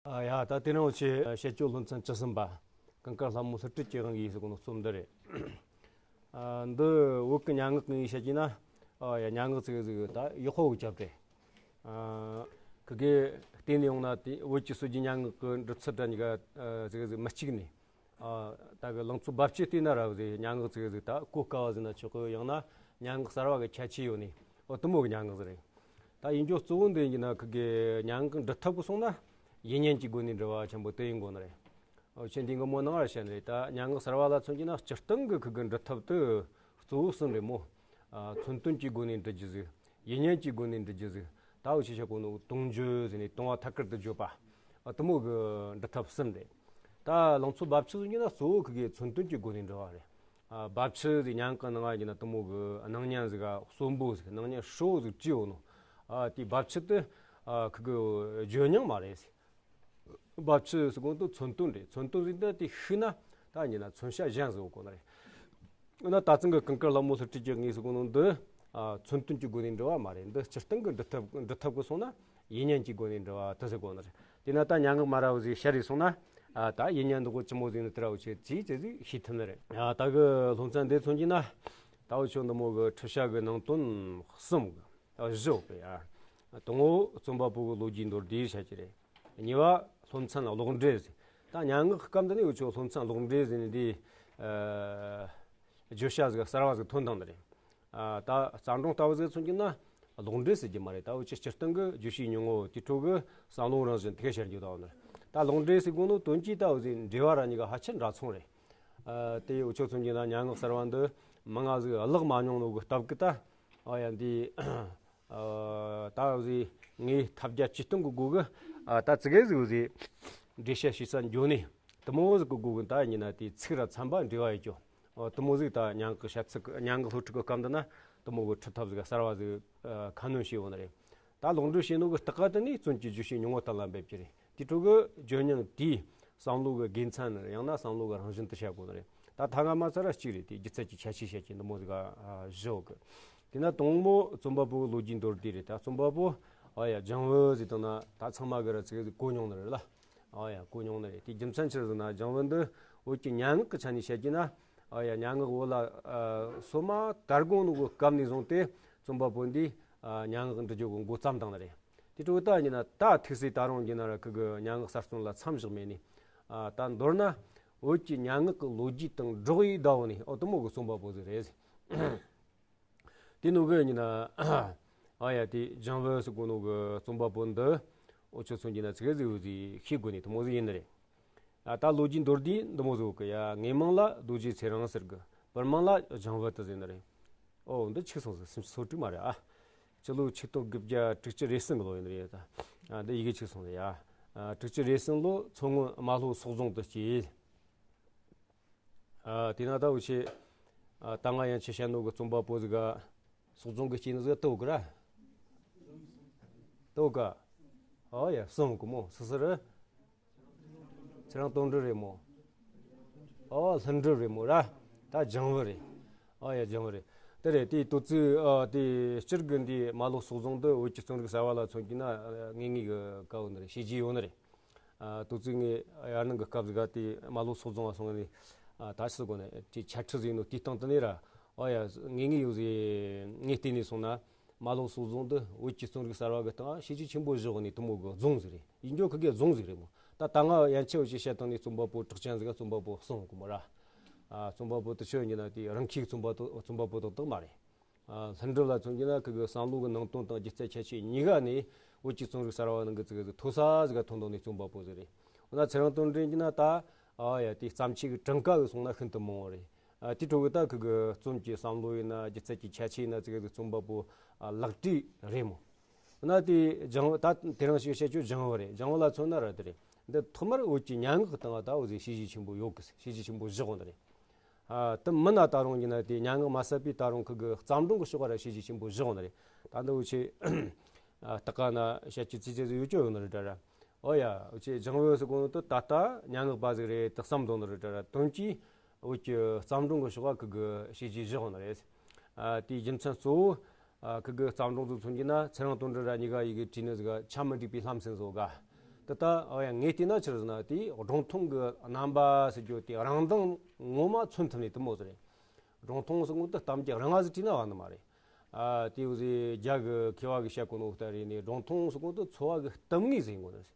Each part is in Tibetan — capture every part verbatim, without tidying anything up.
ཨ་ཡ། ད་དེ་རིང་འུ་ཆོས་བཤད་སྤྱོད་སློབ་ཚན་བཅུ་གསུམ་པ། ཀུན་དཀར་ལྷ་མོ་ལྷུ་སྤྲུལ་གྱི་དབང་གིས་ཟེར་གོ་ནོ་རྩོམ་འདི་རེད། ཨ། འདི་བོད་ཀྱི་སྙན་ངག་གི་ངོས་བཤད་ཀྱིན་ན། ཨ་ཡ། སྙན་ངག་ཙིག་གེ་ཟིག་ད་ཡག་པོ་གི་རྒྱབ་རེད། ཨ། ཁི་གེ་བལྟས་ནས་ཡོང་ན་དེ་བོད་ཀྱི་སྲོལ་རྒྱུན་སྙན་ངག་གི་འབྲི་ཚུལ་དང་གཉིས་ཀ་ཨ་ཙིག་གེ་ཟིག་མི་གཅིག་ནས། ཨ། ད་གི་ལང་ཚོ་རྦབ་ཆུ་བལྟས་ན་ར་ཟིག་སྙན་ངག་ཙིག་གེ་ཟིག་ད་གོ་དཀའ་བ་ཟེར་ན་ཆོག་གི། ཡང་ན་སྙན་ངག་གསར་བ་གི་ཁྱད་ཆོས་ཡོད་ནི། ཨོ་དེ་མོ་གི་སྙན་ངག་ཟིག་རེད། ད་ཡིན་རྒྱུ་གཙོ་བོ་འདི་ཡིན་ན་ཁི་གེ་སྙན་ངག་འབྲི་ཐབས་གི་སོང་ན་ཡིད་བརྙན་གྱི་སྒོ་ནས་འབྲི་བ་ཆེན་པོ་དེ་ཡིན་དགོས་ནི་རེད། ཨོ་ཁྱེད་འདི་གི་མོ་ནང་ར་བཤད་ནི་རེད། ད་སྙན་ངག་གསར་བ་ལ་མཚོན་གྱི་ན་སྤྱིར་བཏང་གི་ཁི་གེ་འབྲི་ཐབས་དེ་གཙོ་བོ་གསུམ་རེད་མོ། ཨ། མཚོན་དོན་གྱི་སྒོ་ནས་འབྲི་རྒྱུ་ཟིག་ཡིད་བརྙན་གྱི་སྒོ་ནས་འབྲི་རྒྱུ་ཟིག་ད་འུ་ཆོས་བཤད་གོ་ནོ་དུང་བརྗོད་ཟེར་ནས་དུང་བ་ཐད་ཀར་དུ་བརྗོད་པ། ཨ། དེ་མོ་གི་འབྲི་ཐབས་གསུམ་རེད། ད་ལང་ཚོ་རྦབ་ཆུ་ཟེར་གྱི་ན་གཙོ་བོ་ཁི་གེ་མཚོན་དོན་གྱི་སྒོ་ནས་འབྲི་བ་རེད། ཨ། རྦབ་ཆུ་ཟེར་སྙན་ངག་གི་ནང་ང་ཡིན་ན་དེ་མོ་གི་སྣང་བརྙན་ཟིག་ག་གསོན་པོ་ཟིག་སྣང་བརྙན་ཧྲིལ་བོ་ཟིག་བྲིས་ཡོད་ནོ། ཨ། དེའི་རྦབ་ཆུ་དེ། ཨ། ཁི་གེ་བརྗོད་སྙིང་མ་རེད། རྦབ་ཆུ་ཟེར་གོ་ནོ་མཚོན་དོན་རེད། མཚོན་དོན་ཟིག་ད་དེ་ཤེས་ན་ད་ཡིན་ན་མཚོན་བྱ་གཞན་ཟིག་ཡོད་དགོས་ནི་རེད། འོ་ན་ད་ཐེངས་གི་ཀུན་དཀར་ལྷ་མོ་ལྷུ་སྤྲུལ་གྱི་དབང་གིས་ཟེར་གོ་ནོ་འདི། ཨ། མཚོན་དོན་གྱི་སྒོ་ནས་འབྲི་བ་མ་རེད། འདི་སྤྱིར་བཏང་གི་འབྲི་ཐབས་འབྲི་ཐབས་གི་སོང་ན་ཡིད་བརྙན་གྱི་སྒོ་ནས་འབྲི་བ་དེ་ཟེར་གོ་ནི་རེད། དེས་ན་ད་སྙན་ངག་མ་ར་བ་ཟིག་ཤར་རེ་སོང་ན། ཨ། ད་ཡིད་བརྙན་འདི་གོ་ཅི་མོ་ཟིག་ནི་དེ་ར་འུ་ཆོས་ཅིག་ཅིག་ཟིག་ཤེས་ཐུབ་ནི་རེད། ཨ། ད་གི་སློབ་ཚན་འདི་མཚོན་གྱི་ན། ད་འུ་ཆོ་འདི་མོ་གི་ཁྲིད་བྱ་གི་ནང་དོན་གསུམ་གི། ཨ། བཞི་ཡོད་གི་ཡ། དང་པོ་རྩོམ་པ་པོ་གི་ལོ་རྒྱུས་མདོར་བསྡུས་བཤད་ཀྱི་རེད། གཉིས་པ་སློབ་ཚན་ཀློག་འགྲེལ་ཟེར། ད་སྙན་ངག་སྐབས་འདི་ནས་འུ་ཆོ་སློབ་ཚན་ཀློག་འགྲེལ་ཟེར་ནས་འདི། ཨ། བརྗོད་བྱ་ཟིག་གསར་བ་ཟིག་ཐོན་བཏང་ནི་རེད། ཨ། ད་བརྩམས་སྒྲུང་ལྟ་བུ་ཟིག་མཚོན་གྱི་ན་ཀློག་འགྲེལ་ཟེར་རྒྱུ་མ་རེད། ད་འུ་ཆོས་སྤྱིར་བཏང་གི་བརྗོད་བྱའི་ཉིན་མོ་དེ་འཕྲོ་གི་བསམ་བློ་རང་བཞིན་དེ་ག་ཤར་རྒྱུ་ད་འོ་ནི་རེད། ད་ཀློག་འགྲེལ་ཟེར་གོ་ནོ་དོན་གྱིས་ད་འུ་ཟིག་འགྲེལ་བ་ར་གཉིས་ཀ་ཧ་ཅང་འདྲ་མཚུངས་རེད། ཨ། དེ་འུ་ཆོ་མཚོན་གྱི་ན་སྙན་ངག་གསར་བ་འདི་མང་ང་ཟིག་བཀླགས་མ་མྱོང་ནོ་གི་སྟབས་ཀྱིས་ད། ཨ་ཡ། འདི། ཨ། ད་འུ་ཟིག་ངས་ཐབས་བརྒྱ་ཇུས་སྟོང་གི་སྒོ་གི། ཨ། ད་ཙི་གེ་ཟིག་འུ་ཟིག་འགྲེལ་བཤད་བྱེད་ས་འགྱོ་ནས་དེ་མོ་ཟིག་གི་སྒོ་གི་ད་ཡིན་ན་དེ་ཚིག་ར་ཚན་པ་འབྲེལ་བ་ཡོད་ཀྱོ། ཨ། དེ་མོ་ཟིག་ད་སྙན་ངག་གི་བཤད་ཚིག་སྙན་ངག་སློབ་ཁྲིད་གི་སྐབས་འདི་ན་དེ་མོ་གི་ཁྲིད་ཐབས་ཟིག་གསར་བ་ཟིག་ཨ། ཁ་སྣོན་བྱས་ཡོད་ནི་རེད། ད་ཀློག་འགྲེལ་བྱས་ནོ་གི་སྟབས་ཀ་དེ་ནས་རྩོམ་གྱི་བརྗོད་བྱའི་ཉིན་མོ་གཏན་ལ་འབེབས་ཀྱི་རེད། དེ་འཕྲོ་གི་བརྗོད་སྙིང་དེའི་བསམ་བློ་གི་དགེ་མཚན་ཡང་ན་བསམ་བློ་གི་རང་བཞིན་དེ་བཤད་དགོས་ནི་རེད། ད་ཐ་ན་མ་ཚད་ར་གཅིག་རེད། དེ་སྒྱུ་རྩལ་གྱི་ཁྱད་ཆོས་བཤད་ཀྱི་འདི་མོ་ཟིག་ག་བཞག་གི། དེས་ན་དང་པོ་རྩོམ་པ་པོའི་ལོ་རྒྱུས་མདོར་བསྡུས་རེད། ད་རྩོམ་པ་པོ། ཨ་ཡ། ལྗང་བུ་ཟེར་དང་ན་ད་ཚང་མ་གི་ར་ཙི་གེ་ཟིག་གོ་མྱོང་ནི་རེད་ལ། ཨ་ཡ། གོ་མྱོང་ནི་རེད། དེའི་རྒྱུ་མཚན་ཆི་རེད་ཟེར་ན་ལྗང་བུ་འདི་བོད་ཀྱི་སྙན་ངག་གི་ཆ་ནས་བཤད་ཀྱི་ན། ཨ་ཡ། སྙན་ངག་བོད་ལ་ཨ་སོ་མ་དར་གོ་ནོ་གི་སྐབས་ནས་བཟུང་སྟེ་རྩོམ་པ་པོ་འདིས་ཨ་སྙན་ངག་འབྲི་རྒྱུ་གི་འགོ་བརྩམས་བཏང་ནི་རེད། དེ་འཕྲོ་ད་ཡིན་ན་ད་ཐུག་སའི་ད་རུང་ཡིན་ན་ར་ཁི་གི་སྙན་ངག་གསར་རྩོམ་ལ་མཚམས་བཞག་མེད་ནས། ཨ། ད་མདོར་ན་བོད་ཀྱི་སྙན་ངག་གི་ལོ་རྒྱུས་དང་འགྲོགས་ཡི་ཟླ་བོ་ནས་ཨོ་དེ་མོ་གི་རྩོམ་པ་པོ་ཟིག་རེད། དེ་ནོ་གི་ཡིན་ན། ཨ་ཡ། དེ་ལྗང་བུ་ཟེར་གོ་ནོ་གི་རྩོམ་པ་པོ་འདི་འུ་ཆོ་མཚོན་གྱི་ན་ཙི་གེ་ཟིག་འུ་ཟིག་ཤེས་དགོས་ནི་དེ་མོ་ཟིག་ཡིན་ནི་རེད། ཨ། ད་ལོ་རྒྱུས་མདོར་བསྡུས་འདི་མོ་ཟིག་ཡོད་གི་ཡ། ངའི་མིང་ལ་རྡོ་རྗེ་ཚེ་རིང་ཟེར་གི། བུ་མིང་ལ་ལྗང་བུ་དེ་ཟེར་ནི་རེད། ཨོ་འདི་འཆུག་སོང་ཟིག་སུམ་ཅུ་སོ་དྲུག་མ་རེད་ཨ། སྤྱི་ལོ་ཆིག་སྟོང་དགུ་བརྒྱ་དྲུག་ཅུ་རེ་གསུམ་གི་ལོ་ཡིན་ནི་རེད་ད། ཨ། འདི་ཡི་གེ་འཆུག་སོང་ཟིག་ཡ། ཨ། དྲུག་ཅུ་རེ་གསུམ་ལོ་མཚོ་སྔོན་རྨ་ལྷོ་སོག་རྫོང་དུ་སྐྱེས། ཨ། དེ་ན་ད་འུ་ཆོས། ཨ། ད་ང་ཡང་ཆེ་བཤད་ནོ་གི་རྩོམ་པ་པོ་ཟིག་ག་སོག་རྫོང་གི་སྐྱེས་ནི་ཟིག་ལྟོས་གི་ར། ལྟོས་ག་ཨོ་ཡ། གསུངས་གི་མོ་སི་སི་རི། ཚེ་རིང་དོན་གྲུབ་རེད་མོ། ཨོ་ལྷུན་གྲུབ་རེད་མོ་ར། ད་ལྗང་བུ་རེད། ཨོ་ཡ། ལྗང་བུ་རེད། དེ་རེད། དེའི་དུས་ཚོད། ཨ། དེ་སྤྱིར་གི་འདི་རྨ་ལྷོ་སོག་རྫོང་འདི་བོད་ཀྱི་རྩོམ་རིག་གསར་བ་ལ་མཚོན་གྱི་ན་ངེས་ངེས་གི་དཀའ་བོ་ནི་རེད། བྱས་རྗེས་ཡོད་ནི་རེད། ཨ། དུས་ཚོད་ངས་ཡར་ནང་གི་སྐབས་ཟིག་ག་དེ་རྨ་ལྷོ་སོག་རྫོང་ང་སོང་ནས། ཨ། ད་ཕྱི་གོ་ནས་དེ་འཆད་ཁྲིད་ཟིག་ཡིན་ནོ་དེའི་སྟེང་དུ་ནས་ར། ཨོ་ཡ། ངེས་ངེས་ཡོད་ཟིག་ངས་བལྟས་ནས་སོང་ན། རྨ་ལྷོ་སོག་རྫོང་འདི་བོད་ཀྱི་རྩོམ་རིག་གསར་བ་གི་སྟེང་བྱས་རྗེས་ཆེན་པོ་བཞག་ནས་དེ་མོ་གི་རྫོང་ཟིག་རེད། ཡིན་རྒྱུ་ཁི་གེ་རྫོང་ཟིག་རེད་མོ། ད་ད་ང་ཡན་ཆད་འུ་ཆོས་བཤད་སྟངས་ནས་རྩོམ་པ་པོ་གྲགས་ཅན་ཟིག་ག་རྩོམ་པ་པོ་གསུངས་གི་མོ་ར། ཨ། རྩོམ་པ་པོ་དེ་ཆོས་ཡིན་ན་དེ་རང་ཁྱིའི་རྩོམ་པ་དེ་རྩོམ་པ་པོ་དེ་དག་མ་རེད། ཨ། ལྷུན་གྲུབ་ལ་མཚོན་གྱི་ན་ཁི་གི་བསམ་བློ་གི་ནང་དོན་དང་སྒྱུ་རྩལ་ཁྱད་ཆོས་གཉིས་ཀ་ནས་བོད་ཀྱི་རྩོམ་རིག་གསར་བ་ནང་གི་ཙི་གེ་ཟིག་མཐོ་ས་ཟིག་ག་ཐོན་བཏང་ནས་རྩོམ་པ་པོ་ཟིག་རེད། འོ་ན་ཚེ་རིང་དོན་གྲུབ་ཡིན་གྱི་ན་ད། ཨ་ཡ། དེ་བརྩམས་ཆོས་ཀྱི་གྲངས་ཀ་གི་སོང་ན་ཤིན་ཏུ་མང་བ་རེད། ཨ། དེ་འཕྲོ་གི་ད་ཁི་གི་རྩོམ་གྱི་བསམ་བློ་ཡིན་ན་སྒྱུ་རྩལ་གྱི་ཁྱད་ཆོས་ཡིན་ན་ཙི་གེ་ཟིག་རྩོམ་པ་པོ། ཨ། ལག་བྲིས་རེད་མོ། འོ་ན་དེ་ལྗང་བུ་ད་དེ་རིང་ཞིག་བཤད་རྒྱུ་ལྗང་བུ་རེད། ལྗང་བུ་ལ་མཚོན་ན་ར་དེ་རེད། འདི་ཐོག་མར་བོད་ཀྱི་སྙན་ངག་གི་སྟེང་ང་ད་འུ་ཟིག་བྱས་རྗེས་ཆེན་པོ་ཡོད་གི། བྱས་རྗེས་ཆེན་པོ་བཞག་ཡོད་ནི་རེད། ཨ། དེ་མིན་ན་ད་རུང་ཡིན་ན་དེ་སྙན་ངག་མ་ཟད་པའི་ད་རུང་ཁི་གི་བརྩམས་སྒྲུང་གི་ཕྱོགས་ར་བྱས་རྗེས་ཆེན་པོ་བཞག་ཡོད་ནི་རེད། ད་འདི་འུ་ཆོས། ཨ། ད་ག་ན་བཤད་རྒྱུ་ཙི་ཙི་ཟིག་ཡོད་རྒྱུ་ཡོད་ནི་རེད་ད་ར། ཨོ་ཡ། འུ་ཆོས་ལྗང་བུ་ཟེར་གོ་ནོ་དེ་ད་ལྟ་སྙན་ངག་པ་ཟིག་རེད་དེ་བསམ་འདུག་ནི་རེད་ད་ར། དོན་གྱིས་བོད་ཀྱི་བརྩམས་སྒྲུང་གི་ཕྱོགས་ཀ་ཁི་གི་བྱས་རྗེས་བཞག་ཡོད་ནི་རེད། ཨ། དེའི་རྒྱུ་མཚན་གཙོ་བོ། ཨ། ཁི་གི་བརྩམས་སྒྲུང་ཚོ་མཚོན་གྱི་ན་ཚེ་རིང་དོན་གྲུབ་ར་གཉིས་ཀ་ཡི་གེ་བྲིས་ནི་ཟིག་ག་ཆ་མི་འགྲིག་པའི་ལྷམ་སེན་བཟོ་ག་དེ་ད་ཨ་ཡ་ངས་བལྟས་ན་ཆི་རེད་ཟེར་ན་དེ་སྒྲུང་ཐུང་གི་རྣམ་པ་ཟེར་རྒྱུ་དེ་རང་མདངས་ངོ་མ་མཚོན་ཐུབ་ནི་དེ་མོ་ཟིག་རེད། སྒྲུང་ཐུང་ཟེར་གོ་ནོ་དེ་གཏམ་རྒྱུད་རང་ང་ཟིག་བྲིས་ན་བ་ནི་མ་རེད། ཨ་དེ་བོ་ཟིག་རྒྱ་གི་མཁས་པ་གིས་བཤད་གོ་ནོ་ལྟར་རེད་ནི། སྒྲུང་ཐུང་ཟེར་གོ་ནོ་དེ་འཚོ་བ་གི་གཏམ་ངོས་ཟིག་ཡིན་གོ་ནི་རེད།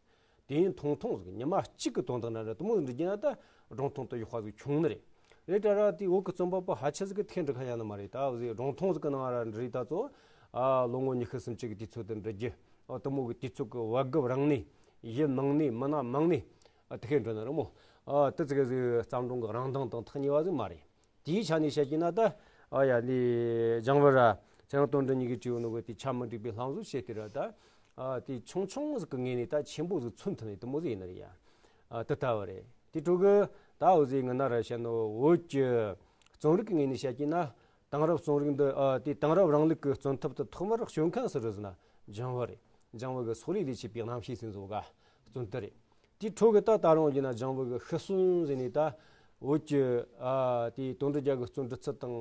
དུས་ཡུན་ཐུང་ཐུང་ཟིག་ཉི་མ་གཅིག་གི་དོན་དག་འདྲ་འདྲ་དེ་མོ་ཟིག་འབྲི་རྒྱུ་ན་ད་སྒྲུང་ཐུང་དེ་ཡག་པ་ཟིག་བྱུང་ནི་རེད། རེད་དྲ་ར་དེ་བོད་ཀྱི་རྩོམ་པ་པོ་ཕལ་ཆེར་ཟིག་གིས་དེ་འདྲ་ཁ་ཡ་ནི་མ་རེད། ད་བོ་ཟིག་སྒྲུང་ཐུང་ཟིག་གི་ནང་ར་འབྲི་རིགས་ད་ཚོ་ཨ་ལོ་ངོ་ཉི་ཤུ་སུམ་ཅུ་གི་དུས་ཚོད་དེ་འབྲི་རྒྱུ། ཨོ་དེ་མོ་གི་དུས་ཚོད་ཀྱི་བབ་དགུ་རིང་ནས་ཡུལ་མང་ནས་མི་སྣ་མང་ནས་ཨ་དེ་ཁའི་འགྲོ་ནི་རེད་མོ། ཨ་དེ་ཙི་གེ་ཟིག་བརྩམས་སྒྲུང་གི་རང་མདངས་དང་ཐག་ཉེ་བ་ཟིག་མ་རེད། དེའི་ཆ་ནས་བཤད་ཀྱི་ན་ད་ཨ་ཡ་ནི་ལྗང་བུ་ར་ཚེ་རིང་དོན་གྲུབ་གཉིས་ཀྱིས་བྲིས་ཡོད་ནོ་གི་དེ་ཆ་མི་འགྲིག་པའི་ལྷམ་བཟོ་བྱས་ཏེ་ར་ད་ཨ་དེ་ཆུང་ཆུང་ཟིག་གི་ངོས་ནས་ད་ཆེན་པོ་ཟིག་མཚོན་ཐུབ་ནི་དེ་མོ་ཟིག་ཡིན་ནི་རེད་ཡ། ཨ་དེ་ལྟ་བུ་རེད། དེ་འཕྲོ་གི་ད་འོ་ཟིག་ངི་ན་ར་བཤད་ནོ་བོད་ཀྱི་རྩོམ་རིག་གི་ངོས་ནས་བཤད་ཀྱི་ན། དེང་རབས་རྩོམ་རིག་འདི་ཨ་དེ་དེང་རབས་རིང་ལུགས་ཀྱི་རྩོམ་ཐབས་དེ་ཐོག་མར་སྤྱོད་མཁན་སུ་རེད་ཟེར་ན་ལྗང་བུ་རེད། ལྗང་བུ་གི་སོག་ལེ་ལས་བྱས་པའི་རྣམ་ཤེས་ཟེར་བཟོ་ག་རྩོམ་དེ་རེད། དེའི་འཕྲོ་གི་ད་ད་རུང་ཡིན་ན་ལྗང་བུ་གི་ཤི་གསོན་ཟེར་ནས་ད་བོད་ཀྱི་ཨ་དེ་དོན་གྲུབ་རྒྱལ་གྱི་རྩོམ་འབྲི་ཚུལ་དང་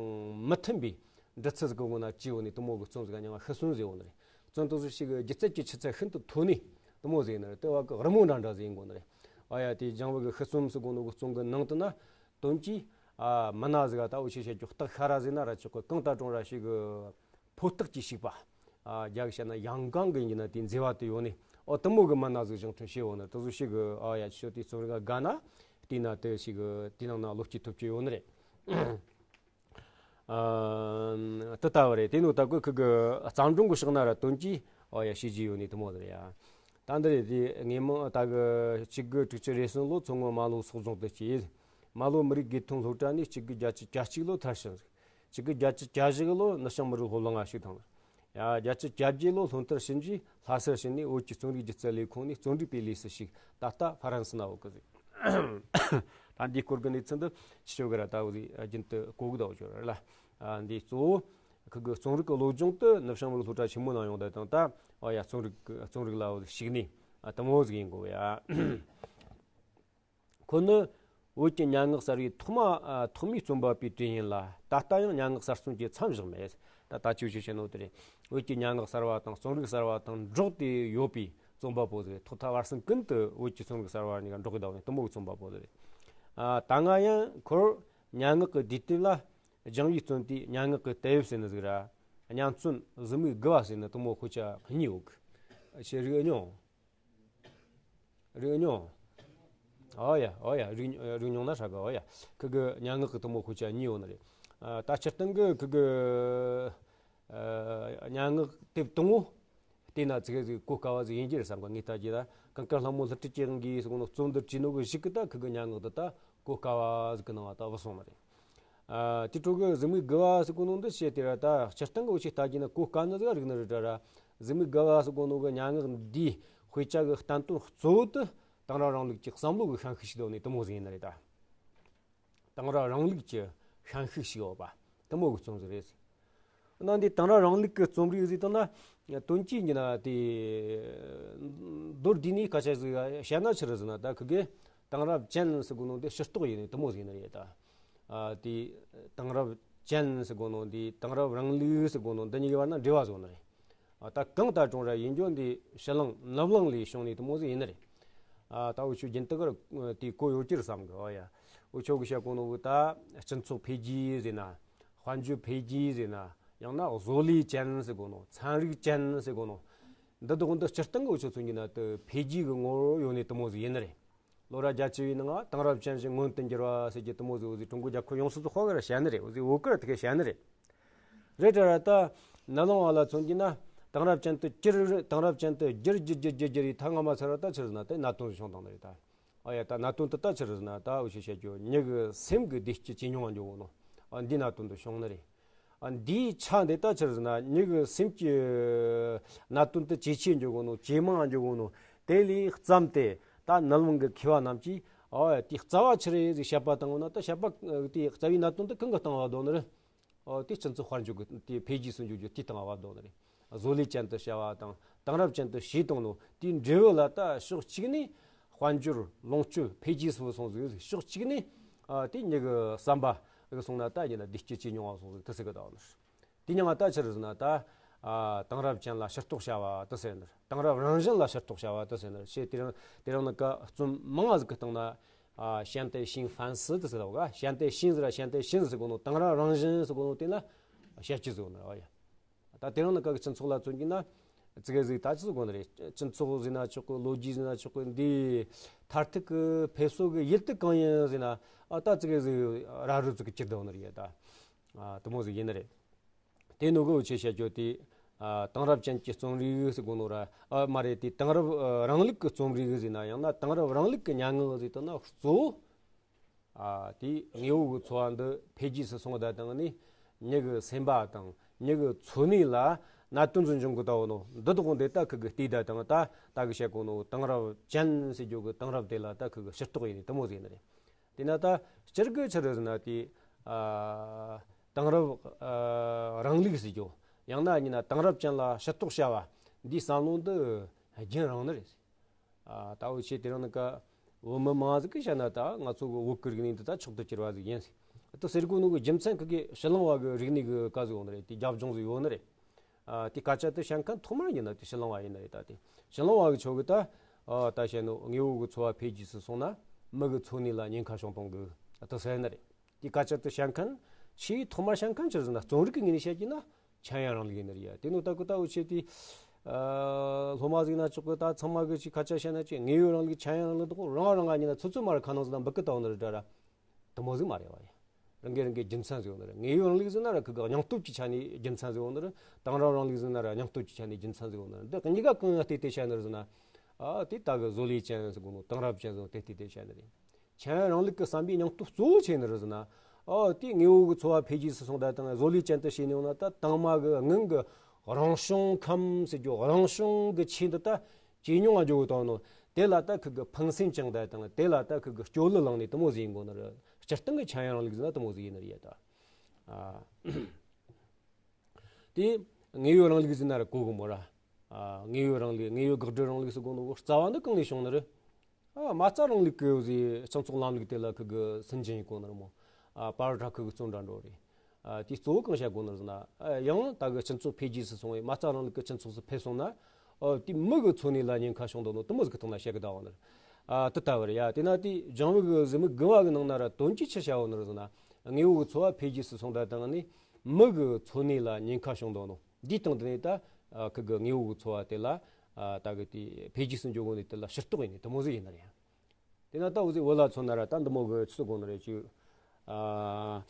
མི་མཐུན་པའི་འབྲི་ཚུལ་ཟིག་གི་ངོ་ན་བྲིས་ཡོད་ནི་དེ་མོ་གི་རྩོམ་ཟིག་ག་མྱིང་ང་ཤི་གསོན་ཟེར་ཡོད་ནི་རེད། རྩོམ་དེ་ཚོ་ཞིག་གི་སྒྱུ་རྩལ་གྱི་ཆུ་ཚད་ཤིན་ཏུ་མཐོ་ནི་དེ་མོ་ཟིག་ཡིན་ནི་རེད། དེ་བ་གི་རི་མོ་འདྲ་འདྲ་ཟིག་ཡིན་དགོས་ནི་རེད། ཨ་ཡ་དེ་ལྗང་བུ་གི་ཤི་གསོན་ཟེར་གོ་ནོ་གི་རྩོམ་གི་ནང་དུ་ན། དོན་གྱིས་ཨ་མི་སྣ་ཟིག་ག་ད་འུ་ཆོས་བཤད་རྒྱུ་སྟག་ཤ་ར་ཟེར་ན་ར་ཆོག་གི། གང་ལྟར་ཀྲུང་ར་ཞིག་གི་ཕོ་སྟག་གི་ཞིག་པ། ཨ་རྒྱ་གི་བཤད་ན་ཡང་གང་གི་ཡིན་ན་དེ་མཛེས་པ་དེ་ཡོད་ནི། ཨོ་དེ་མོ་གི་མི་སྣ་ཟིག་བཞེངས་སྐྲུན་བྱས་ཡོད་ནི། དེ་ཚོ་ཞིག་གི་ཨ་ཡ་ཆོས་དེ་རྩོམ་རིག་ག་དགའ་ན་བལྟས་ན་དེ་ཞིག་གི་དེ་ནང་ན་བློ་སྐྱེད་ཐོབ་ཀྱི་ཡོད་ནི་རེད། ཨ་དེ་ལྟ་བུ་རེད། དེ་ནོ་ད་གི་ཁུ་གི་བརྩམས་སྒྲུང་གི་ཕྱོགས་ན་ར་དོན་གྱིས་ཨོ་ཡ་བྱས་རྗེས་ཡོད་ནི་དེ་མོ་རེད་ཡ། ད་འདི་རེད། དེ་དངོས་མང་ད་གི་གཅིག་དགུ་དྲུག་ཅུ་རེ་གསུམ་ལོ་མཚོ་སྔོན་རྨ་ལྷོ་སོག་རྫོང་དུ་སྐྱེས། རྨ་ལྷོ་མི་རིགས་དགེ་ཐོན་སློབ་གྲྭ་ནས་གཅིག་དགུ་བརྒྱད་ཅུ་གྱ་གཅིག་ལོ་མཐར་ཕྱིན། གཅིག་དགུ་བརྒྱད་ཅུ་གྱ་བཞི་ལོ་ནུབ་བྱང་མི་རིགས་སློབ་གླིང་ང་ཞུགས་དང་། ཡ་བརྒྱད་ཅུ་གྱ་བརྒྱད་ལོ་སློབ་མཐར་ཕྱིན་རྗེས་ལྷ་སར་ཕྱིན་ནས་བོད་ཀྱི་རྩོམ་རིག་སྒྱུ་རྩལ་ལས་ཁུངས་ནས་རྩོམ་སྒྲིག་པའི་ལས་སུ་ཞུགས། ད་ལྟ་ཧྥ་རན་སི་ན་ཡོད་གི་ཟིག་ད་འདིའི་སྐོར་གི་གནས་ཚུལ་འདི་ཕྱི་ཕྱོགས་གི་ར་ད་འུ་ཟིག་རྒྱུན་དུ་གོ་གི་ད་འུ་ཆོ་ར་ལ། ཨ་འདི་གཙོ་བོ་ཁུ་གི་རྩོམ་རིག་གི་བློ་སྦྱོང་དུ་ནུབ་བྱང་མི་རིགས་སློབ་གྲྭ་ཆེན་མོ་ནང་ཡོང་བསྡད་དང་། ད་ཨ་ཡ་རྩོམ་རིག་གི་རྩོམ་རིག་ལ་འུ་ཟིག་ཞུགས་ནས་ཨ་དེ་མོ་ཟིག་ཡིན་གོ་ཡ། ཁོ་ནི་བོད་ཀྱི་སྙན་ངག་གསར་བའི་ཐོག་མ་ཨ་ཐོག་མའི་རྩོམ་པ་པོའི་གྲས་ཡིན་ལ། ད་ལྟ་ཡང་སྙན་ངག་གསར་རྩོམ་གྱི་མཚམས་བཞག་མེད། ད་ལྟ་ཆོས་ཆོས་བཤད་ནོ་དེ་རེད། བོད་ཀྱི་སྙན་ངག་གསར་བ་དང་རྩོམ་རིག་གསར་བ་དང་འགྲོགས་ཏེ་ཡོད་པའི་རྩོམ་པ་པོ་ཟིག་རེད། ཐོག་མཐའ་བར་གསུམ་ཀུན་ཏུ་བོད་ཀྱི་རྩོམ་རིག་གསར་བ་གཉིས་ཀ་འགྲོགས་ཀྱི་བསྡད་ནས་དེ་མོ་གི་རྩོམ་པ་པོ་ཟིག་རེད། ཨ་ད་སྔ་ཡང་ཁོར་སྙན་ངག་གི་དུས་དེབ་ལ་སྦྱང་བའི་རྩོམ་དེ་སྙན་ངག་གི་དེབ་ཟེར་ནི་ཟིག་ར། སྙན་རྩོམ་གཟི་མིག་དགུ་བ་ཟེར་ནི་དེ་མོ་དཔེ་ཆ་གཉིས་ཡོད་གི། ཁྱེད་རིག་མྱོང་། རིག་མྱོང་། ཨོ་ཡ་ཨོ་ཡ། རིག་རིག་མྱོང་ན་ཧྲ་གི། ཨོ་ཡ། ཁུ་གི་སྙན་ངག་གི་དེ་མོ་དཔེ་ཆ་གཉིས་ཡོད་ནི་རེད། ཨ་ད་སྤྱིར་བཏང་གི་ཁུ་གི་ཨ་སྙན་ངག་དེབ་དང་པོ་བལྟས་ན་ཙི་གེ་ཟིག་གོ་དཀའ་བ་ཟིག་ཡིན་རྒྱུ་རེད་བསམ་གི། ངས་ལྟ་རྒྱུ་ད་གངས་དཀར་ལྷ་མོ་ལྷུན་གྲུབ་ཀྱི་དབང་གིས་ཟེར་གོ་ནོ་རྩོམ་འདི་བྲིས་ནོ་གི་གཞུག་གི་ད་ཁུ་གི་སྙན་ངག་འདི་ད་གོ་དཀའ་བ་ཟིག་གི་ནང་ང་ད་བུད་སོང་ནི་རེད། ཨ་དེ་འཕྲོ་གི་གཟི་མིག་དགུ་བ་ཟེར་གོ་ནོ་འདི་བཤད་དེ་ར། ད་སྤྱིར་བཏང་གི་འུ་ཆོས་ལྟ་རྒྱུ་ན་གོ་དཀའ་ནི་ཟིག་རིག་ནི་རེད་དྲ་ར། གཟི་མིག་དགུ་བ་ཟེར་གོ་ནོ་གི་སྙན་ངག་འདིའི་དཔེ་ཆ་གི་བསྟན་དོན་གཙོ་བོ་དེ་དེང་རབས་རིང་ལུགས་ཀྱི་བསམ་བློ་གི་ཤན་ཤུགས་ཤིག་འདོན་ནས་དེ་མོ་ཟིག་ཡིན་ནི་རེད་ད། དེང་རབས་རིང་ལུགས་ཀྱི་ཤན་ཤུགས་ཤིག་ཡོད་པ་དེ་མོ་གི་རྩོམ་ཟིག་རེད། ན་འདི་དེང་རབས་རིང་ལུགས་ཀྱི་རྩོམ་རིག་ཟིག་དང་ན་དོན་གྱིས་ཡིན་ན་དེ་མདོར་བསྡུས་ནས་སྐད་ཆ་ཟིག་བཤད་ན་ཆི་རེད་ཟེར་ན། ད་ཁུ་གེ་དེང་རབས་ཅན་ཟེར་གོ་ནོ་འདི་ཕྱིར་རྟོག་ཡིན་ནི་དེ་མོ་ཟིག་ཡིན་ནི་རེད་ད། ཨ་དེ་དེང་རབས་ཅན་ཟེར་གོ་ནོ་འདི་དེང་རབས་རིང་ལུགས་ཟེར་གོ་ནོ་འདི་གཉིས་ཀྱི་བར་ན་འབྲེལ་བ་བཟོ་ནི་རེད། ཨ་ད་གང་ལྟར་ཀྲུང་ར་ཡིན་རྒྱུ་འདི་ཕྱི་གླིང་ནུབ་གླིང་ལས་བྱུང་ནི་དེ་མོ་ཟིག་ཡིན་ནི་རེད། ཨ་ད་འུ་ཆོས་རྒྱུན་དུ་གར་དེ་གོ་ཡོད་ཀྱི་རེད་བསམ་གི། ཨོ་ཡ། འུ་ཆོ་གི་བཤད་གོ་ནོ་གི་ད་སྤྱི་ཚོགས་འཕེལ་རྒྱས་ཟེར་ན། དཔལ་འབྱོར་འཕེལ་རྒྱས་ཟེར་ན། ཡང་ན་བཟོ་ལས་ཅན་ཟེར་གོ་ནོ། ཚན་རིག་ཅན་ཟེར་གོ་ནོ། འདི་དག་འདི་སྤྱིར་བཏང་གི་འུ་ཆོ་མཚོན་རྒྱུ་ན་དེ་འཕེལ་རྒྱས་ཀྱི་ངོ་བོ་ཡོད་ནི་དེ་མོ་ཟིག་ཡིན་ནི་རེད། ལོ་རབས་བརྒྱད་ཅུ་བའི་ནང་དེང་རབས་ཅན་ཞིག་མངོན་དུ་འགྱུར་བ་ཟེར་རྒྱུ་དེ་མོ་ཟིག་འུ་ཟིག་ཀྲུང་གོ་རྒྱལ་ཁབ་ཡོངས་སུ་རྫོགས་པ་གིས་ར་བཤད་ནི་རེད། འུ་ཟིག་བོད་གིས་ར་དེ་ག་བཤད་ནི་རེད། རེད་དྲ་ར། ད་ནད་ལམ་བ་ལ་མཚོན་རྒྱུ་ན་དེང་རབས་ཅན་དུ་གྱུར། དེང་རབས་ཅན་དུ་གྱུར་གྱུར་གྱུར་གྱུར་གྱུར་རེད། ད་སྔ་མ་ཚར་བ་ད་ཆི་རེད་ཟེར་ན་དེ་གནད་དོན་བྱུང་བཏང་ནི་རེད་ད། ཨ་ཡ། ད་གནད་དོན་དེ་ད་ཆི་རེད་ཟེར་ན། ད་འུ་ཆོས་བཤད་རྒྱུ་མྱི་གི་སེམས་ཀྱི་བདེ་སྐྱིད་ཇེ་ཉུང་བ་འགྱོ་གོ་ནོ། ཨ་འདིའི་གནད་དོན་དེ་བྱུང་ནི་རེད། ཨ་འདིའི་ཆ་འདི་ད་ཆི་རེད་ཟེར་ན་མྱི་གི་སེམས་ཀྱི་གནད་དོན་དེ་ཇེ་ཆེ་འགྱོ་གོ་ནོ། ཇེ་མང་འགྱོ་གོ་ནོ། དེ་ལས་བརྩམས་ཏེ་ད་ནད་ལམ་གི་མཁས་པ་རྣམས་ཀྱིས་ཨ་དེའི་རྩ་བ་ཆི་རེད་ཟེར་བཤད་པ་བཏང་བ་ན། ད་བཤད་པ་དེའི་རྩ་བའི་གནད་དོན་དེ་གང་གིས་བཏང་བ་འདོད་ནི་རེད། ཨོ་དེ་སྤྱི་ཚོགས་དཔལ་འབྱོར་གྱི་དེ་འཕེལ་རྒྱས་སུ་འགྱོ་རྒྱུ་དེས་བཏང་བ་འདོད་ནི་རེད། བཟོ་ལས་ཅན་དུ་བྱ་བ་དང་དེང་རབས་ཅན་དུ་བྱས་བཏང་ནོ་དེའི་འབྲས་བུ་ལ་ད་ཕྱོགས་གཅིག་ནས་དཔལ་འབྱོར་ལོངས་སྤྱོད་འཕེལ་རྒྱས་སུ་སོང་ཟིག། ཕྱོགས་གཅིག་ནས་ཨ་དེ་མྱི་གི་བསམ་པ་གི་སོང་ན་ད་ཡིན་ན་བདེ་སྐྱིད་ཇེ་ཉུང་བ་སོང་ཟིག། དེ་ཟེར་གི་ད་བ་ནི། དེ་མྱིང་ང་ད་ཆི་རེད་ཟེར་ན། ད་ ཨ། དེང་རབས་ཅན་ལ་ཕྱིར་རྟོག་བྱ་བ་དེ་ཟེར་ནི་རེད། དེང་རབས་རང་བཞིན་ལ་ཕྱིར་རྟོག་བྱ་བ་དེ་ཟེར་ནི་རེད། ཞེས་དེ་རིང་དེ་རིང་ནི་ཀ་རྩོམ་མང་ང་ཟིག་གི་སྟེང་ན། ཨ། 现代性反思 དེ་ཟེར་བ། 现代性 ཟེར་ར། 现代性 ཟེར་གོ་ནོ། དེང་རབས་རང་བཞིན་ཟེར་གོ་ནོ་དེ་ན་བཤད་རྒྱུ་ཟིག་ཡོད་ནི་རེད་བ་ཡ། ད་དེ་རིང་ནི་ཀ་གི་སྤྱི་ཚོགས་ལ་མཚོན་རྒྱུ་ན་ཙི་གེ་ཟིག་ད་ཅི་ཟིག་དགོས་ནི་རེད། སྤྱི་ཚོགས་ཟེར་ན་ཆོག་གི། ལོ་རྒྱུས་ཟེར་ན་ཆོག་གི། འདི་མཐར་ཐུག་གི་ཕེབས་བསུ་གི་ཡུལ་དེ་གང་ཡིན་ཟེར་ན། ཨ། ད་ཙི་གེ་ཟིག་ར་རུ་ཙིག་གི་གྱུར་བསྡད་ནི་རེད་ད། ཨ། དེ་མོ་ཟིག་ཡིན་ནི་རེད། དེ་ནོ་གི་འུ་ཆོས་བཤད་རྒྱུ་དེ། ཨ། དེང་རབས་ཅན་གྱི་རྩོམ་རིག་ཟེར་གོ་ནོ་ར། ཨ། མ་རེད། དེ་དེང་རབས་ཨ་རིང་ལུགས་ཀྱི་རྩོམ་རིག་ཟེར་ན། ཡང་ན་དེང་རབས་རིང་ལུགས་ཀྱི་སྙན་ངག་ཟེར་དོ་ན། གཙོ་བོ། ཨ། དེ་དངོས་པོ་གི་འཚོ་བ་འདི་འཕེལ་རྒྱས་སུ་སོང་བ་དང་ནི། མྱི་གི་སེམས་པ་དང་མྱི་གི་འཚོ་གནས་ལ་གནད་དོན་ཟིག་འབྱུང་གི་ད་བོ་ནོ། འདི་དག་འདི་ད་ཁུ་གི་བལྟས་ད་དང་། ད་ད་གི་བཤད་གོ་ནོ་དེང་རབས་ཅན་ཟེར་རྒྱུ་གི་དེང་རབས་དེ་ལ་ད་ཁུ་གི་ཕྱིར་རྟོག་ཡིན་ནི་དེ་མོ་ཟིག་ཡིན་ནི་རེད། དེ་ན་ད་སྤྱིར་གི་ཆི་རེད་ཟེར་ན། དེ། ཨ། དེང་རབས་ཨ་རིང་ལུགས་ཟེར་རྒྱུ། ཡང་ན་ཡིན་ན་དེང་རབས་ཅན་ལ་ཕྱིར་རྟོག་བྱ་བ་འདིའི་བསམ་བློ་འདི་རྒྱུན་རིང་ནི་རེད། ཨ། ད་འུ་ཆོས་དེ་རིང་ནི་ཀ་བོད་མི་མང་ཟིག་གིས་བཤད་ན། ད་ང་ཚོ་གི་བོད་ཀྱི་རིག་གནས་འདི་ད་མཆོག་ཏུ་གྱུར་པ་ཟིག་ཡིན། དེ་ཟེར་གོ་ནོ་གི་རྒྱུ་མཚན་ཁུ་གི་ཕྱི་གླིང་བ་གི་རིག་གནས་གི་ཀ་ཟིག་ཡོད་ནི་རེད། དེ་རྒྱབ་ལྗོངས་ཟིག་ཡོད་ནི་རེད། ཨ། དེ་སྐད་ཆ་དེ་བཤད་མཁན་ཐོག་མར་ཡིན་ན་དེ་ཕྱི་གླིང་བ་ཡིན་ནི་རེད། ད་དེ་ཕྱི་གླིང་བ་གི་ཆོ་གི་ད། ཨ། ད་བཤད་ནོ་དངོས་པོ་གི་འཚོ་བ་འཕེལ་རྒྱས་སུ་སོང་ན་མི་གི་འཚོ་གནས་ལ་ཉེན་ཁ་བྱུང་བཏང་གི་དེ་ཟེར་ནི་རེད། དེ་སྐད་ཆ་དེ་བཤད་མཁན་ཆེས་ཐོག་མར་བཤད་མཁན་ཆི་རེད་ཟེར་ན། རྩོམ་རིག་གི་ངོས་ནས་བཤད་རྒྱུ་ན་འཆར་ཡན་རིང་ལུགས་ཡིན་ནི་རེད་ཡ། དེ་ནོ་ད་ཁུ་ད་འུ་ཆོས་དེ། ཨ། སློབ་མ་ཟིག་ན་ཆོག་གི། ད་ཚང་མ་གི་ཅིག་སྐད་ཆ་བཤད་ན་ཅིག་དངོས་ཡོད་རིང་ལུགས་འཆར་ཡན་རིང་ལུགས་དེ་རང་རང་ང་ཉིད་ན་ཚོད་ཚོད་མ་རེད། ཁ་ནང་ཟིག་ན་འབུད་གི་ད་བོ་ནི་རེད་དྲ་ར། དེ་མོ་ཟིག་མ་རེད་བ་ཡ། རང་གི་རང་གི་རྒྱུ་མཚན་ཟིག་ཡོད་ནི་རེད། དངོས་ཡོད་རིང་ལུགས་ཟེར་ན་ར་ཁུ་གི་སྙིང་སྟོབས་ཀྱི་ཆ་ནས་རྒྱུ་མཚན་ཟིག་ཡོད་ནི་རེད། དེང་རབས་རིང་ལུགས་ཟེར་ན་ར་སྙིང་སྟོབས་ཀྱི་ཆ་ནས་རྒྱུ་མཚན་ཟིག་ཡོད་ནི་རེད། འདི་གཉིས་ཀ་གང་ཡང་བལྟས་ཏེ་བཤད་ནི་རེད་ཟེར་ན། ཨ། དེ་ད་གི་བཟོ་ལས་ཅན་ཟེར་གོ་ནོ་དེང་རབས་ཅན་ཟིག་དེ་བལྟས་ཏེ་བཤད་ནི་རེད། འཆར་ཡན་རིང་ལུགས་ཀྱི་བསམ་པའི་སྙིང་སྟོབས་གཙོ་བོ་ཆི་ནི་རེད་ཟེར་ན། ཨ། དེ་དངོས་པོ་གི་འཚོ་བ་འཕེལ་རྒྱས་སུ་སོང་ད་དང་བཟོ་ལས་ཅན་དུ་བྱས་ནས་ཡོང་ན། ད་དང་མ་གི་སྔོན་གི་རང་བྱུང་ཁམས་ཟེར་རྒྱུ། རང་བྱུང་གི་ཆོས་འདི་ད་ཇེ་ཉུང་ང་འགྲོ་གི་བཏང་ནོ། དེ་ལ་ད་ཁུ་གི་ཕངས་སེམས་བཅངས་ད་དང་། དེ་ལ་ད་ཁུ་གི་སྐྱོ་གླུ་བླངས་ནས་དེ་མོ་ཟིག་ཡིན་དགོས་ནི་རེད། སྤྱིར་བཏང་གི་འཆར་ཡན་རིང་ལུགས་ཟེར་ན་དེ་མོ་ཟིག་ཡིན་ནི་རེད་ད། ཨ། དེ་དངོས་ཡོད་རིང་ལུགས་ཟེར་ན་ར་གོ་གི་མོ་ར། ཨ། དངོས་ཡོད་རིང་ལུགས། དངོས་ཡོད་འགག་སྒྲོལ་རིང་ལུགས་ཟེར་གོ་ནོ་རྩ་བ་འདི་གང་ནས་བྱུང་ནི་རེད། ཨ། མ་རྩ་རིང་ལུགས་ཀྱི་ཟེར་སྤྱི་ཚོགས་ལམ་ལུགས་དེ་ལ་ཁུ་གི་སུན་འབྱིན་ཡིན་གོ་ནི་རེད་མོ། ཨ། པར་ཁྲ་ཁུ་གི་བཙོན་འདྲ་འགྲོ་རེད། ཨ། དེ་གཙོ་བོ་གང་བཤད་གོ་ནི་རེད་ཟེར་ན། ཨ། ཡང་ད་གི་སྤྱི་ཚོགས་འཕེལ་རྒྱས་སུ་སོང་བས། མ་རྩ་རིང་ལུགས་ཀྱི་སྤྱི་ཚོགས་སུ་ཕེབས་སོང་ན། ཨ། དེ་མི་གི་འཚོ་གནས་ལ་ཉེན་ཁ་བྱུང་འདུག་ནོ་དེ་མོ་ཟིག་གི་ཐོག་ན་བཤད་གི་ད་བ་ནི་རེད། ཨ། དེ་ལྟ་བུ་རེད་ཡ། དེ་ན་དེ་འཇང་བུ་གི་གཟི་མིག་དགུ་བ་གི་ནང་ན་ར་དོན་གྱིས་ཆི་བཤད་བ་ནི་རེད་ཟེར་ན། དངོས་པོ་གི་འཚོ་བ་འཕེལ་རྒྱས་སུ་སོང་ད་དང་ནི་མི་གི་འཚོ་གནས་ལ་ཉེན་ཁ་བྱུང་འདུག་ནོ། འདིའི་སྟེང་དེ་ནས་ད། ཨ། ཁུ་གི་དངོས་པོ་གི་འཚོ་བ་དེ་ལ། ཨ། ད་གི་དེ་འཕེལ་རྒྱས་སུ་འགྱོ་གོ་ནི་དེ་ལ་ཕྱིར་རྟོག་ཡིན་ནི་དེ་མོ་ཟིག་ཡིན་ནི་རེད། དེ་ན་ད་འུ་ཟིག་བོད་ལ་མཚོན་ན་ར་ད་འདི་མོ་གི་ཆི་ཟེར་གོ་ནི་རེད། ཅིག་ཨ།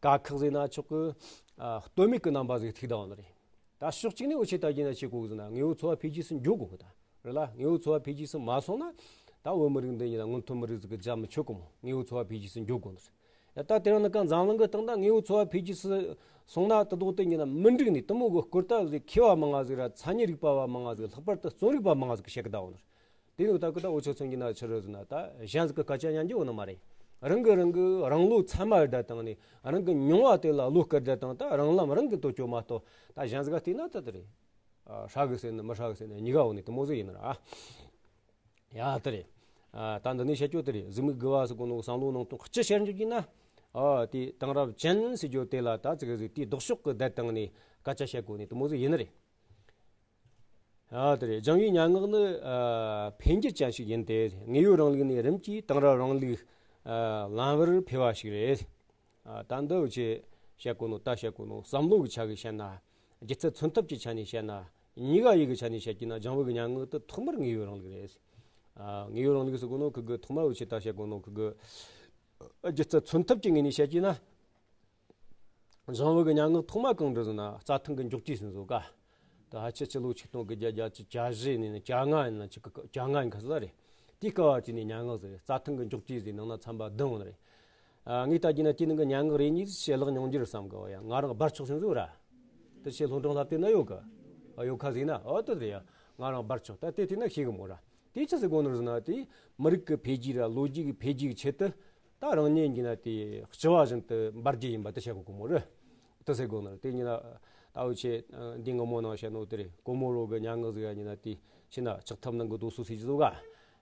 དཀའ་ཁག་ཟེར་ན་ཆོག་གི། ཨ། ལྟོས་མེད་ཀྱི་རྣམ་པ་ཟིག་ཐུག་ད་བ་ནི་རེད། ད་ཕྱོགས་གཅིག་ནས་འུ་ཆོས་ད་གིན་ན་བྱེད་དགོས་གི་ཟེར་ན། དངོས་པོ་འཚོ་བ་འཕེལ་རྒྱས་སུ་འགྱོ་དགོས་གི་ད། རེད་ལ། དངོས་པོ་འཚོ་བ་འཕེལ་རྒྱས་སུ་མ་སོང་ན། ད་བོད་མི་རིགས་འདི་ཉིད་ལ་སྔོན་ཐོན་མི་རིགས་ཟིག་གི་རྒྱ་མི་ཆོད་གི་མོ། དངོས་པོ་འཚོ་བ་འཕེལ་རྒྱས་སུ་འགྱོ་དགོས་ནི་རེད། ཡ། ད་དེ་རིང་ནི་ཀ་འཛམ་གླིང་གི་སྟེང་ད་དངོས་པོ་འཚོ་བ་འཕེལ་རྒྱས་སུ་སོང་ན་དེ་དོག་དེ་ཉིད་ན་མི་འགྲིག་ནི་དེ་མོ་གི་སྐོར་ད་ཟིག་མཁས་པ་མང་ང་ཟིག་ར་མཚན་ཉིད་རིག་པ་བ་མང་ང་ཟིག་ལྷག་པར་དུ་རྩོམ་རིག་པ་མང་ང་ཟིག་གིས་བཤད་གི་ད་བ་ནི་རེད། དེ་ནི་ད་གི་ད་འུ་ཆོས་མཚོན་རྒྱུ་ན་ཆི་རེད་ཟེར་ན། ད་གཞན་ཟིག་གི་སྐད་ཆ་ཉན་རྒྱུ་ཡོད་ནི་མ་རེད། རང་གི་རང་གི་རང་བློ་ཚད་མ་ཡོད་ད་དང་ནི། རང་གི་མྱོང་བ་དེ་ལ་བློ་སྐད་ད་དང་། ད་རང་ལམ་རང་གིས་དོ་ཅོ་མ་གཏོགས། ད་གཞན་ཟིག་ག་བལྟས་ན་ད་དེ་རེད། ཨ། ཧྲ་གི་ཟེར་ནི་མི་ཧྲ་གི་ཟེར་ནི་གཉིས་ཀ་འོ་ནི་དེ་མོ་ཟིག་ཡིན་ནི་ར། ཡ། དེ་རེད། ཨ། ད་འདི་ནས་བཤད་རྒྱུ་དེ་རེད། གཟི་མིག་དགུ་བ་ཟེར་གོ་ནོ་བསམ་བློ་ནང་དོན་སྤྱི་བཤད་རྒྱུ་ཡིན་ན། ཨ། དེ་དེང་རབས་ཅན་ཟེར་རྒྱུ་དེ་ལ་ད་ཙི་གེ་ཟིག་དེའི་ལྡོག་ཕྱོགས་ཀྱི་བསྡད་བཏང་ནས་སྐད་ཆ་བཤད་དགོས་ནི་དེ་མོ་ཟིག་ཡིན་ནི་རེད། ཨ། དེ་རེད། འཇང་བུའི་སྙན་ངག་ནི། ཨ། འཕེལ་འགྱུར་ཅན་ཞིག་ཡིན་ཏེ། དངོས་ཡོད་རིང་ལུགས་ནས་རིམ་གྱིས་དེང་རབས་རིང་ལུགས། ཨ། ལམ་བར་འཕེལ་བ་ཞིག་རེད། ཨ། ད་འདི་འུ་ཆོས་བཤད་གོ་ནོ། ད་བཤད་གོ་ནོ་བསམ་བློ་གི་ཆ་གིས་བཤད་ན། སྒྱུ་རྩལ་མཚོན་ཐབས་ཀྱི་ཆ་ནས་བཤད་ན། གཉིས་ཀ་ཡི་གི་ཆ་ནས་བཤད་རྒྱུ་ན། འཇང་བུ་གི་སྙན་ངག་དེ་ཐོག་མར་དངོས་ཡོད་རིང་ལུགས་རེད། ཨ། དངོས་ཡོད་རིང་ལུགས་ཟེར་གོ་ནོ་ཁུ་གི་ཐོག་མར་འུ་ཆོས་ད་བཤད་གོ་ནོ་ཁུ་གི་སྒྱུ་རྩལ་མཚོན་ཐབས་ཀྱི་ངོས་ནས་བཤད་རྒྱུ་ན། འཇང་བུ་གི་སྙན་ངག་ཐོག་མ་གང་རེད་ཟེར་ན། རྩྭ་ཐང་གི་མགྱོགས་བྲོས་ཟེར་ནོ་ཟིག་ག། ད་ཕལ་ཆེར་ཕྱི་ལོ་ཆིག་སྟོང་དགུ་བརྒྱ་བརྒྱད་ཅུ་གྱ་བཞི་ཡིན་ན་གྱ་ལྔ་ཡིན་ན་ཅིག་གི་གྱ་ལྔ་ཡིན་ཁ་ཟིག་རེད། དེའི་སྐབས་བ་དེ་ནས་སྙན་ངག་ཟིག་རེད། རྩྭ་ཐང་གི་མགྱོགས་བྲོས་ཟེར་ནང་ན་ཚན་པ་བདུན་ཡོད་ནི་རེད། ཨ། ངས་ལྟ་རྒྱུ་ན་དེའི་ནང་གི་སྙན་ངག་རེ་གཉིས་ཞལ་ལག་ཉུང་འགྱུར་བསམ་གི་བ་ཡ། ང་རང་སྦར་ཆོག་ཟེར་ནོ་ཟིག་ར། དེ་ཆེ་ལྷོ་འབྲིང་ལྷ་བལྟས་ན་ཡོད་གི། ཨ། ཡོད་ཁ་ཟིག་ན། ཨོ་དེ་རེད་ཡ། ང་རང་སྦར་ཆོག་ད་དེ་བལྟས་ན་ཤེས་གི་མོ་ར། དེ་ཆི་ཟེར་གོ་ནི་རེད་ཟེར་ན། དེ་མི་རིགས་ཀྱི་འཕེལ་རྒྱས་ར་ལོ་རྒྱུས་ཀྱི་འཕེལ་རྒྱས་ཀྱི་ཆེད་དུ། ད་རང་ཉིད་ཀྱིས་ན་དེ་སྤྱི་བ་བཞིན་དུ་འབར་རྒྱུ་ཡིན་པ་དེ་བཤད་གོ་གི་མོ་རེད། དེ་ཟེར་གོ་ནི་རེད། དེ་ཡིན་ན་ད་འུ་ཆོས་འདི་སྔ་མོ་ནང་བཤད་ནོ་དེ་རེད། གོ་མོ་རོ་གི་སྙན་ངག་ཟིག་ཡ་ཡིན་ན། དེ་ཕྱི་ན་ཆགས་ཐབས་ནང་གི་རྡོ་སོལ་ཟེར་གི་ཟིག་ག།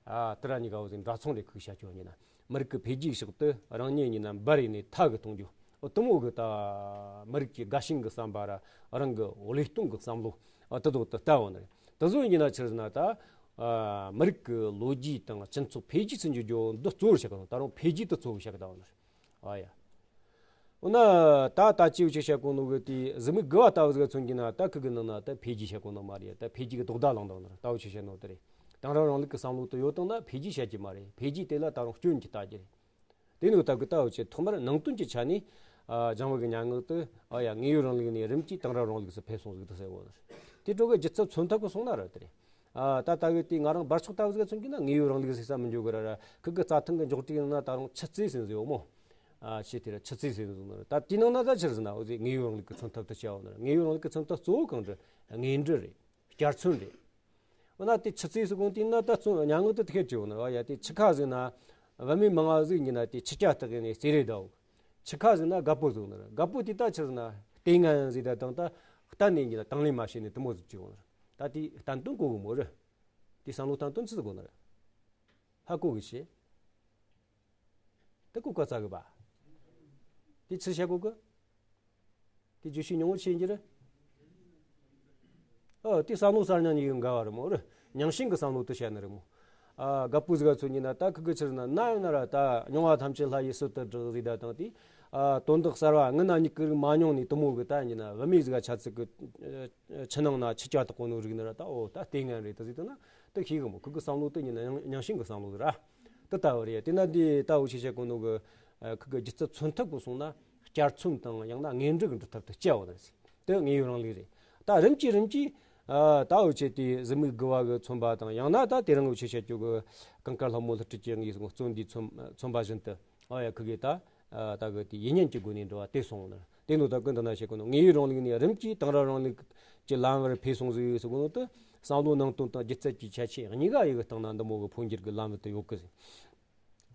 ཨ། དེ་ར་གཉིས་ཀ་འུ་ཟིག་འདྲ་མཚུངས་རེད། ཁུག་བཤད་རྒྱུ་ཡིན་ན། མི་རིགས་ཀྱི་འཕེལ་རྒྱས་ཕྱོགས་དུ་རང་ཉིད་ཡིན་ན་འབར་ཡིན་ནས་ཐག་གི་གཏོང་རྒྱུ། འོ་དེ་མོ་གི་ད་མི་རིགས་ཀྱི་དགའ་ཞེན་གི་བསམ་པ་ར་རང་གི་བློས་གཏོང་གི་བསམ་བློ་འོ་དེ་དག་ཏུ་ལྟ་འོ་ནི་རེད། དེ་ཚོ་ཡིན་ན་ཆི་ཟེར་ན་ད་ཨ་མི་རིགས་ཀྱི་ལོ་རྒྱུས་དང་སྤྱི་ཚོགས་འཕེལ་རྒྱས་སུ་འགྱུར་རྒྱུ་འདི་གཙོ་བོར་བཤད་གི་ད་རུང་འཕེལ་རྒྱས་དེ་གཙོ་བོར་བཤད་གི་ད་འོ་ནི་རེད། ཨ་ཡ། འོ་ན་ད་ད་ཅིའུ་ཆི་བཤད་གོ་ནོ་གི་དེ་གཟི་མིག་དགུ་བ་ལྟ་བུ་ཟིག་མཚོན་གྱི་ན་ད་ཁུ་གི་ནང་ན་ད་འཕེལ་རྒྱས་བཤད་གོ་ནོ་མ་རེད། ད་འཕེལ་རྒྱས་གི་ལྡོག་ཟླ་ལངས་དང་ནི་ལྟ་བུ་ཆི་བཤད་ནོ་དེ་རེད། དེང་རབས་རིང་ལུགས་ཀྱི་བསམ་བློ་དེ་ཡོད་དང་ན་འཕེལ་རྒྱས་བཤད་ཀྱི་མ་རེད། འཕེལ་རྒྱས་དེ་ལ་ད་རུང་སྐྱོན་གྱི་ལྟ་རྒྱུ་རེད། དེ་ནི་ལྟ་བུ་ལྟ་བུ་ཆེ་ཐོག་མར་ནང་དོན་གྱི་ཆ་ནས་ཨ་སྦྱང་བའི་གི་སྙན་ངག་དེ་ཨ་ཡ་དངོས་ཡོད་རིང་ལུགས་ནས་རིམ་གྱིས་དེང་རབས་རིང་ལུགས་སུ་ཕེབས་སོང་ཟིག་དེ་ཟེར་བོ་ནི་རེད། དེ་དྲོ་གི་སྒྱུ་རྩལ་མཚོན་ཐབས་ཀྱི་སོང་ན་ར་དེ་རེད། ཨ་ད་ལྟ་བུ་དེ་ང་རང་འབར་ཆོག་ལྟ་བུ་ཟིག་མཚོན་གྱི་ན་དངོས་ཡོད་རིང་ལུགས་ཟེར་ས་མི་འཇོག་གི་ར་ར་ཁུ་གི་རྩྭ་ཐང་གི་འཇོག་དྲིག་ནང་ན་ད་རུང་ཆུ་རྩེ་ཟེར་ཟིག་ཡོད་མོ། ཨ་ཆེ་དེ་ར་ཆུ་རྩེ་ཟེར་ཟིག་ནི་ར་ད་དེའི་ནང་ན་ད་ཆི་ཟེར་ན་འོ་ཟིག་དངོས་ཡོད་རིང་ལུགས་ཀྱི་མཚོན་ཐབས་དེ་བྱ་བ་ནི་ར་དངོས་ཡོད་རིང་ལུགས་ཀྱི་མཚོན་ཐབས་གཙོ་བོ་གང་རེད། དངོས་འབྲེལ་རེད། བསྐྱར་མཚོན་རེད། འོ་ན་དེ་ཆུ་རྩེ་ཟེར་གོང་དེ་ན་ད་རྩོམ་སྙན་ངག་དེ་དེ་ཁེར་བྲིས་འོ་ན་ཨ་ཡ་དེ་ཆུ་ཁ་ཟིག་ན་བུད་མེད་མང་ང་ཟིག་ཡིན་ན་དེ་ཆུ་རྐྱལ་བཏགས་ནས་རྩེ་རེ་ཟླ་འོ། ཆུ་ཁ་ཟིག་ན་རྒད་པོ་ཟིག་ནི་ར་རྒད་པོ་དེ་ད་ཆི་ཟེར་ན་ལྟས་ངན་ཟིག་ད་དང་ད་གཏན་ནས་ཡིན་ན་དང་ལེན་མ་བྱས་ནས་དེ་མོ་ཟིག་བྲིས་འོ་ནི་ར། ད་དེ་བསྟན་དོན་གོ་གི་མོ་རེད། དེ་བསམ་བློ་བཏང་དོན་ཆི་ཟིག་གོ་ནི་རེད། ཧ་གོ་གི་ཤེས། དེ་གོ་ག་ཚ་གི་པ། དེ་ཆི་བཤད་གོ་གི། དེ་བརྗོད་བྱའི་མྱོང་བ་ཆེ་ཡིན་གྱི་རེད། ཨ་དེ་བསམ་བློ་གསར་རྙིང་གཉིས་ཀྱི་འགལ་བ་རེད་མོ་རེད། རྙིང་ཞེན་གྱི་བསམ་བློ་དེ་བཤད་ནི་རེད་མོ། ཨ་རྒད་པོ་ཟིག་ག་མཚོན་གྱི་ན་ད་ཁུ་གི་ཆི་ཟེར་ན་ན་ཡོད་ན་ར་ད་མྱོང་བ་ཐམས་ཅད་ལྷ་ཡི་ཟུར་དུ་བསྒྲགས་ཟིག་ད་དང་དེ། ཨ་དོན་དག་གསར་བ་སྔོན་ན་མྱི་གི་རིགས་མ་མྱོང་ནས་དེ་མོ་གི་ད་ཡིན་གྱི་ན་བུད་མེད་ཟིག་ག་ཆ་ཚིག་གི་ཆུ་ནང་ན་ཆུ་རྐྱལ་བཏགས་གོ་ནོ་རིག་ནི་ར་ད་འོ་ད་ལྟས་ངན་རེད་ད་ཟིག་ད་ན་ད་ཤེས་གི་མོ། ཁུ་གི་བསམ་བློ་དེ་ཡིན་ན་རྙིང་ཞེན་གྱི་བསམ་བློ་ཟིག་ར། དེ་ལྟ་བུ་རེད། དེ་ན་འདི་ལྟ་བུ་ཞིག་བཤད་གོ་ནོ་གི་ཁུ་གི་སྒྱུ་རྩལ་མཚོན་ཐབས་གི་སོང་ན་བསྐྱར་མཚོན་དང་ཡང་ན་དངོས་འབྲེལ་གྱི་འབྲི་ཐབས་དེ་སྐྱེ་བ་རེད། དེ་དངོས་ཡོད་རང་ལུགས་རེད། ད་རིམ་གྱིས་རིམ་གྱིས་ཨ་ད་འུ་ཆེ་དེ་གཟི་མིག་དགུ་བ་གི་མཚོན་པ་དང་ཡང་ན་ད་དེ་རིང་འུ་ཆེ་བཤད་རྒྱུ་གི་གངས་དཀར་ལྷ་མོ་ལྷུ་སྤྲུལ་གྱི་དབང་གིས་གཙོ་འདིའི་མཚོན་མཚོན་པ་བཞིན་དུ་ཨ་ཡ་ཁུ་གི་ད་ཨ་ད་གི་དེ་ཡིད་བརྙན་གྱི་སྒོ་ནས་འབྲི་བ་དེ་སོང་ནི། དེ་ནོ་ད་ཀུན་ད་ན་བཤད་གོ་ནོ་དངོས་ཡོད་རང་ལུགས་ནས་རིམ་གྱིས་དེང་རབས་རང་ལུགས་ཀྱི་ལམ་བར་འཕེལ་སོང་ཟིག་ཟེར་གོ་ནོ་དེ་བསམ་བློ་ནང་དོན་དང་སྒྱུ་རྩལ་གྱི་ཁྱད་ཆོས་གཉིས་ཀ་ཡི་གི་སྟེང་ན་འདི་མོ་གི་འཕོ་འགྱུར་གྱི་ལམ་བར་དུ་ཡོད་གི་ཟིག་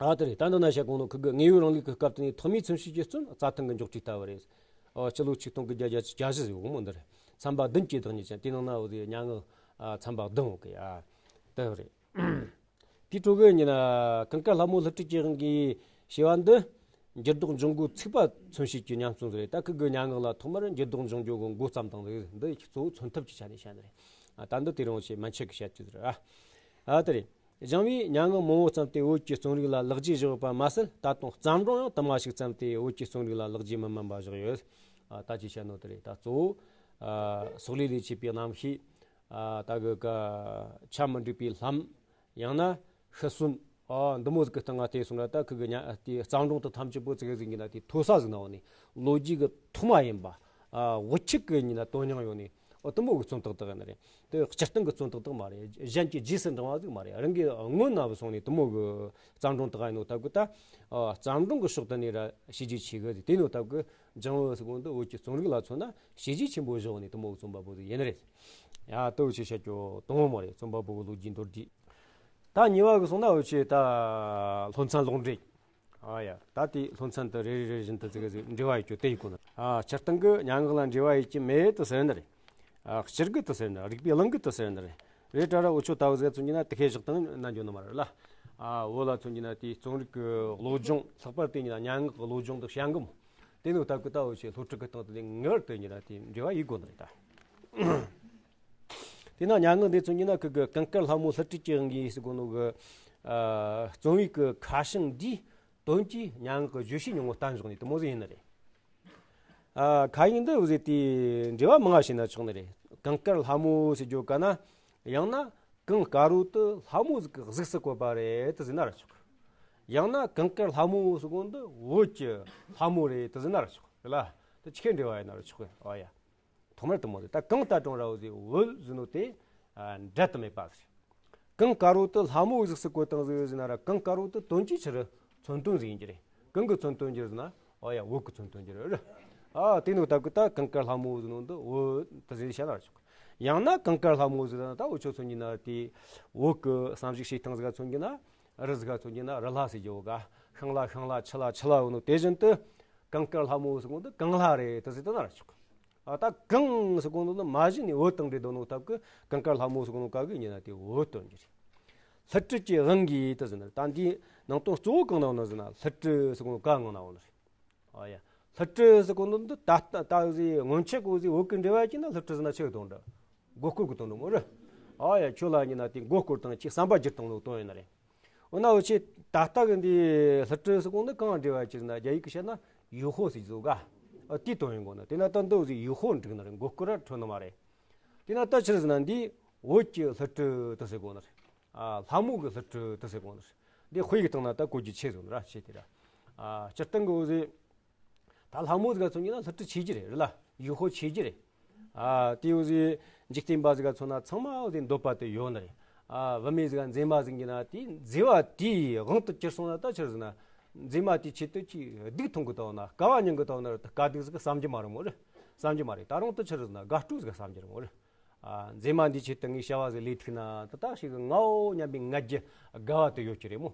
ཨ་དེ་རེད། ད་འདི་ན་བཤད་གོ་ནོ་ཁུ་གི་དངོས་ཡོད་རང་ལུགས་ཀྱི་སྐབས་དེ་ནས་ཐོག་མའི་མཚོན་བྱེད་ཀྱི་རྩོམ་རྩྭ་ཐང་གི་འཇོག་དྲིག་ལྟ་བུ་རེད། ཨོ་སྤྱི་ལོ་ཆིག་སྟོང་དགུ་བརྒྱ་བརྒྱད་ཅུ་གྱ་བཞི་ཟིག་ཡོད་གི་མོ་འདི་རེད། ཚན་པ་བདུན་གྱི་བདག་ཉིད་ཅན་དེ་ནང་ན་འོ་དེ་སྙན་ངག་ཨ་ཚན་པ་བདུན་ཡོད་གི་ཨ་དེ་རེད། དེའི་ཁྲོད་ཀྱི་ཉིན་ན་གངས་དཀར་ལྷ་མོ་ལྷུ་སྤྲུལ་གྱི་དབང་གིས་ཞེས་པ་འདི་འགྱུར་ལྡོག་འབྱུང་སྒོའི་ཚིག་པ་མཚོན་བྱེད་ཀྱི་ཉམས་སྲུང་ཟིག་རེད། ད་ཁུ་གི་སྙན་ངག་ལ་ཐོག་མར་འགྱུར་ལྡོག་འབྱུང་རྒྱུ་གི་འགོ་བརྩམས་དང་རེད། འདི་གཙོ་བོ་མཚོན་ཐབས་ཀྱི་ཆ་ནས་བཤད་ནི་རེད། ཨ་ད་འདི་དེ་རིང་ཞེས་མན་ཆད་ཀྱི་བཤད་རྒྱུ་ཟིག་རེད། ཨ་ཨ་དེ་རེད། སྦྱང་བའི་སྙན་ངག་མང་བོ་བརྩམས་ཏེ་བོད་ཀྱི་རྩོམ་རིག་ལ་ལེགས་བརྗོད་བཞག་ཡོད་པ་མ་ཟད་ད་དུང་བརྩམས་སྒྲུང་ཡང་དུ་མ་ཞིག་བརྩམས་ཏེ་བོད་ཀྱི་རྩོམ་རིག་ལ་ལེགས་བརྗོད་མི་དམན་པ་བཞག་ཡོད། ཨ་ད་ཅི་བཤད་ནོ་དེ་རེད། ད་གཙོ་བོ་ཨ་སོག་ལེ་ལས་མཆེད་པའི་རྣམ་ཤེས། ཨ་ད་གི་ཀ་ཆ་མི་འགྲིག་པའི་ལྷམ། ཡང་ན་ཤི་གསོན། ཨ་འདི་མོ་ཟིག་གི་སྟེང་ང་བལྟས་སོང་ན་ད་ཁུ་གི་ཉ་དེ་བརྩམས་སྒྲུང་དེ་ཐམས་ཅད་པོ་ཙི་གེ་ཟིག་ཡིན་ན་དེ་མཐོ་ས་ཟིག་ན་འོ་ནི་ལོ་རྒྱུས་གི་ཐོག་མ་ཡིན་པ། ཨ་དབུ་ཁྱུད་གི་ཡིན་ན་དོན་སྙིང་ཡོད་ནི་ཨོ་དེ་མོ་གི་རྩོམ་དག་དག་ཡིན་ནི་རེད། དེ་སྤྱིར་བཏང་གི་རྩོམ་དག་དག་མ་རེད། གཞན་གྱི་རྗེས་སུ་འབྲང་བ་ཟིག་མ་རེད། རང་གི་སྔོན་ན་བུད་སོང་ནི་དེ་མོ་གི་བརྩམས་སྒྲུང་དག་ཡིན་ནོ་སྟབས་གི་ད། ཨ་བརྩམས་སྒྲུང་གི་ཕྱོགས་དེ་ནས་ར་བྱས་རྗེས་ཆེ་གི་ཟིག་དེ་ནོ་སྟབས་གི་སྦྱང་བ་ཟེར་གོ་ནོ་འདི་བོད་ཀྱི་རྩོམ་རིག་ལ་མཚོན་ན་བྱས་རྗེས་ཆེན་པོ་བཞག་ནས་དེ་མོ་གི་རྩོམ་པ་པོ་ཟིག་ཡིན་ནི་རེད། ཡ་དེ་བོ་ཆེ་བཤད་རྒྱུ་དང་པོ་མོ་རེད། རྩོམ་པ་པོ་གི་ལོ་རྒྱུས་མདོར་བསྡུས། ད་གཉིས་པ་གི་སོང་ན་འུ་ཆོས་ད་སློབ་ཚན་ལོག་འགྲེལ། ཨ་ཡ་ད་དེ་སློབ་ཚན་དུ་རེ་རེ་རེ་བཞིན་དུ་ཙི་གེ་ཟིག་འབྲེལ་བ་ཡོད་རྒྱུ་དེ་ཡིན་གོ་ནི། ཨ་སྤྱིར་བཏང་གི་སྙན་ངག་ལ་འབྲེལ་བ་ཡོད་རྒྱུ་མེད་དུ་ཟེར་ནི་རེད། ཨ་སྤྱིར་གི་དུ་ཟེར་ནི་རིག་པའི་གླིང་གི་དུ་ཟེར་ནི་རེད། རེད་དྲ་ར་འུ་ཆོ་ད་བུ་ཟེར་ཚོ་ཉིན་ན་དེ་ཁས་བཞག་དང་ན་འཇོ་ནི་མ་རེད་ལ། ཨ་བོད་ལ་ཚོ་ཉིན་ན་དེའི་རྩོམ་རིག་གི་བློ་སྦྱོང་ལྷག་པར་དེ་ཉིན་ན་སྙན་ངག་གི་བློ་སྦྱོང་དུ་བྱ་འགུམ། དེ་ནི་ད་གི་ད་འུ་ཆོས་སློབ་ཕྲུག་གི་སྟེང་དུ་ལས་ངེས་པར་དུ་ཉིན་ན་དེ་འབྲེལ་བ་ཡོད་དགོ་ནི་རེད་ད། དེས་ན་སྙན་ངག་འདི་ཚོ་ཉིན་ན་ཁུ་གི་གངས་དཀར་ལྷ་མོ་ལྷུ་སྤྲུལ་གྱི་དབང་གིས་ཟེར་གོ་ནོ་གི་ཨ་རྩོམ་ཡིག་གི་ཁ་བྱང་འདིའི་དོན་གྱིས་སྙན་ངག་གི་བརྗོད་བྱའི་མྱོང་བ་བསྟན་བཞག་ནི་དེ་མོ་ཟིག་ཡིན་ནི་རེད། ཨ་ཁ་ཡིག་འདི་འུ་ཟེ་དེ་འབྲེལ་བ་མང་ང་བྱས་ན་ཆོག་ནི་རེད། གངས་དཀར་ལྷ་མོ་ཟེར་རྒྱུ་ག་ན་ཡང་ན་གངས་དཀར་པོ་དེ་ལྷ་མོ་ཟིག་གི་གཟུགས་སུ་བཀོད་པ་རེད་དེ་ཟེར་ན་ར་ཆོག་ཡང་ན་གངས་དཀར་ལྷ་མོ་ཟེར་གོ་འདི་བོད་ཀྱི་ལྷ་མོ་རེད་དེ་ཟེར་ན་ར་ཆོག་རེད་ལ། དེ་ཆི་ཁའི་འབྲེལ་བ་ཡིན་ན་ར་ཆོག་གི། ཨ་ཡ། ཐོག་མར་དེ་མོ་ཟིག་ད་གངས་ལྟ་གྲོང་ར་འུ་ཟེ་བོད་ཟེར་ནོ་དེ་ཨ་འབྲལ་དུ་མེད་པ་ཟེར། གངས་དཀར་པོ་དེ་ལྷ་མོའི་གཟུགས་སུ་བཀོད་བཏང་ཟིག་ཟེར་ན་ར་གངས་དཀར་པོ་དེ་དོན་གྱིས་ཆི་རེད། མཚོན་དོན་ཟིག་ཡིན་གྱི་རེད། གང་གི་མཚོན་དོན་གྱི་རེད་ཟེར་ན། ཨོ་ཡ་བོད་ཀྱི་མཚོན་དོན་གྱི་རེད། ཨ་དེ་ནི་ད་གི་ད་གངས་དཀར་ལྷ་མོ་ཟེར་ནོ་འདི་བོད་དེ་ཟེར་བཤད་ན་ར་ཆོག་ཡང་ན་གངས་དཀར་ལྷ་མོ་ཟེར་ན་ད་འུ་ཆོ་ཚོ་ཉིན་ན་དེ་བོད་ཀྱི་བསམ་གཞིག་བྱེད་སྟངས་ཟིག་མཚོན་གྱི་ན་རི་ཟིག་མཚོན་གྱི་ན་རི་ལྷ་ཟེར་རྒྱུ་ག་ཤིང་ལྷ་ཤིང་ལྷ་ཆུ་ལྷ་ཆུ་ལྷ་ཡོད་ནོ་དེ་བཞིན་དུ་གངས་དཀར་ལྷ་མོ་ཟེར་གོ་འདི་གངས་ལྷ་རེད་དེ་ཟེར་ད་ན་ར་ཆོག་ཨ་ད་གངས་ཟེར་གོ་ནོ་ནི་མ་གཞི་ནས་བོད་དང་འབྲེལ་འདོད་ནོ་སྟབས་ཀྱིས་གངས་དཀར་ལྷ་མོ་ཟེར་གོ་ནོ་ག་གི་ཉིན་ན་དེ་བོད་དོན་གྱི་རེད། ལྷུ་སྤྲུལ་གྱི་དབང་གིས་དེ་ཟེར་ན་ད་འདིའི་ནང་དོན་གཙོ་བོ་གང་ན་ཡོད་ན་ཟེར་ན་ལྷུ་སྤྲུལ་ཟེར་གོ་ནོ་ག་ངང་ན་ཡོད་ནི་རེད། ཨ་ཡ། ལྷུ་སྤྲུལ་ཟེར་གོ་ནོ་འདི་ད་ལྟ་ད་ཟེ་སྔོན་ཆད་གོ་ཟེ་བོད་ཀྱི་འགྲེལ་བ་ཅིག་ན་ལྷུ་སྤྲུལ་ཟེར་ན་ཆི་གི་དོན་འདྲ། མགོ་སྐོར་གི་དོན་འདྲ་མོ་རེད། ཨ་ཡ་ཁྱོད་ལ་ཉིན་ན་དེ་མགོ་སྐོར་དང་ཅིག་བསམ་པ་བསྒྱུར་བཏང་ནོ་དོན་ཡིན་ན་རེད། འོ་ན་འུ་ཆེ་ད་ལྟ་གི་འདི་ལྷུ་སྤྲུལ་ཟེར་གོ་འདི་གང་འགྲེལ་བ་ཅིག་ན་རྒྱ་ཡིག་གི་བཤད་ན་ཡུ་ཧོ་ཟེར་བཟོ་ག་ཨ་དེའི་དོན་ཡིན་གོ་ན་དེ་ན་ད་འདི་ཟེ་ཡུ་ཧོ་འགྲིག་ན་རེད། མགོ་སྐོར་ར་འཕྲོད་ནི་མ་རེད། དེ་ན་ད་ཆི་རེད་ཟེར་ན་འདི་བོད་ཀྱི་ལྷུ་སྤྲུལ་དུ་ཟེར་གོ་ནི་རེད། ཨ་ལྷ་མོ་གི་ལྷུ་སྤྲུལ་དུ་ཟེར་གོ་ནི་རེད། འདི་དཔེ་གི་སྟེང་ན་ད་གོ་རྒྱུ་ཆེ་བཟོ་ནི་ར་ཆེ་དེ་ར། ཨ་སྤྱིར་བཏང་གི་འུ་ཟེ། ད་ལྷ་མོ་ཟིག་ག་མཚོན་གྱི་ན་ལྷུ་སྤྲུལ་ཆེ་རྒྱུ་རེད་རེད་ལ། ཡུ་ཧོ་ཆེ་རྒྱུ་རེད། ཨ་དེ་འུ་ཟེ་འཇིག་རྟེན་པ་ཟིག་ག་མཚོན་ན་ཚང་མ་འུ་ཟེ་འདོད་པ་དེ་ཡོད་ནི་རེད། ཨ་བུད་མེད་ཟིག་ག་མཛེས་མ་ཟིག་ཡིན་ན་དེ་མཛེས་པ་དེའི་དབང་དུ་གྱུར་སོང་ན་ད་ཆི་རེད་ཟེར་ན། མཛེས་མ་དེའི་ཆེད་དུ་ཅིག་སྡུག་མཐོང་གི་དང་ན་དཀའ་བ་མྱོང་གི་དང་ན་རེད། དཀའ་སྡུག་ཟིག་གི་བསམ་རྒྱུ་མ་རེད་མོ་རེད། བསམ་རྒྱུ་མ་རེད། ད་རུང་དུ་ཆི་རེད་ཟེར་ན་དགའ་སྤྲོ་ཟིག་གི་བསམ་རྒྱུ་རེད་མོ་རེད། ཨ་མཛེས་མ་འདིའི་ཆེད་དུ་ངས་བྱ་བ་ཟིག་ལས་ཐུག་ན་ད་ད་ཞིག་ངའོ་སྙམ་པའི་ང་རྒྱལ་དགའ་བ་དེ་ཡོད་ཀྱི་རེད་མོ།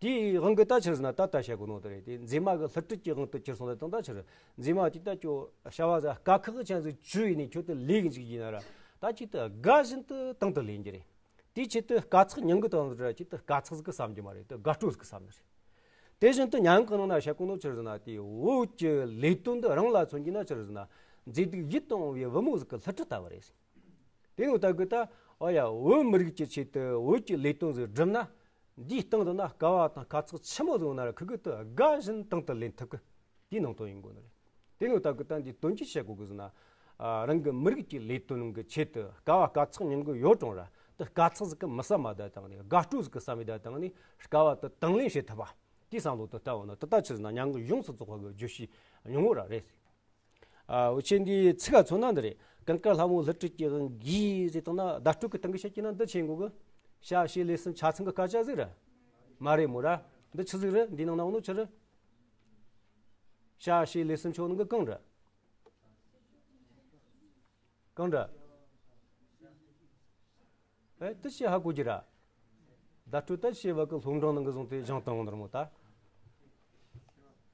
དེའི་དབང་གིས་ད་ཆི་རེད་ཟེར་ན་ད་ལྟ་བཤད་གོ་ནོ་དེ་རེད། དེ་མཛེས་མ་གི་ལྷུ་སྤྲུལ་གྱི་དབང་དུ་གྱུར་སོང་ན་དང་ད་ཆི་རེད། མཛེས་མ་དེ་ད་ཁྱོད་བྱ་བ་ཟིག་དཀའ་ཁག་ཅན་ཟིག་བྱོས་ནས་ཁྱོད་དེ་ལས་གི་འཇུག་ཡིན་ན་ར་ད་ཅིག་ཏུ་དགའ་བཞིན་དུ་དང་དུ་ལེན་རྒྱུ་རེད། དེའི་ཆེད་དུ་དཀའ་ཚེགས་མྱང་གི་དང་ར་ཅིག་ཏུ་དཀའ་ཚེགས་ཟིག་གི་བསམ་རྒྱུ་མ་རེད། དེ་དགའ་སྤྲོ་ཟིག་གི་བསམ་ནི་རེད། དེ་བཞིན་དུ་མྱ་ངན་གྱི་ནང་ན་བཤད་གོ་ནོ་ཆི་རེད་ཟེར་ན་དེ་བོད་ཀྱི་ལས་དོན་འདི་རང་ལ་མཚོན་གྱི་ན་ཆི་རེད་ཟེར་ན་མཛེས་སྡུག་ཡིད་དུ་འོང་བའི་བུ་མོ་ཟིག་གི་ལྷུ་སྤྲུལ་ལྟ་བུ་རེད། དེ་ནོ་ལྟ་གི་ད་ཨ་ཡ་བོད་མི་རིགས་ཀྱི་ཆེད་དུ་བོད་ཀྱི་ལས་དོན་ཟིག་བསྒྲུབས་ན། འདིའི་སྟེང་དུ་ན་དཀའ་བ་དང་དཀའ་ཚེགས་ཆི་མོ་ཟིག་ཡོང་ན་ར་ཁུ་གུ་དུ་དགའ་བཞིན་དང་དུ་ལེན་ཐུབ་གི་དེའི་ནང་དོན་ཡིན་དགོས་ནི་རེད། དེ་ནོ་ལྟ་གི་ད་འདི་དོན་གྱིས་བཤད་དགོས་གི་ཟེར་ན། ཨ་རང་གི་མི་རིགས་ཀྱི་ལས་དོན་གི་ཆེད་དུ་དཀའ་བ་དཀའ་ཚེགས་མྱང་གི་ཡོད་རུང་ར་དུ་དཀའ་ཚེགས་ཟིག་གི་མི་བསམ་མ་ད་དང་ནི་དགའ་སྤྲོ་ཟིག་གི་བསམ་མི་ད་དང་ནི་དཀའ་བ་དུ་དང་ལེན་བྱེད་ཐུབ་པ། དེའི་བསམ་བློ་དུ་ལྟ་བ་ན་དུ་ད་ཆི་ཟེར་ན་མྱ་ངན་ཡོངས་སུ་རྫོགས་པ་གི་བརྗོད་གཞི་ཉུང་ངུ་ར་རེད། ཨ་འུ་ཆེ་འདིའི་ཚིག་ག་མཚོན་ན་འདི་རེད། ཀུན་དཀར་ལྷ་མོ་ལྷུ་སྤྲུལ་གྱི་དབང་གིས་ཟེར་བཏང་ན་བརྡ་སྤྲོད་ཀྱི་སྟེང་གི་བཤད་ཀྱི་ན་འདི་ཆེ་འགོ་གི་བྱ་བྱེད་ལས་གསུམ་ཆ་ཚང་གི་སྐད་ཆ་ཟིག་རེད། མ་རེད་མོ་ར། འདི་ཆི་ཟིག་རེད། འདི་ནང་ན་འོ་ནོ་ཆི་རེད། བྱ་བྱེད་ལས་གསུམ་ཆོ་ནང་གི་གང་རེད། གང་འདྲ། ཨེ་དེ་ཤི་ཧ་གོ་གི་ར། བརྡ་སྤྲོད་ད་ཤེས་བ་གི་སློབ་འབྲིང་ནང་གི་བཟུང་སྟེ་སྦྱང་བཏང་འོང་ནར་མོ་ད།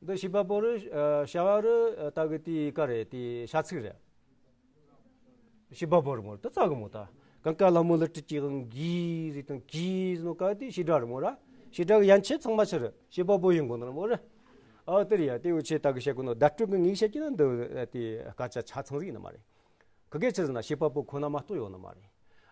འདི་ཤི་པ་པོ་རེད། ཨ་བྱ་བ་རེད། ད་གི་དེ་ཀ་རེད། དེ་བྱ་ཚིག་རེད། ཤི་པ་པོ་རེད་མོ་རེད། ད་ཙག་གི་མོ་ད། ཀུན་དཀར་ལྷ་མོ་ལྷུ་སྤྲུལ་གྱི་དབང་གིས་ཟེར་དང་གིས་ཟེར་ནོ་ཀ་དེ་བྱེད་སྒྲ་རེད་མོ་ར། བྱེད་སྒྲ་གི་ཡན་ཆད་ཚང་མ་ཆི་རེད། ཤི་པ་པོ་ཡིན་དགོས་ནར་མོ་རེད། ཨ་དེ་རེད་ཡ། དེ་འུ་ཆེ་ད་གི་བཤད་གོ་ནོ་བརྡ་སྤྲོད་གི་ངས་བཤད་ཀྱི་ན་འདི་དེ་སྐད་ཆ་ཆ་ཚང་ཟིག་ཡིན་ནི་མ་རེད། ཁི་གེ་ཆི་ཟེར་ན་བྱེད་པ་པོ་ཁོ་ན་མ་གཏོགས་ཡོད་ནི་མ་རེད།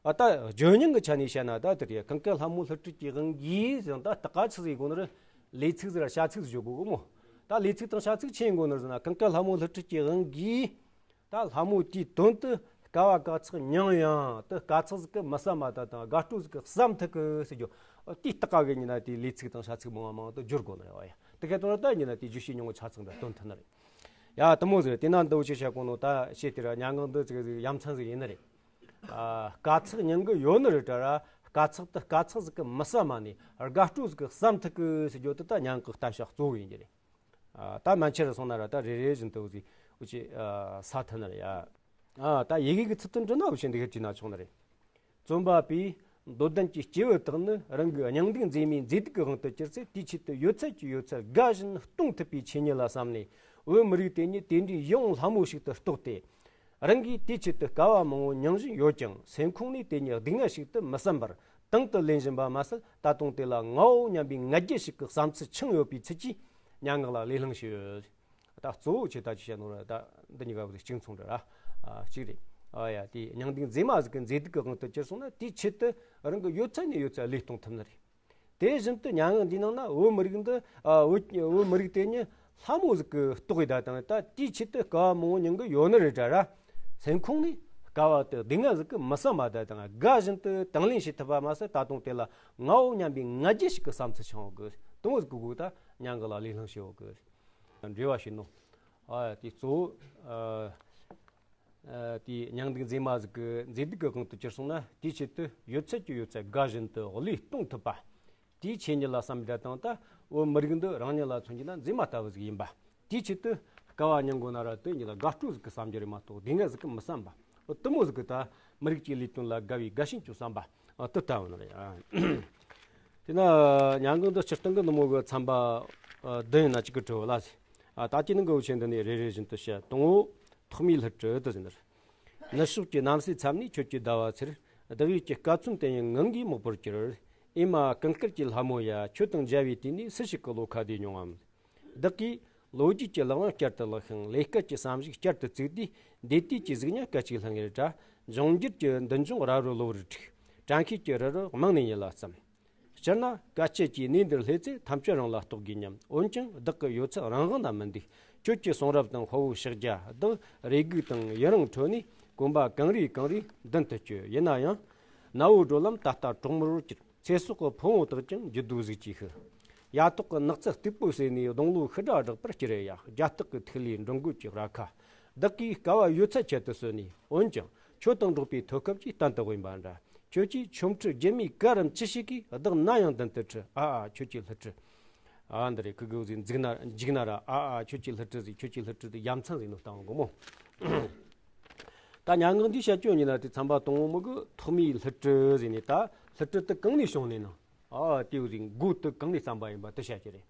ཨ་ད་བརྗོད་སྙིང་གི་ཆ་ནས་བཤད་ན་ད་དེ་རེད། ཀུན་དཀར་ལྷ་མོ་ལྷུ་སྤྲུལ་གྱི་དབང་གིས་ཟེར་ན་ད་ད་ག་ཆི་ཟིག་ཡིན་དགོས་ནི་རེད། ལས་ཚིག་ཟིག་ར་བྱ་ཚིག་ཟིག་བརྗོད་དགོས་གི་མོ། ད་ལས་ཚིག་དང་བྱ་ཚིག་ཆི་ཡིན་དགོས་ནི་རེད་ཟེར་ན། ཀུན་དཀར་ལྷ་མོ་ལྷུ་སྤྲུལ་གྱི་དབང་གིས་ད་ལྷ་མོ་དེའི་དོན་དུ་དཀའ་བ་དཀའ་ཚེགས་མྱངས་ཡང་དུ་དཀའ་ཚེགས་ཟིག་གི་མི་བསམ་མ་ད་དང་དགའ་སྤྲོ་ཟིག་གི་བསམ་ཐུབ་གི་ཟེར་རྒྱུ། དེའི་ལྟག་ག་གི་ཉིན་ན་དེའི་ལས་ཚིག་དང་བྱ་ཚིག་མང་བ་མང་དུ་སྦྱོར་དགོས་ནི་རེད་བ་ཡ། དེ་ག་དོན་ལ་ད་ཉིན་ན་དེའི་བརྗོད་བྱའི་སྙིང་པོ་ཆ་ཚང་དུ་སྟོན་ཐུབ་ནི་རེད། ཡ་དེ་མོ་ཟིག་རེད། དེ་ན་འདི་འུ་ཆེ་བཤད་གོ་ནོ་ད་ཤེས་དེ་ར་མྱ་ངན་འདི་ཅིག་ཟིག་ཡ་མཚན་ཟིག་ཡིན་ནི་རེད། ཨ་དཀའ་ཚེགས་མྱང་གི་ཡོད་ནི་རེད་དྲ་ར། དཀའ་ཚེགས་དེ་དཀའ་ཚེགས་ཟིག་གི་མི་བསམ་མ་ནས་དགའ་སྤྲོ་ཟིག་གི་བསམ་ཐུབ་གི་ཟེར་རྒྱུ་དེ་ད་མྱ་ངན་གི་བསྟན་བྱ་གཙོ་བོ་ཡིན་རྒྱུ་རེད། ཨ་ད་མན་ཆད་རུ་སོང་ན་ར་ད་རེ་རེ་བཞིན་དུ་འུ་ཟིག་འུ་ཆེ་ཨ་ས་ཐུབ་ནི་རེད་ཡ། ཨ་ད་ཡི་གེ་གི་ཚིག་དོན་འདྲི་ན་འུ་ཆེ་འདི་ག་བྲིས་ན་ཆོག་ནི་རེད། རྩོམ་པ་པོས་མདོ་ལྡན་གྱི་སྐྱེས་བུ་དག་ནི་རང་གི་སྙིང་སྡུག་མཛེས་མའི་མཛེས་སྡུག་གི་དབང་དུ་གྱུར་ཚེ། དེའི་ཆེད་དུ་ཡོད་ཚད་ཀྱི་ཡོད་ཚད་དགའ་བཞིན་གཏོང་ཐུབ་པའི་ཆོས་ཉིད་ལ་བསམ་ནས། བོད་མི་རིགས་དེ་ཉིད་དེ་འདྲའི་ཡིད་འོང་ལྷ་མོ་ཞིག་ཏུ་རྟོགས་ཏེ། རང་གིས་དེའི་ཆེད་དུ་དཀའ་བ་མང་བོ་མྱོང་བཞིན་ཡོད་ཀྱང་། སེམས་ཁོང་ནས་དེ་ཉིད་སྡུག་བསྔལ་ཞིག་ཏུ་མི་བསམ་པར་དང་དུ་ལེན་བཞིན་པ་མ་ཟད། ད་དུང་དེ་ལ་ངའོ་སྙམ་པའི་ང་རྒྱལ་ཞིག་གི་བསམ་ཚུལ་འཆང་ཡོད་པའི་ཚུལ་གྱིས་སྙན་ངག་ལ་ལས་བླངས་བྱས་ཡོད། ད་གཙོ་བོ་ཆེ་ད་ཅི་བཤད་ནོ་ར་ད་འདི་གཉིས་ཀ་བོ་གཅིག་མཚུངས་རེད་ར། ཨ་གཅིག་རེད། ཨ་ཡ་དེ་སྙིང་སྡུག་མཛེས་མ་ཟིག་གི་མཛེས་སྡུག་གི་དབང་དུ་གྱུར་སོང་ན། དེའི་ཆེད་དུ་རང་གི་ཡོད་ཚད་ནས་ཡོད་ཚད་བློས་གཏོང་ཐུབ་ནི་རེད། དེ་བཞིན་དུ་མྱ་ངན་འདིའི་ནང་ན་བོད་མི་རིགས་འདི་ཨ་བོད་བོད་མི་རིགས་དེ་ཉིད་ལྷ་མོ་ཟིག་གི་རྟོགས་ཡོད་ད་དང་། ད་དེའི་ཆེད་དུ་དཀའ་བ་མང་བོ་མྱོང་གི་ཡོད་ནི་རེད་དྲ་ར། སེམས་ཁོང་ནས་དཀའ་བ་དེ་སྡུག་བསྔལ་ཟིག་གི་མི་བསམ་པ་ད་དང་དགའ་བཞིན་དུ་དང་ལེན་བྱེད་ཐུབ་པ་མ་ཟད། ད་དུང་དེ་ལ་ངའོ་སྙམ་པའི་ང་རྒྱལ་ཞིག་གི་བསམ་ཚུལ་འཆང་འོང་གི། དེ་མོ་ཟིག་གི་སྒོ་ད་སྙན་ངག་ལ་ལས་བླངས་བྱེད་འོང་གི། འགྲེལ་བ་བྱས་ནོ། ཨ་དེ་གཙོ་བོ་ཨ་ཨ་དེ་སྙིང་སྡུག་མཛེས་མ་ཟིག་གི་མཛེས་སྡུག་གི་དབང་དུ་གྱུར་སོང་ན། དེའི་ཆེད་དུ་ཡོད་ཚད་ཀྱི་ཡོད་ཚད་དགའ་བཞིན་དུ་བློས་གཏོང་ཐུབ་པ། དེའི་ཆོས་ཉིད་ལ་བསམ་པའི་སྒྲ་དང་། ད་བོད་མི་རིགས་འདི་རང་ཉིད་ལ་མཚོན་གྱི་ན་མཛེས་མ་ལྟ་བུ་ཟིག་ཡིན་པ། དེའི་ཆེད་དུ་དཀའ་བ་མྱོང་དགོས་ན་ར་དེ་ཉིད་ལ་དགའ་སྤྲོ་ཟིག་གི་བསམ་རྒྱུ་རེད་མ་གཏོགས་སྡུག་བསྔལ་ཟིག་གི་མི་བསམ་པ། འོ་དེ་མོ་ཟིག་གི་ད་མི་རིགས་ཀྱི་ལས་དོན་ལ་དགའ་བའི་དགའ་ཞེན་གྱི་བསམ་པ། ཨ་དེ་ལྟ་བུ་ནི་རེད། ཨ་དེ་ན་མྱ་ངན་འདི་སྤྱིར་བཏང་གི་ནུབ་མོ་གི་ཚན་པ་ཨ་བདུན་ཡིན་ན་གཅིག་གི་གྲུབ་ལ་ཟེར། ཨ་ད་ཅི་ནི་འགའ་བོ་ཆེ་འདི་ནས་རེ་རེ་བཞིན་དུ་བཤད། དང་པོ་ཐོག་མའི་ལྷུ་སྤྲུལ་དུ་ཟེར་ནི་རེད། ནུབ་ཕྱོགས་ཀྱི་གནམ་སའི་མཚམས་ནས་ཁྱོད་ཀྱི་ཟླ་བ་ཚེར། བདག་ཡིད་ཀྱི་སྐར་ཚོན་དེ་ཡང་ངང་གིས་མོག་པར་གྱུར། ཨེ་མ་ཀུན་དཀར་གྱི་ལྷ་མོ་ཡ། ཁྱོད་དང་མཇལ་བའི་དུས་ནས་སུ་ཞིག་གི་བློ་ཁ་བདེ་མྱོང་ངམ། བདག་གིས་ ལོ་རྒྱུས་ཀྱི་ལག་ལེན་བསྐྱར་དུ་བརླག་ཤིང་། ལས་སྐལ་གྱི་བསམ་གཞིག་བསྐྱར་དུ་བཙུགས་དུས། འདས་དུས་ཀྱི་གཟུགས་བརྙན་སྐད་ཅིག་ལྷང་ངེར་བཀྲ། འབྱུང་འགྱུར་གྱི་མདུན་ལྗོངས་རབ་རིབ་གློ་བུར་འཁྲུག་དྲན་ཤེས་ཀྱི་རི་རབ་རྨང་ནས་ཉིལ་ལ་བརྩམས། སྤྱིར་ན་སྐད་ཆ་གྱིས་གནས་འདིར་སླེབས་ཚེ། ཐམས་ཅད་རང་ལ་རྟོགས་དགོས་སྙམ། འོན་ཀྱང་བདག་གི་ཡོད་ཚད་རང་དབང་ན་མི་འདུག་ཁྱོད་ཀྱི་གསུང་རབ་དང་དཔའ་བོའི་ཕྱག་རྒྱ། བདག་རེ་སྒུག་དང་ཡི་རང་ཁྲོད་ནས། གོམ་པ་གང་རེ་གང་རེ་མདུན་དུ་བསྐྱོད། ཡིན་ན་ཡང་ནག་པོའི་བགྲོད་ལམ་ད་ལྟ་གྲོག་མོར་གྱུར། ཚེ་སྲོག་གི་ཕུང་བོ་དག་ཀྱང་འགྱུར་རྡོ་ཟིག་ཅེས་ཤི། ཡ་ཐོག་གི་ནགས་ཚལ་སྟུག་པོའི་ཟེར་ནས། སྡོང་ལོའི་ཤི་སྒྲ་བསྒྲགས་པར་སྐྱུར་ཡ། རྒྱ་སྟག་གི་ཐིག་ལེའི་འགྲོ་མགོན་གྱི་རྭ་ཁ། བདག་གིས་དཀའ་བ་ཡོད་ཚད་ཆེད་དུ་གསོལ་ནས། འོན་ཀྱང་ཁྱོད་དང་འགྲོགས་པའི་ཐོད་སྐབས་ཀྱིས་གཏན་དུ་དབེན་པ་འདྲ། ཁྱོད་ཀྱིས་ཆོ་འཕྲུལ་རྒྱུ་མའི་གར་རམ་ཅི་ཞིག་གིས། བདག་ན་ཡང་མདུན་དུ་ཁྲིད། ཨ་ཨ་ཁྱོད་ཀྱི་སླུ་བྲིད། ཨ་འདི་རེད། ཁུ་གུ་ཟིག་འཇིག་ན་འཇིག་ན་ར། ཨ་ཨ་ཁྱོད་ཀྱི་སླུ་བྲིད་ཟིག་ཁྱོད་ཀྱི་སླུ་བྲིད་དེ་ཡ་མཚན་ཟིག་ནོ་བཏང་གོ་མོ། ད་སྙན་ངག་འདི་བཤད་རྒྱུ་ཡིན་ན། དེ་ཚན་པ་དང་པོ་མི་གི་ཐོག་མའི་སླུ་བྲིད་ཟེར་ནས། ད་སླུ་བྲིད་དེ་གང་ནས་བྱུང་ནས་ན། ཨ་དེའུ་ཟིག་མགོ་དེ་གང་ནས་བརྩམས་པ་ཡིན་པ་དེ་བཤད་རྒྱུ་རེད།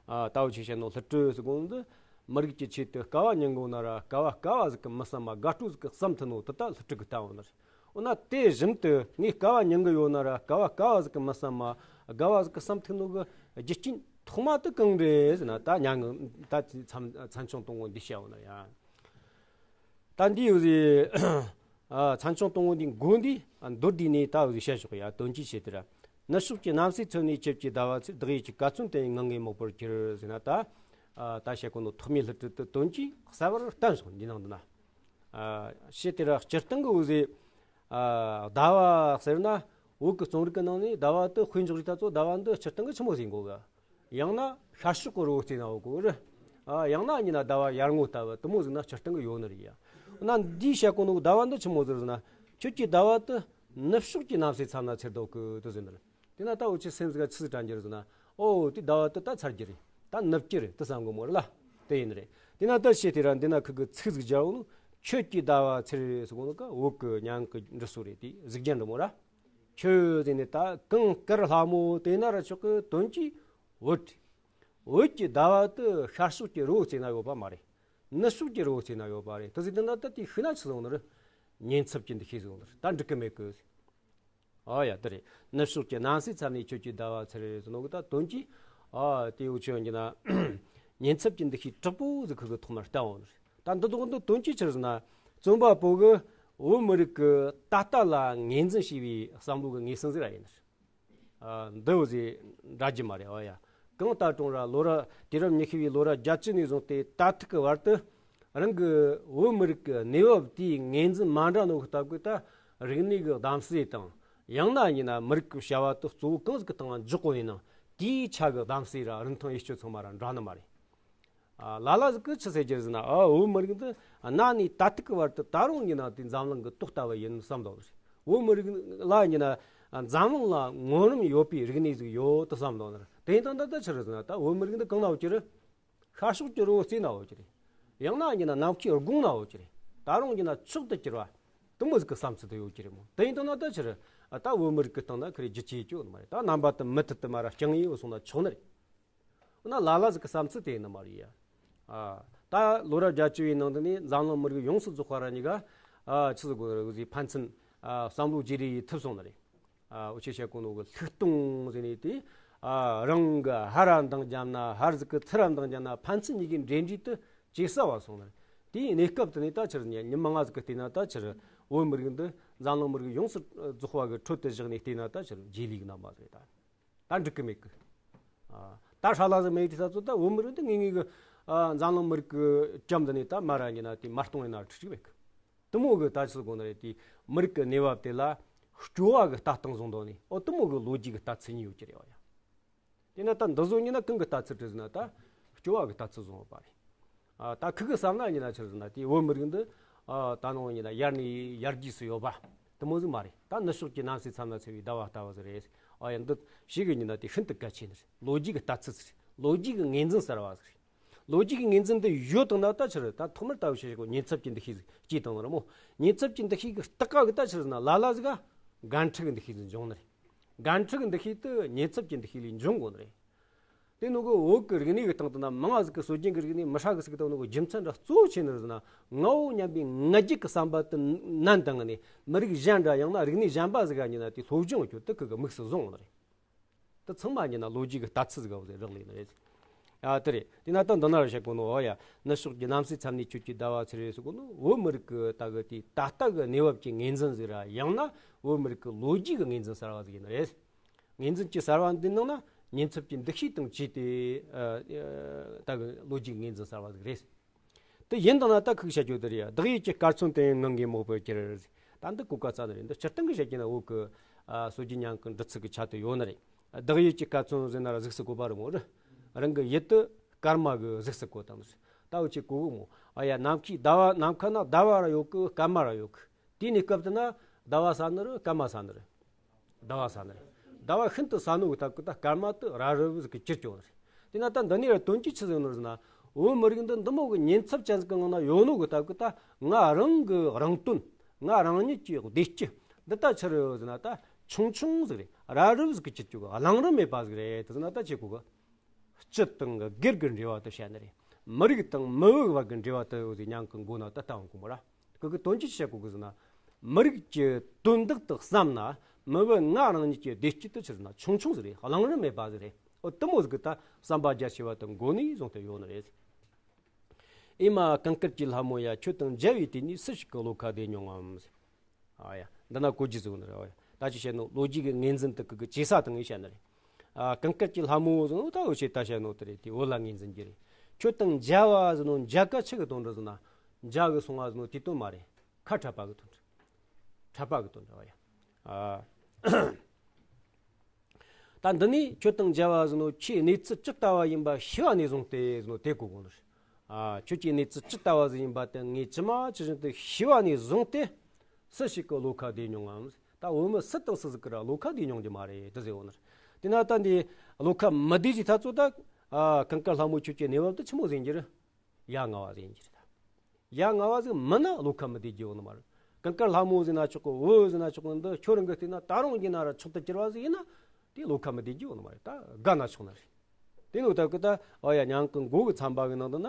ཨ་ད་འུ་ཆོས་བཤད་ནོ་སླུ་བྲིད་ཟེར་གོ་ནོ་འདི། མི་རིགས་ཀྱི་ཆེད་དུ་དཀའ་བ་མྱོང་གོ་ན་ར། དཀའ་བ་དཀའ་བ་ཟིག་གི་མི་བསམ་མ། དགའ་སྤྲོ་ཟིག་གི་བསམ་ཐུབ་ནོ་དེ་ད་སླུ་བྲིད་གི་ལྟ་བ་ནི་རེད། འོ་ན་དེ་བཞིན་དུ་ངས་དཀའ་བ་མྱོང་གི་ཡོད་ན་ར། དཀའ་བ་དཀའ་བ་ཟིག་གི་མི་བསམ་མ། དགའ་བ་ཟིག་གི་བསམ་ཐུབ་ནོ་གི་རྒྱུ་རྐྱེན་ཐོག་མ་དེ་གང་རེད་ཟེར་ན། ད་སྙན་ངག་ད་མཚན་མཚན་བྱང་དང་པོ་འདི་བཤད་འོ་ན་ཡ། ད་འདི་ཡོད་ཟེ། ཨ་མཚན་བྱང་དང་པོ་འདི་མགོ་འདི་ཨ་མདོར་བསྡུས་ནས་ད་འོ་ཟེ་བཤད་ཆོག་ཡ། དོན་གྱི་ཆེད་དུ་ར། ནུབ་ཕྱོགས་ཀྱི་གནམ་སའི་ཚོད་ནས། ཁྱོད་ཀྱི་ཟླ་བ་ཚེར། བདག་ཡིད་ཀྱི་ག་ཚོད་དུ་ཡང་། ངང་ངེ་མོག་པོར་གྱུར་ཟེར་ན། ད་ཨ་ད་བཤད་གོ་ནོ་ཐོག་མའི་སླུ་བྲིད་དེ་དོན་གྱིས་གསལ་བར་བསྟན་སོང་འདི་ནང་དུ་ན། ཨ་ཞེས་དེ་ར་སྤྱིར་བཏང་གི་འོ་ཟེ། ཨ་ཟླ་བ་ཟེར་ན་བོད་ཀྱི་རྩོམ་རིག་གི་ནང་ནས་ཟླ་བ་དེ་དཔེ་འཇོག་རིགས་ད་ཚོ་ཟླ་བ་འདི་སྤྱིར་བཏང་གི་ཆི་མོ་ཟིག་གོ་གི། ཡང་ན་ཤར་ཕྱོགས་ཀྱི་རི་བོ་རྩེ་ན་ཡོད་གོ་རེད། ཨ་ཡང་ན་ཡིན་ན་ཟླ་བ་ཡར་ངོ་ལྟ་བུ་དེ་མོ་ཟིག་ན་སྤྱིར་བཏང་གི་ཡོད་ནི་རེད་ཡ། ན་འདིའི་བཤད་གོ་ནོ་ཟླ་བ་འདི་ཆི་མོ་ཟིག་ཟེར་ན། ཁྱོད་ཀྱི་ཟླ་བ་དེ་ནུབ་ཕྱོགས་ཀྱི་གནམ་སའི་མཚམས་ན་ཚེར་འདུག་གི་དེ་ཟེར་ནི་རེད། དེ་ན་ད་འུ་ཆོས་སེམས་ཟིག་ག་ཆི་ཟིག་དྲན་རྒྱུ་རེད་ཟེར་ན། ཨོ་དེ་ཟླ་བ་དེ་ད་ཚར་རྒྱུ་རེད། ད་ནུབ་རྒྱུ་རེད་དེ་བསམ་གོ་མོ་རེད་ལ། དེ་ཡིན་ནི་རེད། དེ་ན་ད་བཤད་དེ་ར་འདི་ན་ཁུ་གི་ཚིག་ཟིག་སྦྱར་འོ་ནོ། ཁྱོད་ཀྱི་ཟླ་བ་ཚེར་ཟེར་གོ་ནོ་ག་བོད་གི་སྙན་ངག་གི་འབྲི་སྲོལ་རེད། དེ་གཟུགས་རྒྱན་འདྲ་མོ་ར། ཁྱོད་ཟེར་ནས་ད་གངས་དཀར་ལྷ་མོ་དེ་ན་ར་ཆོག་གི་དོན་གྱིས་བོད། བོད་ཀྱི་ཟླ་བ་དེ་ཤར་ཕྱོགས་ཀྱི་རི་བོ་རྩེ་ན་ཡོད་པ་མ་རེད། ནུབ་ཕྱོགས་ཀྱི་རི་བོ་རྩེ་ན་ཡོད་པ་རེད། དེ་ཟིག་དེ་ན་ད་དེ་ཤི་ན་ཆི་ཟེར་ནི་རེད། ཉེན་ཚབས་ཀྱི་འདུ་ཤེས་ཟེར་ནི་རེད། ད་འགྲིག་གི་མེད་གི། ཨ་ཡ་དེ་རེད། ནུབ་ཕྱོགས་ཀྱི་གནམ་སའི་མཚམས་ནས། ཁྱོད་ཀྱི་ཟླ་བ་ཚེར་ཟེར་ནོ་གི་ད་དོན་གྱིས། ཨ་དེ་འུ་ཆོས་ཡིན་ན་ཉེན་ཚབས་ཀྱི་འདུ་ཤེས་དྲག་པོ་ཟིག་ཁུ་གི་ཐོག་མར་བསྟན་འོ་ནི་རེད། ད་འདི་དག་འདི་དོན་གྱིས་ཆི་ཟེར་ན། རྩོམ་པ་པོ་གི་བོད་མི་རིགས་ཀྱི་ད་ལྟ་ལ་ངོས་འཛིན་བྱས་པའི་བསམ་བློ་གི་ངོས་ཟིན་ཟིག་ར་ཡིན་ནི་རེད། ཨ་འདི་འོ་ཟེ་འདྲ་རྒྱུ་མ་རེད། ཨ་ཡ། གངས་རྟ་གྲོང་ར་ལོ་རབས་དུས་རབས་ཉི་ཤུ་བའི་ལོ་རབས་བརྒྱད་ཅུ་ནས་བཟུང་སྟེ་ད་ཐུག་གི་བར་དུ། རང་གི་བོད་མི་རིགས་ཀྱི་གནས་བབ་དེའི་ངོས་འཛིན་མ་འདྲ་ནོ་གི་སྟབས་ཀྱིས་ད་རིག་གནས་ཀྱི་གདམ་གསེས་དང་། ཡང་ན་ཡིན་ན་མི་རིགས་ཀྱི་བྱ་བ་དེ་གཙོ་བོ་གང་ཟིག་གི་སྟེང་ལ་འཇོག་གོ་ནས་ན། དེའི་ཆ་གི་གདམ་གསེས་ར་རིན་ཐང་ཡིད་སྤྱོད་ཚང་མ་ར་འདྲ་ནི་མ་རེད། ཨ་ལ་ལ་ཟིག་གིས་ཆི་ཟེར་རྒྱུ་ཟེར་ན། ཨ་བོད་མི་རིགས་འདི་གནའ་ནས་ད་ཐུག་གི་བར་དུ་ད་རུང་ཡིན་ན་དེ་འཛམ་གླིང་གི་ཏོག་ལྟ་བུ་ཡིན་བསམ་འདུག་རེད། བོད་མི་རིགས་ལ་ཡིན་ན་འཛམ་གླིང་ལ་ངོམ་རིམ་ཡོད་པའི་རིག་གནས་ཟིག་ཡོད་དུ་བསམ་འདུག་ནི་རེད། དེ་ཡིན་དང་ད་ལྟ་ཆི་རེད་ཟེར་ན། ད་བོད་མི་རིགས་འདི་གང་ན་ཡོད་ཀྱི་རེད། ཤར་ཕྱོགས་ཀྱི་རི་བོ་རྩེ་ན་ཡོད་ཀྱི་རེད། ཡང་ན་ཡིན་ན་ནམ་མཁའི་དགུང་ན་ཡོད་ཀྱི་རེད། ད་རུང་ཡིན་ན་མཆོག་ཏུ་གྱུར་པ་དེ་མོ་ཟིག་གི་བསམ་ཚུལ་དུ་ཡོད་ཀྱི་རེད་མོ། དེ་ཡིན་དང་ན་ད་ཆི་རེད། ཨ་ད་བོད་མི་རིགས་ཀྱི་སྟེང་ན་ཁི་རེ་རྒྱུ་ཆ་ཡོད་ཀྱི་ཡོད་ནི་མ་རེད། ད་རྣམ་པ་དེ་མུ་མཐུད་དུ་མར་ར་རྐྱང་ཡིན་བཟུང་ན་ཆོག་ནི་རེད། འོ་ན་ལ་ལ་ཟིག་གི་བསམ་ཚུལ་དེ་ཡིན་ནི་མ་རེད་ཡ། ཨ་ད་ལོ་རབས་བརྒྱད་ཅུ་བའི་ནང་དུ་ནས་འཛམ་གླིང་མི་རིགས་ཡོངས་སུ་རྫོགས་པ་ར་གཉིས་ཀ་ཨ་ཆི་ཟིག་དགོས་རེད་ཟེ་ཕན་ཚུན་ཨ་བསམ་བློ་བརྗེ་རེས་ཡེད་ཐུབ་སོང་ནི་རེད། ཨ་འུ་ཆོས་བཤད་གོ་ནོ་གི་ལྷུག་སྟོང་ཟེར་ནས་དེ། ཨ་རང་གི་ཕར་ར་འདང་བརྒྱབ་ན། ཕར་ཟིག་གི་ཚུར་ར་འདང་བརྒྱབ་ན། ཕན་ཚུན་གཉིས་ཀའི་འབྲེལ་འདྲིས་དེ་ཇེ་གསལ་བ་སོང་ནི་རེད། དེའི་གནས་སྐབས་དེ་ནས་ད་ཆི་རེད། ཉི་མ་ལྔ་ཟིག་གི་སྟེང་ན་ད་ཆི་རེད། བོད་མི་རིགས་འདི་འཛམ་གླིང་མི་རིགས་ཡོངས་སུ་རྫོགས་པ་གི་ཁྲོད་དུ་བཞག་ནས་བལྟས་ན་ད་ཆི་རེད། རྗེས་ལུས་གི་རྣམ་པ་ཟིག་རེད་ད། ད་འགྲིག་གི་མེད་གི། ཨ་ད་ཧྲ་ལ་ཟིག་མེད་དུས་ད་ཚོ་ད་བོད་མི་རིགས་འདི་ངེས་ངེས་གི་ཨ་འཛམ་གླིང་མི་རིགས་གི་གྲམ་འདི་ནས་ད་མར་ར་ཉིན་ན་དེ་མར་གཏོང་ཡིན་ན་འགྲིག་གི་མེད་གི། དེ་མོ་གི་ད་ཆི་ཟིག་དགོས་ནི་རེད། དེ་མི་རིགས་ཀྱི་གནས་བབ་དེ་ལ་སྐྱོ་བ་གི་ལྟ་སྟངས་བཟུང་དོ་ནི། ཨོ་དེ་མོ་གི་ལོ་རྒྱུས་གི་ལྟ་ཚུལ་གཉིས་ཡོད་ཀྱི་རེད་བ་ཡ། དེ་ན་ད་འདི་ཚོ་གཉིས་ན་གང་གི་ལྟ་ཚུལ་རེད་ཟེར་ན། ད་སྐྱོ་བ་གི་ལྟ་ཚུལ་བཟུང་ཡོད་པ་རེད། ཨ་ད་ཁུ་གི་བསམ་ན་ཡིན་ན་ཆི་རེད་ཟེར་ན། དེ་བོད་མི་རིགས་འདི་ཨ་ད་ནང་ཡིན་ན་ཡར་ནས་ཡར་རྒྱས་སུ་ཡོད་པ་དེ་མོ་ཟིག་མ་རེད། ད་ནུབ་ཕྱོགས་ཀྱི་གནམ་སའི་མཚམས་ན་ཚེར་བའི་ཟླ་བ་ལྟ་བུ་ཟིག་རེད། ཨ་ཡ་འདི་ཞིག་གི་ཡིན་ན་དེ་ཤིན་ཏུ་གལ་ཆེ་ནི་རེད། ལོ་རྒྱུས་གི་ལྟ་ཚུལ་ཟིག་རེད། ལོ་རྒྱུས་གི་ངོས་འཛིན་གསར་བ་ཟིག་རེད། ལོ་རྒྱུས་ཀྱི་ངོས་འཛིན་འདི་ཡོད་དང་ན་ད་ཆི་རེད། ད་ཐོག་མར་ལྟ་བུ་ཞིག་གོ་ཉེན་ཚབས་ཀྱི་འདུ་ཤེས་ཤིག་སྐྱེས་བཏང་ནི་རེད་མོ། ཉེན་ཚབས་ཀྱི་འདུ་ཤེས་ཀྱི་རྟགས་ཀ་གི་ད་ཆི་རེད་ཟེར་ན། ལ་ལ་ཟིག་ག་འགན་འཁྲི་གི་འདུ་ཤེས་ཟིག་འབྱུང་ནི་རེད། འགན་འཁྲི་གི་འདུ་ཤེས་དེ་ཉེན་ཚབས་ཀྱི་འདུ་ཤེས་ལས་འབྱུང་དགོས་ནི་རེད། དེ་ནོ་གི་བོད་ཀྱི་རིག་གནས་ཀྱི་སྟེང་དུ་ན་མང་ང་ཟིག་གི་སྲོལ་རྒྱུན་གྱི་རིག་གནས་མི་ཧྲ་གི་ཟིག་དང་ནོ་གི་རྒྱུ་མཚན་ར་གཙོ་བོ་ཆེ་ནི་རེད་ཟེར་ན། ངའོ་སྙམ་པའི་ང་རྒྱལ་གྱི་བསམ་པ་དེ་ནན་དང་ནས་མི་རིགས་གཞན་འདྲ་ཡང་ན་རིག་གནས་གཞན་པ་ཟིག་ག་ཉིན་ན་དེ་སློབ་སྦྱོང་རྒྱུ་དེ་ཁུ་གི་དམིགས་སུ་བཟུང་ནི་རེད། དེ་ཚང་མ་ཉིན་ན་ལོ་རྒྱུས་ཀྱི་ལྟ་ཚུལ་ཟིག་ག་བཟོས་རག་ལས་ནི་རེད། ཨ་དེ་རེད། དེ་ན་ད་འདི་ན་ར་བཤད་གོ་ནོ། ཨོ་ཡ། ནུབ་ཕྱོགས་ཀྱི་གནམ་སའི་མཚམས་ནས་ཁྱོད་ཀྱི་ཟླ་བ་ཚེ་རེད་ཟེར་གོ་ནོ། བོད་མི་རིགས་ཀྱི་ད་གི་དེ་ད་ལྟ་གི་གནས་བབ་ཀྱི་ངོས་འཛིན་ཟིག་ར། ཡང་ན་བོད་མི་རིགས་ཀྱི་ལོ་རྒྱུས་ཀྱི་ངོས་འཛིན་གསར་བ་ཟིག་ཡིན་ནི་རེད། ངོས་འཛིན་གྱི་གསར་བ་འདི་ནང་ན་ཉེན་ཚབས་ཀྱི་འདུ་ཤེས་དང་བཅས་ཏེ། ཨ་ཨ་ད་གི་ལོ་རྒྱུས་ངོས་འཛིན་གསར་བ་ཟིག་རེད། དེ་ཡིན་དང་ན་ད་ཁུག་བཤད་རྒྱུ་དེ་རེད། བདག་ཡིད་ཀྱི་སྐར་ཚོན་དེ་ངང་གིས་རྨོངས་པར་གྱུར། ད་འདི་གོ་སྐབས་རྩ་ནི་རེད། འདི་སྤྱིར་བཏང་གི་བཤད་ཀྱི་ན་བོད་ཀྱི་ཨ་སྲོལ་རྒྱུན་ཉམས་ཀྱི་འབྲི་ཚུལ་གྱི་ཆ་དུ་ཡོད་ནི་རེད། བདག་ཡིད་ཀྱི་སྐར་ཚོན་ཟེར་ན་ར་གཟུགས་སུ་བཀོད་པ་རེད་མོ་རེད། རང་གི་ཡིད་དུ་སྐར་མ་གི་གཟུགས་སུ་བཀོད་དང་ནི་རེད། ད་འུ་ཅག་གོ་གི་མོ། ཨ་ཡ། ནམ་མཁའི་ཟླ་བ། ནམ་མཁའ་ན་ཟླ་བ་ར་ཡོད་གི། སྐར་མ་ར་ཡོད་གི། དེའི་གནས་སྐབས་དེ་ན་ཟླ་བ་ས་ནི་རེད། སྐར་མ་ས་ནི་རེད། ཟླ་བ་ས་ནི་རེད། ཟླ་བ་ཤིན་ཏུ་ས་ནོ་གི་སྟབས་ཀྱིས་ད་སྐར་མ་དེ་རབ་རིབ་ཟིག་གི་གྱུར་ཀྱོག་ནི་རེད། དེ་ན་ད་འདི་ནས་ར་དོན་གྱིས་ཆི་ཟིག་ནོར་ཟེར་ན། བོད་མི་རིགས་འདི་འདི་མོ་གི་ཉེན་ཚབས་ཅན་ཟིག་གི་ངང་ན་ཡོད་ནོ་གི་སྟབས་ཀྱིས་ད་ང་རང་གི་རང་དོན། ང་རང་ཉིད་ཀྱི་བདེ་སྐྱིད་འདི་ད་ཆི་རེད་ཟེར་ན། ད་ཆུང་ཆུང་ཟིག་རེད། རབ་རིབ་ཟིག་གི་གྱུར་ཀྱོག། གླེང་རིན་མེད་པ་ཟིག་རེད། དེ་ཟེར་ན་ད་ཆི་གོ་གི། སྤྱི་དང་སྒེར་གྱི་འབྲེལ་བ་དེ་བཤད་ནི་རེད། མི་རིགས་དང་མི་བུ་བར་གྱི་འབྲེལ་བ་དེ་ཟིག་ཉམས་ཀྱི་མགོ་ན་ད་བཏང་གོ་མོ་ར། ཁོ་གི་དོན་གྱིས་བཤད་གོ་གི་ཟེར་ན། མི་རིགས་ཀྱི་དོན་དག་དེ་བསམ་ན། མི་བུ་ང་རང་ཉིད་ཀྱི་བདེ་སྐྱིད་དེ་ཆི་ཟེར་ན་ཆུང་ཆུང་ཟིག་རེད། གླེང་རིན་མེད་པ་ཟིག་རེད། འོ་དེ་མོ་ཟིག་གི་ད་བསམ་པ་རྒྱ་ཆེ་བ་དེ་མགོ་ནས་བཟུང་སྟེ་ཡོད་ནི་རེད། ཨེ་མ་གངས་དཀར་གྱི་ལྷ་མོ་ཡ། ཁྱོད་དང་མཇལ་བའི་དུས་ནས་སུ་ཞིག་གི་བློ་ཁ་བདེ་མྱོང་ངམ། ཨ་ཡ། འདི་ན་གོ་རྒྱུ་ཟིག་ནི་རེད། ཨ་ཡ། ད་ཅི་བཤད་ནོ། ལོ་རྒྱུས་ཀྱི་ངོས་འཛིན་དེ་གི་གི་ཇེ་ས་དང་ངས་བཤད་ནི་རེད། ཨ་གངས་དཀར་གྱི་ལྷ་མོ་ཟེར་ནོ་ད་འུ་ཆོས་ད་བཤད་ནོ་དེ་རེད། དེ་བོད་ལ་ངོས་འཛིན་རྒྱུ་རེད། ཁྱོད་དང་མཇལ་བ་ཟེར་ནོ་མཇལ་ཀ་ཆི་གི་དོན་འགྲོ་ཟེར་ན། མཇལ་གི་སོང་བ་ཟེར་ནོ་དེ་དོན་མ་རེད། ཁ་འཕྲད་པ་གི་དོན་འགྲོ། འཕྲད་པ་གི་དོན་འགྲོ། ཨ་ཡ། ཨ། ད་འདི་ནས་ཁྱོད་དང་མཇལ་བ་ཟེར་ནོ། ཁྱོད་གནས་ཚུལ་ཇི་ལྟ་བ་ཡིན་པ་ཤེས་པ་ནས་བཟུང་སྟེ་ཟེར་ནོ་དེ་གོ་དགོས་ནོ། ཨ་ཁྱོད་ཀྱི་གནས་ཚུལ་ཇི་ལྟ་བ་ཟིག་ཡིན་པ་དེ་ངས་ཇི་མ་ཇི་བཞིན་དུ་ཤེས་པ་ནས་བཟུང་སྟེ། སུ་ཞིག་གི་བློ་ཁ་བདེ་མྱོང་ངམ། ད་བོད་མི་སུ་དང་སུ་ཟིག་གི་ར་བློ་ཁ་བདེ་མྱོང་རྒྱུ་མ་རེད་དེ་ཟེར་བོ་ནི། དེ་ན་ད་འདི་བློ་ཁ་མི་བདེ་ཟིག་ཐ་ཚོ་ད། ཨ་གངས་དཀར་ལྷ་མོ་ཁྱོད་ཀྱི་གནས་བབ་དེ་ཆི་མོ་ཟིག་ཡིན་རྒྱུ་རེད། ཡ་ང་བ་ཟིག་ཡིན་རྒྱུ་རེད་ད། ཡ་ང་བ་ཟིག་མིན་ན་བློ་ཁ་མི་བདེ་རྒྱུ་ཡོད་ནི་མ་རེད། གངས་དཀར་ལྷ་མོ་ཟེར་ན་ཆོག་གི། བོད་ཟེར་ན་ཆོག་གི། འདི་ཁྱོད་རང་གི་བལྟས་ན་ད་རུང་གི་ན་ར་མཆོག་ཏུ་གྱུར་བ་ཟིག་ཡིན་ན། དེ་བློ་ཁ་མི་བདེ་རྒྱུ་ཡོད་ནི་མ་རེད། ད་དགའ་ན་ཆོག་ནི་རེད། དེ་ནོ་ད་གི་ད་ཨོ་ཡ། ཉང་གི་མགོ་གི་ཚན་པ་གི་ནང་དུ་ན་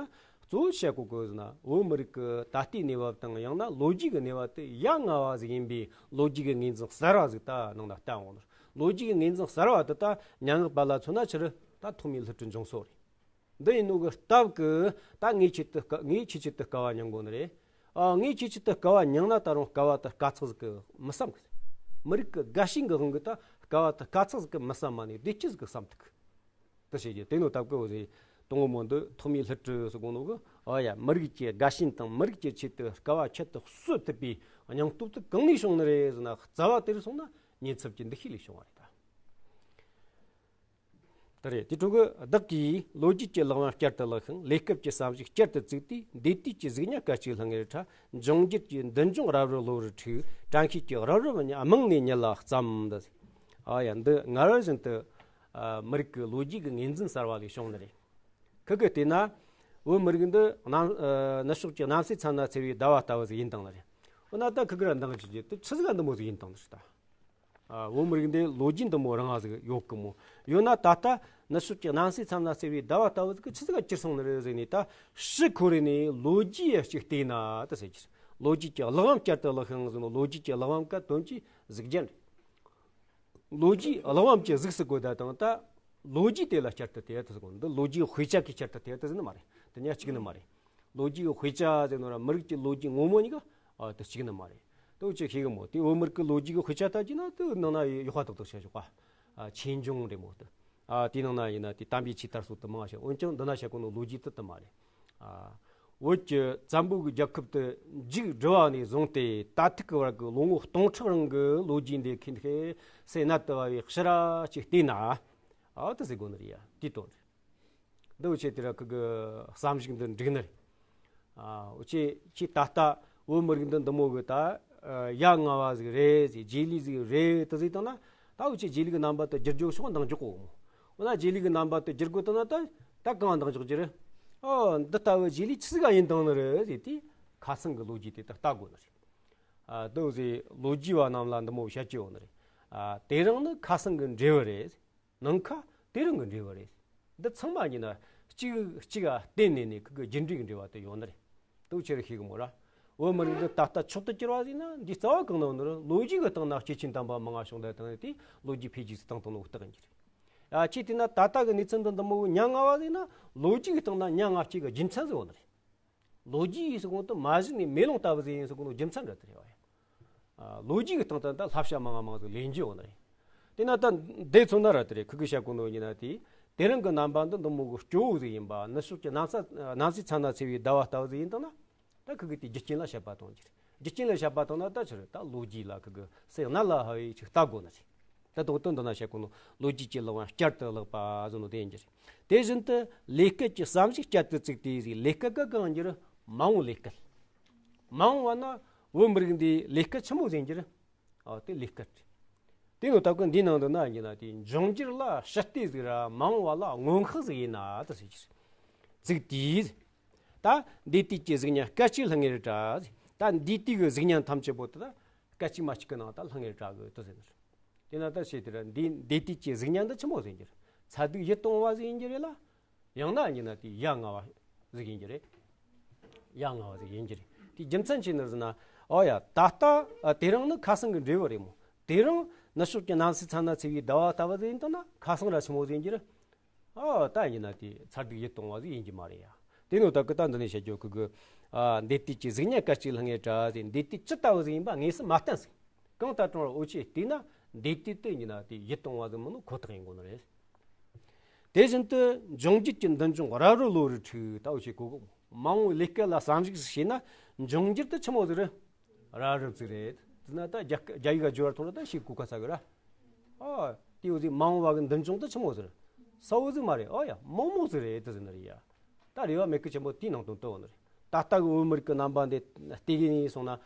གཙོ་བོ་བཤད་གོ་གི་ཟེར་ན། བོད་མི་རིགས་ཀྱི་ད་ལྟའི་གནས་བབ་དང་ཡང་ན་ལོ་རྒྱུས་ཀྱི་གནས་བབ་དེ་ཡ་ང་བ་ཟིག་ཡིན་པའི་ལོ་རྒྱུས་ཀྱི་ངོས་འཛིན་གསར་བ་ཟིག་ད་ནང་ན་བསྟན་འོང་ནོ། ལོ་རྒྱུས་ཀྱི་ངོས་འཛིན་གསར་བ་དེ་ད་སྙན་ངག་པ་ལ་མཚོན་ན་ཆི་རེད། ད་ཐོག་མའི་སླུ་བྲིད་འབྱུང་སྲོལ་རེད། འདི་ཡིན་ནོ་གི་སྟབས་ཀྱིས་ད་ངས་ཁྱེད་དུ་དཀའ། ངས་ཁྱེད་ཆེད་དུ་དཀའ་བ་མྱང་གོ་ནི་རེད། ཨ་ངས་ཁྱེད་ཆེད་དུ་དཀའ་བ་མྱང་ན་ད་རུང་དཀའ་བ་དེ་དཀའ་ཚེགས་ཟིག་གི་མི་བསམ་གི། མི་རིགས་ཀྱི་དགའ་ཞེན་གི་དབང་གིས་ད་དཀའ་བ་དེ་དཀའ་ཚེགས་ཟིག་གི་མི་བསམ་མ་ནས་བདེ་སྐྱིད་ཟིག་གི་བསམ་ཐུབ་གི། དེ་བྱེད་རྒྱུ་དེ་ནོ་སྟབས་ཀྱིས་འོ་ཟེར། དང་པོ་མོ་འདི་ཐོག་མའི་སླུ་བྲིད་ཟེར་གོ་ནོ་གི། ཨ་ཡ། མི་རིགས་ཀྱི་དགའ་ཞེན་དང་མི་རིགས་ཀྱི་ཆེད་དུ་དཀའ་བ་ཁྱད་དུ་གསོད་ཐུབ་པའི་སྙིང་སྟོབས་དེ་གང་ནས་བྱུང་ནི་རེད་ཟེར་ན། རྩ་བ་དེར་སོང་ན་ཉེན་ཚབས་ཀྱི་འདུ་ཤེས་ལས་བྱུང་བ་རེད་ད། དེ་རེད། དེ་འཕྲོ་གི་བདག་གིས་ལོ་རྒྱུས་ཀྱི་ལག་པ་བསྐྱར་དུ་བརླག་ཤིང་། གནས་སྐབས་ཀྱི་བསམ་གཞིག་བསྐྱར་དུ་བཙུགས་ཏེ། འདས་དུས་ཀྱི་གཟུགས་བརྙན་སྐར་གཅིག་ལྷང་ངེར་འཁྲབ། འབྱུང་འགྱུར་གྱི་མདུན་ལྗོངས་རབ་རིབ་གློ་བུར་འཁྲུག། དྲན་ཤེས་ཀྱི་རབ་རིབ་རྨང་ནས་ཉིད་ལ་བརྩམས། འདི། ཨ་ཡ། འདི་སྔར་བཞིན་དུ་ཨ་མི་རིགས་ཀྱི་ལོ་རྒྱུས་ཀྱི་ངོས་འཛིན་གསར་བ་ལས་བྱུང་ནི་རེད། ཁི་གི་བལྟས་ན་བོད་མི་རིགས་འདི་གནམ་ཨ་ནུབ་ཕྱོགས་ཀྱི་གནམ་སའི་མཚམས་ན་འཚེར་བའི་ཟླ་བ་ལྟ་བུ་ཟིག་ཡིན་བཏང་ནི་རེད། འོ་ན་ད་ཁི་གི་ར་འདང་ཅི་རྒྱུ་དེ་ཆི་ཟིག་ག་འདི་མོ་ཟིག་ཡིན་བཏང་ནི་རེད་ད། ཨ་བོད་མི་རིགས་འདི་ལོ་རྒྱུས་འདི་མོ་རིང་བ་ཟིག་ཡོད་གི་མོ། ཡོད་ན་ད་ལྟ་ནུབ་ཕྱོགས་ཀྱི་གནམ་སའི་མཚམས་ན་འཚེར་བའི་ཟླ་བ་ལྟ་བུ་ཟིག་གི་ཆི་ཟིག་ག་གྱུར་སོང་ནི་རེད་ཟེར་ནས། ད་ཕྱི་ཁོ་རེ་ནས་ལོ་རྒྱུས་ཡ་གཅིག་བལྟས་ན་ད་ཟེར་གྱི། ལོ་རྒྱུས་ཀྱི་གླེགས་བམ་བསྐྱར་དུ་བརླག་ཤིང་ཟེར་ནོ། ལོ་རྒྱུས་ཀྱི་གླེགས་བམ་ག་དོན་གྱི་གཟུགས་རྒྱན་རེད། ལོ་རྒྱུས་གླེགས་བམ་གྱི་གཟུགས་སུ་བཀོད་ད་དང་། ད་ལོ་རྒྱུས་དེ་ལ་བསྐྱར་དུ་དེ་ཡ་ད་ཟེར་གོ། འདི་ལོ་རྒྱུས་དཔེ་ཆ་གི་བསྐྱར་དུ་དེ་ཡ་ད་ཟེར་ནི་མ་རེད། དེ་གཉིས་གཅིག་ནི་མ་རེད། ལོ་རྒྱུས་དཔེ་ཆ་ཟེར་ནོ་ར་མི་རིགས་ཀྱི་ལོ་རྒྱུས་ངོ་མ་གཉིས་ཀ་ཨ་དེ་གཅིག་ནི་མ་རེད། དེ་འུ་ཆོས་ཤེས་གི་མོ། དེ་བོད་མི་རིགས་ཀྱི་ལོ་རྒྱུས་ཀྱི་དཔེ་ཆ་ལྟ་རྒྱུ་ན་དེ་ནང་ན་ཡག་པ་ཏག་ཏག་བཤད་ཆོག་ག། ཨ་ཆོས་འབྱུང་རེད་མོ་དེ། ཨ་དེའི་ནང་ན་ཡིན་ན་དེ་དམ་པའི་ཆོས་དར་སྲོལ་དུ་མང་བ་བཤད། འོན་ཀྱང་འདི་ན་བཤད་གོ་ནོ་ལོ་རྒྱུས་དེ་དེ་མ་རེད། ཨ་བོད་ཀྱི་བཙན་པོའི་རྒྱལ་ཁབ་དེ་མཇུག་བསྒྲིལ་བ་ནས་བཟུང་སྟེ་ད་ཐུག་གི་བར་གྱི་ལོ་ངོ་སྟོང་ཕྲག་རིང་གི་ལོ་རྒྱུས་འདི་ཁེ་ཁེ་སེ་ནད་དུ་བབས་པའི་ཕྱིར་ར་ཅིག་བལྟས་ན། ཨ་དེ་ཟེར་གོ་ནི་རེད་ཡ། དེའི་དོན་རེད། འདི་འུ་ཆོས་དེ་ར་ཁི་གི་བསམ་གཞིག་འདི་འགྲིག་ནི་རེད། ཨ་འུ་ཆོས་ཁྱེད་ད་ལྟ་བོད་མི་རིགས་འདི་འདི་མོ་གི་ད་ཡ་ང་བ་ཟིག་རེད་ཟེར། རྗེས་ལུས་ཟིག་རེད་དེ་ཟེར་བཏང་ན། ད་འུ་ཆོས་རྗེས་ལུས་ཀྱི་རྣམ་པ་དེ་བསྒྱུར་རྒྱུ་ཤོག་འདང་རྒྱག་གོ་མོ། འོ་ན་རྗེས་ལུས་ཀྱི་རྣམ་པ་དེ་བསྒྱུར་དགོས་བཏང་ན། ད་ད་གང་འདང་རྒྱག་རྒྱུ་རེད། ཨོ་འདི་ལྟ་བུ་རྗེས་ལུས་ཆི་ཟིག་ག་ཡིན་བཏང་ནི་རེད་ཟེར་དུས། ཁ་སང་གི་ལོ་རྒྱུས་དེ་ད་ལྟ་དགོས་ནི་རེད། ཨ་དེ་ཟེར་ལོ་རྒྱུས་པ་རྣམས་ལ་འདི་མོ་བཤད་རྒྱུ་ཡོད་ནི་རེད། ཨ་དེ་རིང་ནི་ཁ་སང་གི་འབྲས་བུ་རེད། ནངས་ཁ་དེ་རིང་གི་འབྲས་བུ་རེད། འདི་ཚང་མ་ཡིན་ན་གཅིག་གཅིག་ག་བརྟེན་ནས་ནི་ཁི་གི་རྒྱུ་འབྲས་ཀྱི་འབྲེལ་བ་དེ་ཡོད་ནི་རེད། དེ་འུ་ཆོས་ཤེས་གི་མོ་ར། བོད་མི་རིགས་འདི་ད་ལྟ་མཆོག་ཏུ་གྱུར་བ་ཟིག་ན། འདི་རྩ་བ་གང་ན་ཡོད་ནི་རེད། ལོ་རྒྱུས་ཀྱི་སྟེང་ན་སྐྱེས་ཆེན་དམ་པ་མང་ང་བྱུང་བསྡད་བཏང་ནས་དེ་ལོ་རྒྱུས་འཕེལ་རྒྱས་སུ་བཏང་བཏང་ནོ་རྟགས་ཡིན་གྱི་རེད། ཨ་ཅི་དེ་ན་ད་ལྟ་གི་གནས་ཚུལ་འདི་འདི་མོ་ཉ་ང་བ་ཟེར་ན་ལོ་རྒྱུས་ཀྱི་སྟེང་ན་ཉ་ང་སྐྱེ་གི་རྒྱུ་མཚན་ཟེར་བ་ནི་རེད། ལོ་རྒྱུས་ཡིན་ཟེར་གོང་དུ་མ་གཞི་ནས་མེ་ལོང་ལྟ་བུ་ཟིག་ཡིན་ཟེར་གོང་དུ་རྒྱུ་མཚན་འདྲ་དེ་རེད་བ་ཡ། ཨ་ལོ་རྒྱུས་ཀྱི་སྟེང་དུ་ད་བསླབ་བྱ་མང་ང་མང་ཟིག་ལེན་རྒྱུ་ཡོད་ནི་རེད། དེ་ན་ད་འདི་མཚོན་ན་ར་དེ་རེད། ཁུ་གུ་བཤད་གོ་ནོ་ཡིན་ན་དེ་དེ་རིང་གི་རྣམ་པ་འདི་འདི་མོ་གི་སྐྱོ་བོ་ཟིག་ཡིན་པ། ནུབ་ཕྱོགས་ཀྱི་གནམ་ས་གནམ་སའི་ཚ་ན་ཚ་བའི་ཟླ་བ་ལྟ་བུ་ཟིག་ཡིན་དང་ན། ད་ཁུ་གུ་དེ་རྒྱུ་རྐྱེན་ལ་དཔྱད་པ་གཏོང་རྒྱུ་རེད། རྒྱུ་རྐྱེན་ལ་དཔྱད་པ་གཏོང་ན་ད་ཆི་རེད། ད་ལོ་རྒྱུས་ལ་ཁུ་གུ་སེ་གནད་ལ་ཧ་བའི་ཆི་ལྟ་དགོས་ནི་རེད། ད་དོག་དོན་འདི་ན་བཤད་གོ་ནོ་ལོ་རྒྱུས་ཀྱི་ལུང་བ་བསྐྱར་དུ་ལེགས་པ་ཟེར་ནོ་དེ་ཡིན་རྒྱུ་རེད། དེ་བཞིན་དུ་ལས་སྐལ་གྱི་བསམ་གཞིག་བསྐྱར་དུ་བཙུགས་ཏེ་ཟེར། ལས་སྐལ་ག་གང་ཡིན་རྒྱུ་རེད། མ་འོངས་ལས་སྐལ། མ་འོངས་བ་ན་བོད་མི་རིགས་འདིའི་ལས་སྐལ་ཆི་མོ་ཟིག་ཡིན་རྒྱུ་རེད། ཨ་དེ་ལས་སྐལ་རེད། དེ་ནོ་ད་ཁོ་འདིའི་ནང་དུ་ན་ཡིན་ན་དེ་འབྱུང་འགྱུར་ལ་ཞི་བདེ་ཟིག་ར་མ་འོངས་བ་ལ་སྔོན་དཔག་ཟིག་ཡིན་ན་ད་ཟེར་རྒྱུ་རེད། ཚིག་དེས། ད་འདས་དུས་ཀྱི་གཟུགས་བརྙན་སྐད་ཅིག་ལྷང་ངེར་བཀྲ། ད་འདས་དུས་ཀྱི་གཟུགས་བརྙན་ཐམས་ཅད་པོ་དེ་ད་སྐད་ཅིག་མ་གཅིག་གི་ནང་ད་ལྷང་ངེར་བཀྲ་གི་དེ་ཟེར་ནི་རེད། དེ་ན་ད་ཤེས་དེ་ར་འདས་འདས་དུས་ཀྱི་གཟུགས་བརྙན་འདི་ཆི་མོ་ཟིག་ཡིན་རྒྱུ་རེད། ཚ་གདུང་ཡིད་གཏོང་བ་ཟིག་ཡིན་རྒྱུ་རེད་ལ། ཡང་ན་ཡིན་ན་དེ་ཡ་ང་བ་ཟིག་ཡིན་རྒྱུ་རེད། ཡ་ང་བ་ཟིག་ཡིན་རྒྱུ་རེད། དེ་རྒྱུ་མཚན་ཅི་ནི་ཟེར་ན། ཨོ་ཡ་ད་ལྟ་ཨ་དེ་རིང་ནི་ཁ་སང་གི་འབྲས་བུ་རེད་མོ། དེ་རིང་ནུབ་ཕྱོགས་ཀྱི་གནམ་སའི་ཚ་ན་ཚ་བའི་ཟླ་བ་ལྟ་བུ་ཟིག་ཡིན་དང་ན་ཁ་སང་ར་ཆི་མོ་ཟིག་ཡིན་རྒྱུ་རེད། ཨོ་ད་ཡིན་ན་དེ་ཚ་གདུང་ཡིད་གཏོང་བ་ཟིག་ཡིན་རྒྱུ་མ་རེད་ཡ། དེ་ནོ་ད་ཀི་ད་འདི་ནས་བཤད་རྒྱུ་ཁུ་གུ། ཨ་འདས་དུས་ཀྱི་གཟུགས་བརྙན་སྐད་ཅིག་ལྷང་ངེར་བཀྲ་ཟེར། འདས་དུས་ཅི་ལྟ་བུ་ཟིག་ཡིན་པ་དངོས་སུ་མ་བསྟན་ཟིག། གང་ལྟར་གྲོང་ར་འོ་ཆེ་བལྟས་ན་འདས་དུས་དེ་ཡིན་ན་དེ་ཡིད་གཏོང་བ་ཟིག་མིན་ནོ་ཁོ་ཐག་ཡིན་དགོས་ནི་རེད། དེ་བཞིན་དུ་འབྱུང་འགྱུར་གྱི་འདུ་འབྱུང་རབ་རིབ་བློ་རུ་འཁྲུག་ད་འོ་ཆེ་གོ་གོ། མ་འོངས་ལས་སྐལ་ལ་བསམ་གཞིགས་ཤིག་བྱས་ན་འབྱུང་འགྱུར་དེ་ཆི་མོ་ཟིག་རེད། རབ་རིབ་ཟིག་རེད། དེ་ན་ད་རྒྱ་རྒྱ་ཡིག་ག་བསྒྱུར་བ་ཐོག་ལ་ད་ཤེས་གོ་ཁ་ཚ་གི་ར། ཨ་དེ་འོ་ཟིག་མ་འོངས་བ་གི་འདུ་འབྱུང་དེ་ཆི་མོ་ཟིག་རེད། གསལ་བོ་ཟིག་མ་རེད། ཨོ་ཡ་མང་མོ་ཟིག་རེད་དེ་ཟེར་ནི་རེད་ཡ། ད་རེ་བ་མེད་གི་ཆེན་པོ་དེའི་ནང་དོན་དུ་འོ་ནི་རེད། ད་ལྟ་གི་བོད་མི་རིགས་ཀྱི་རྣམ་པ་འདི་བལྟས་གི་ནས་སོང་ན།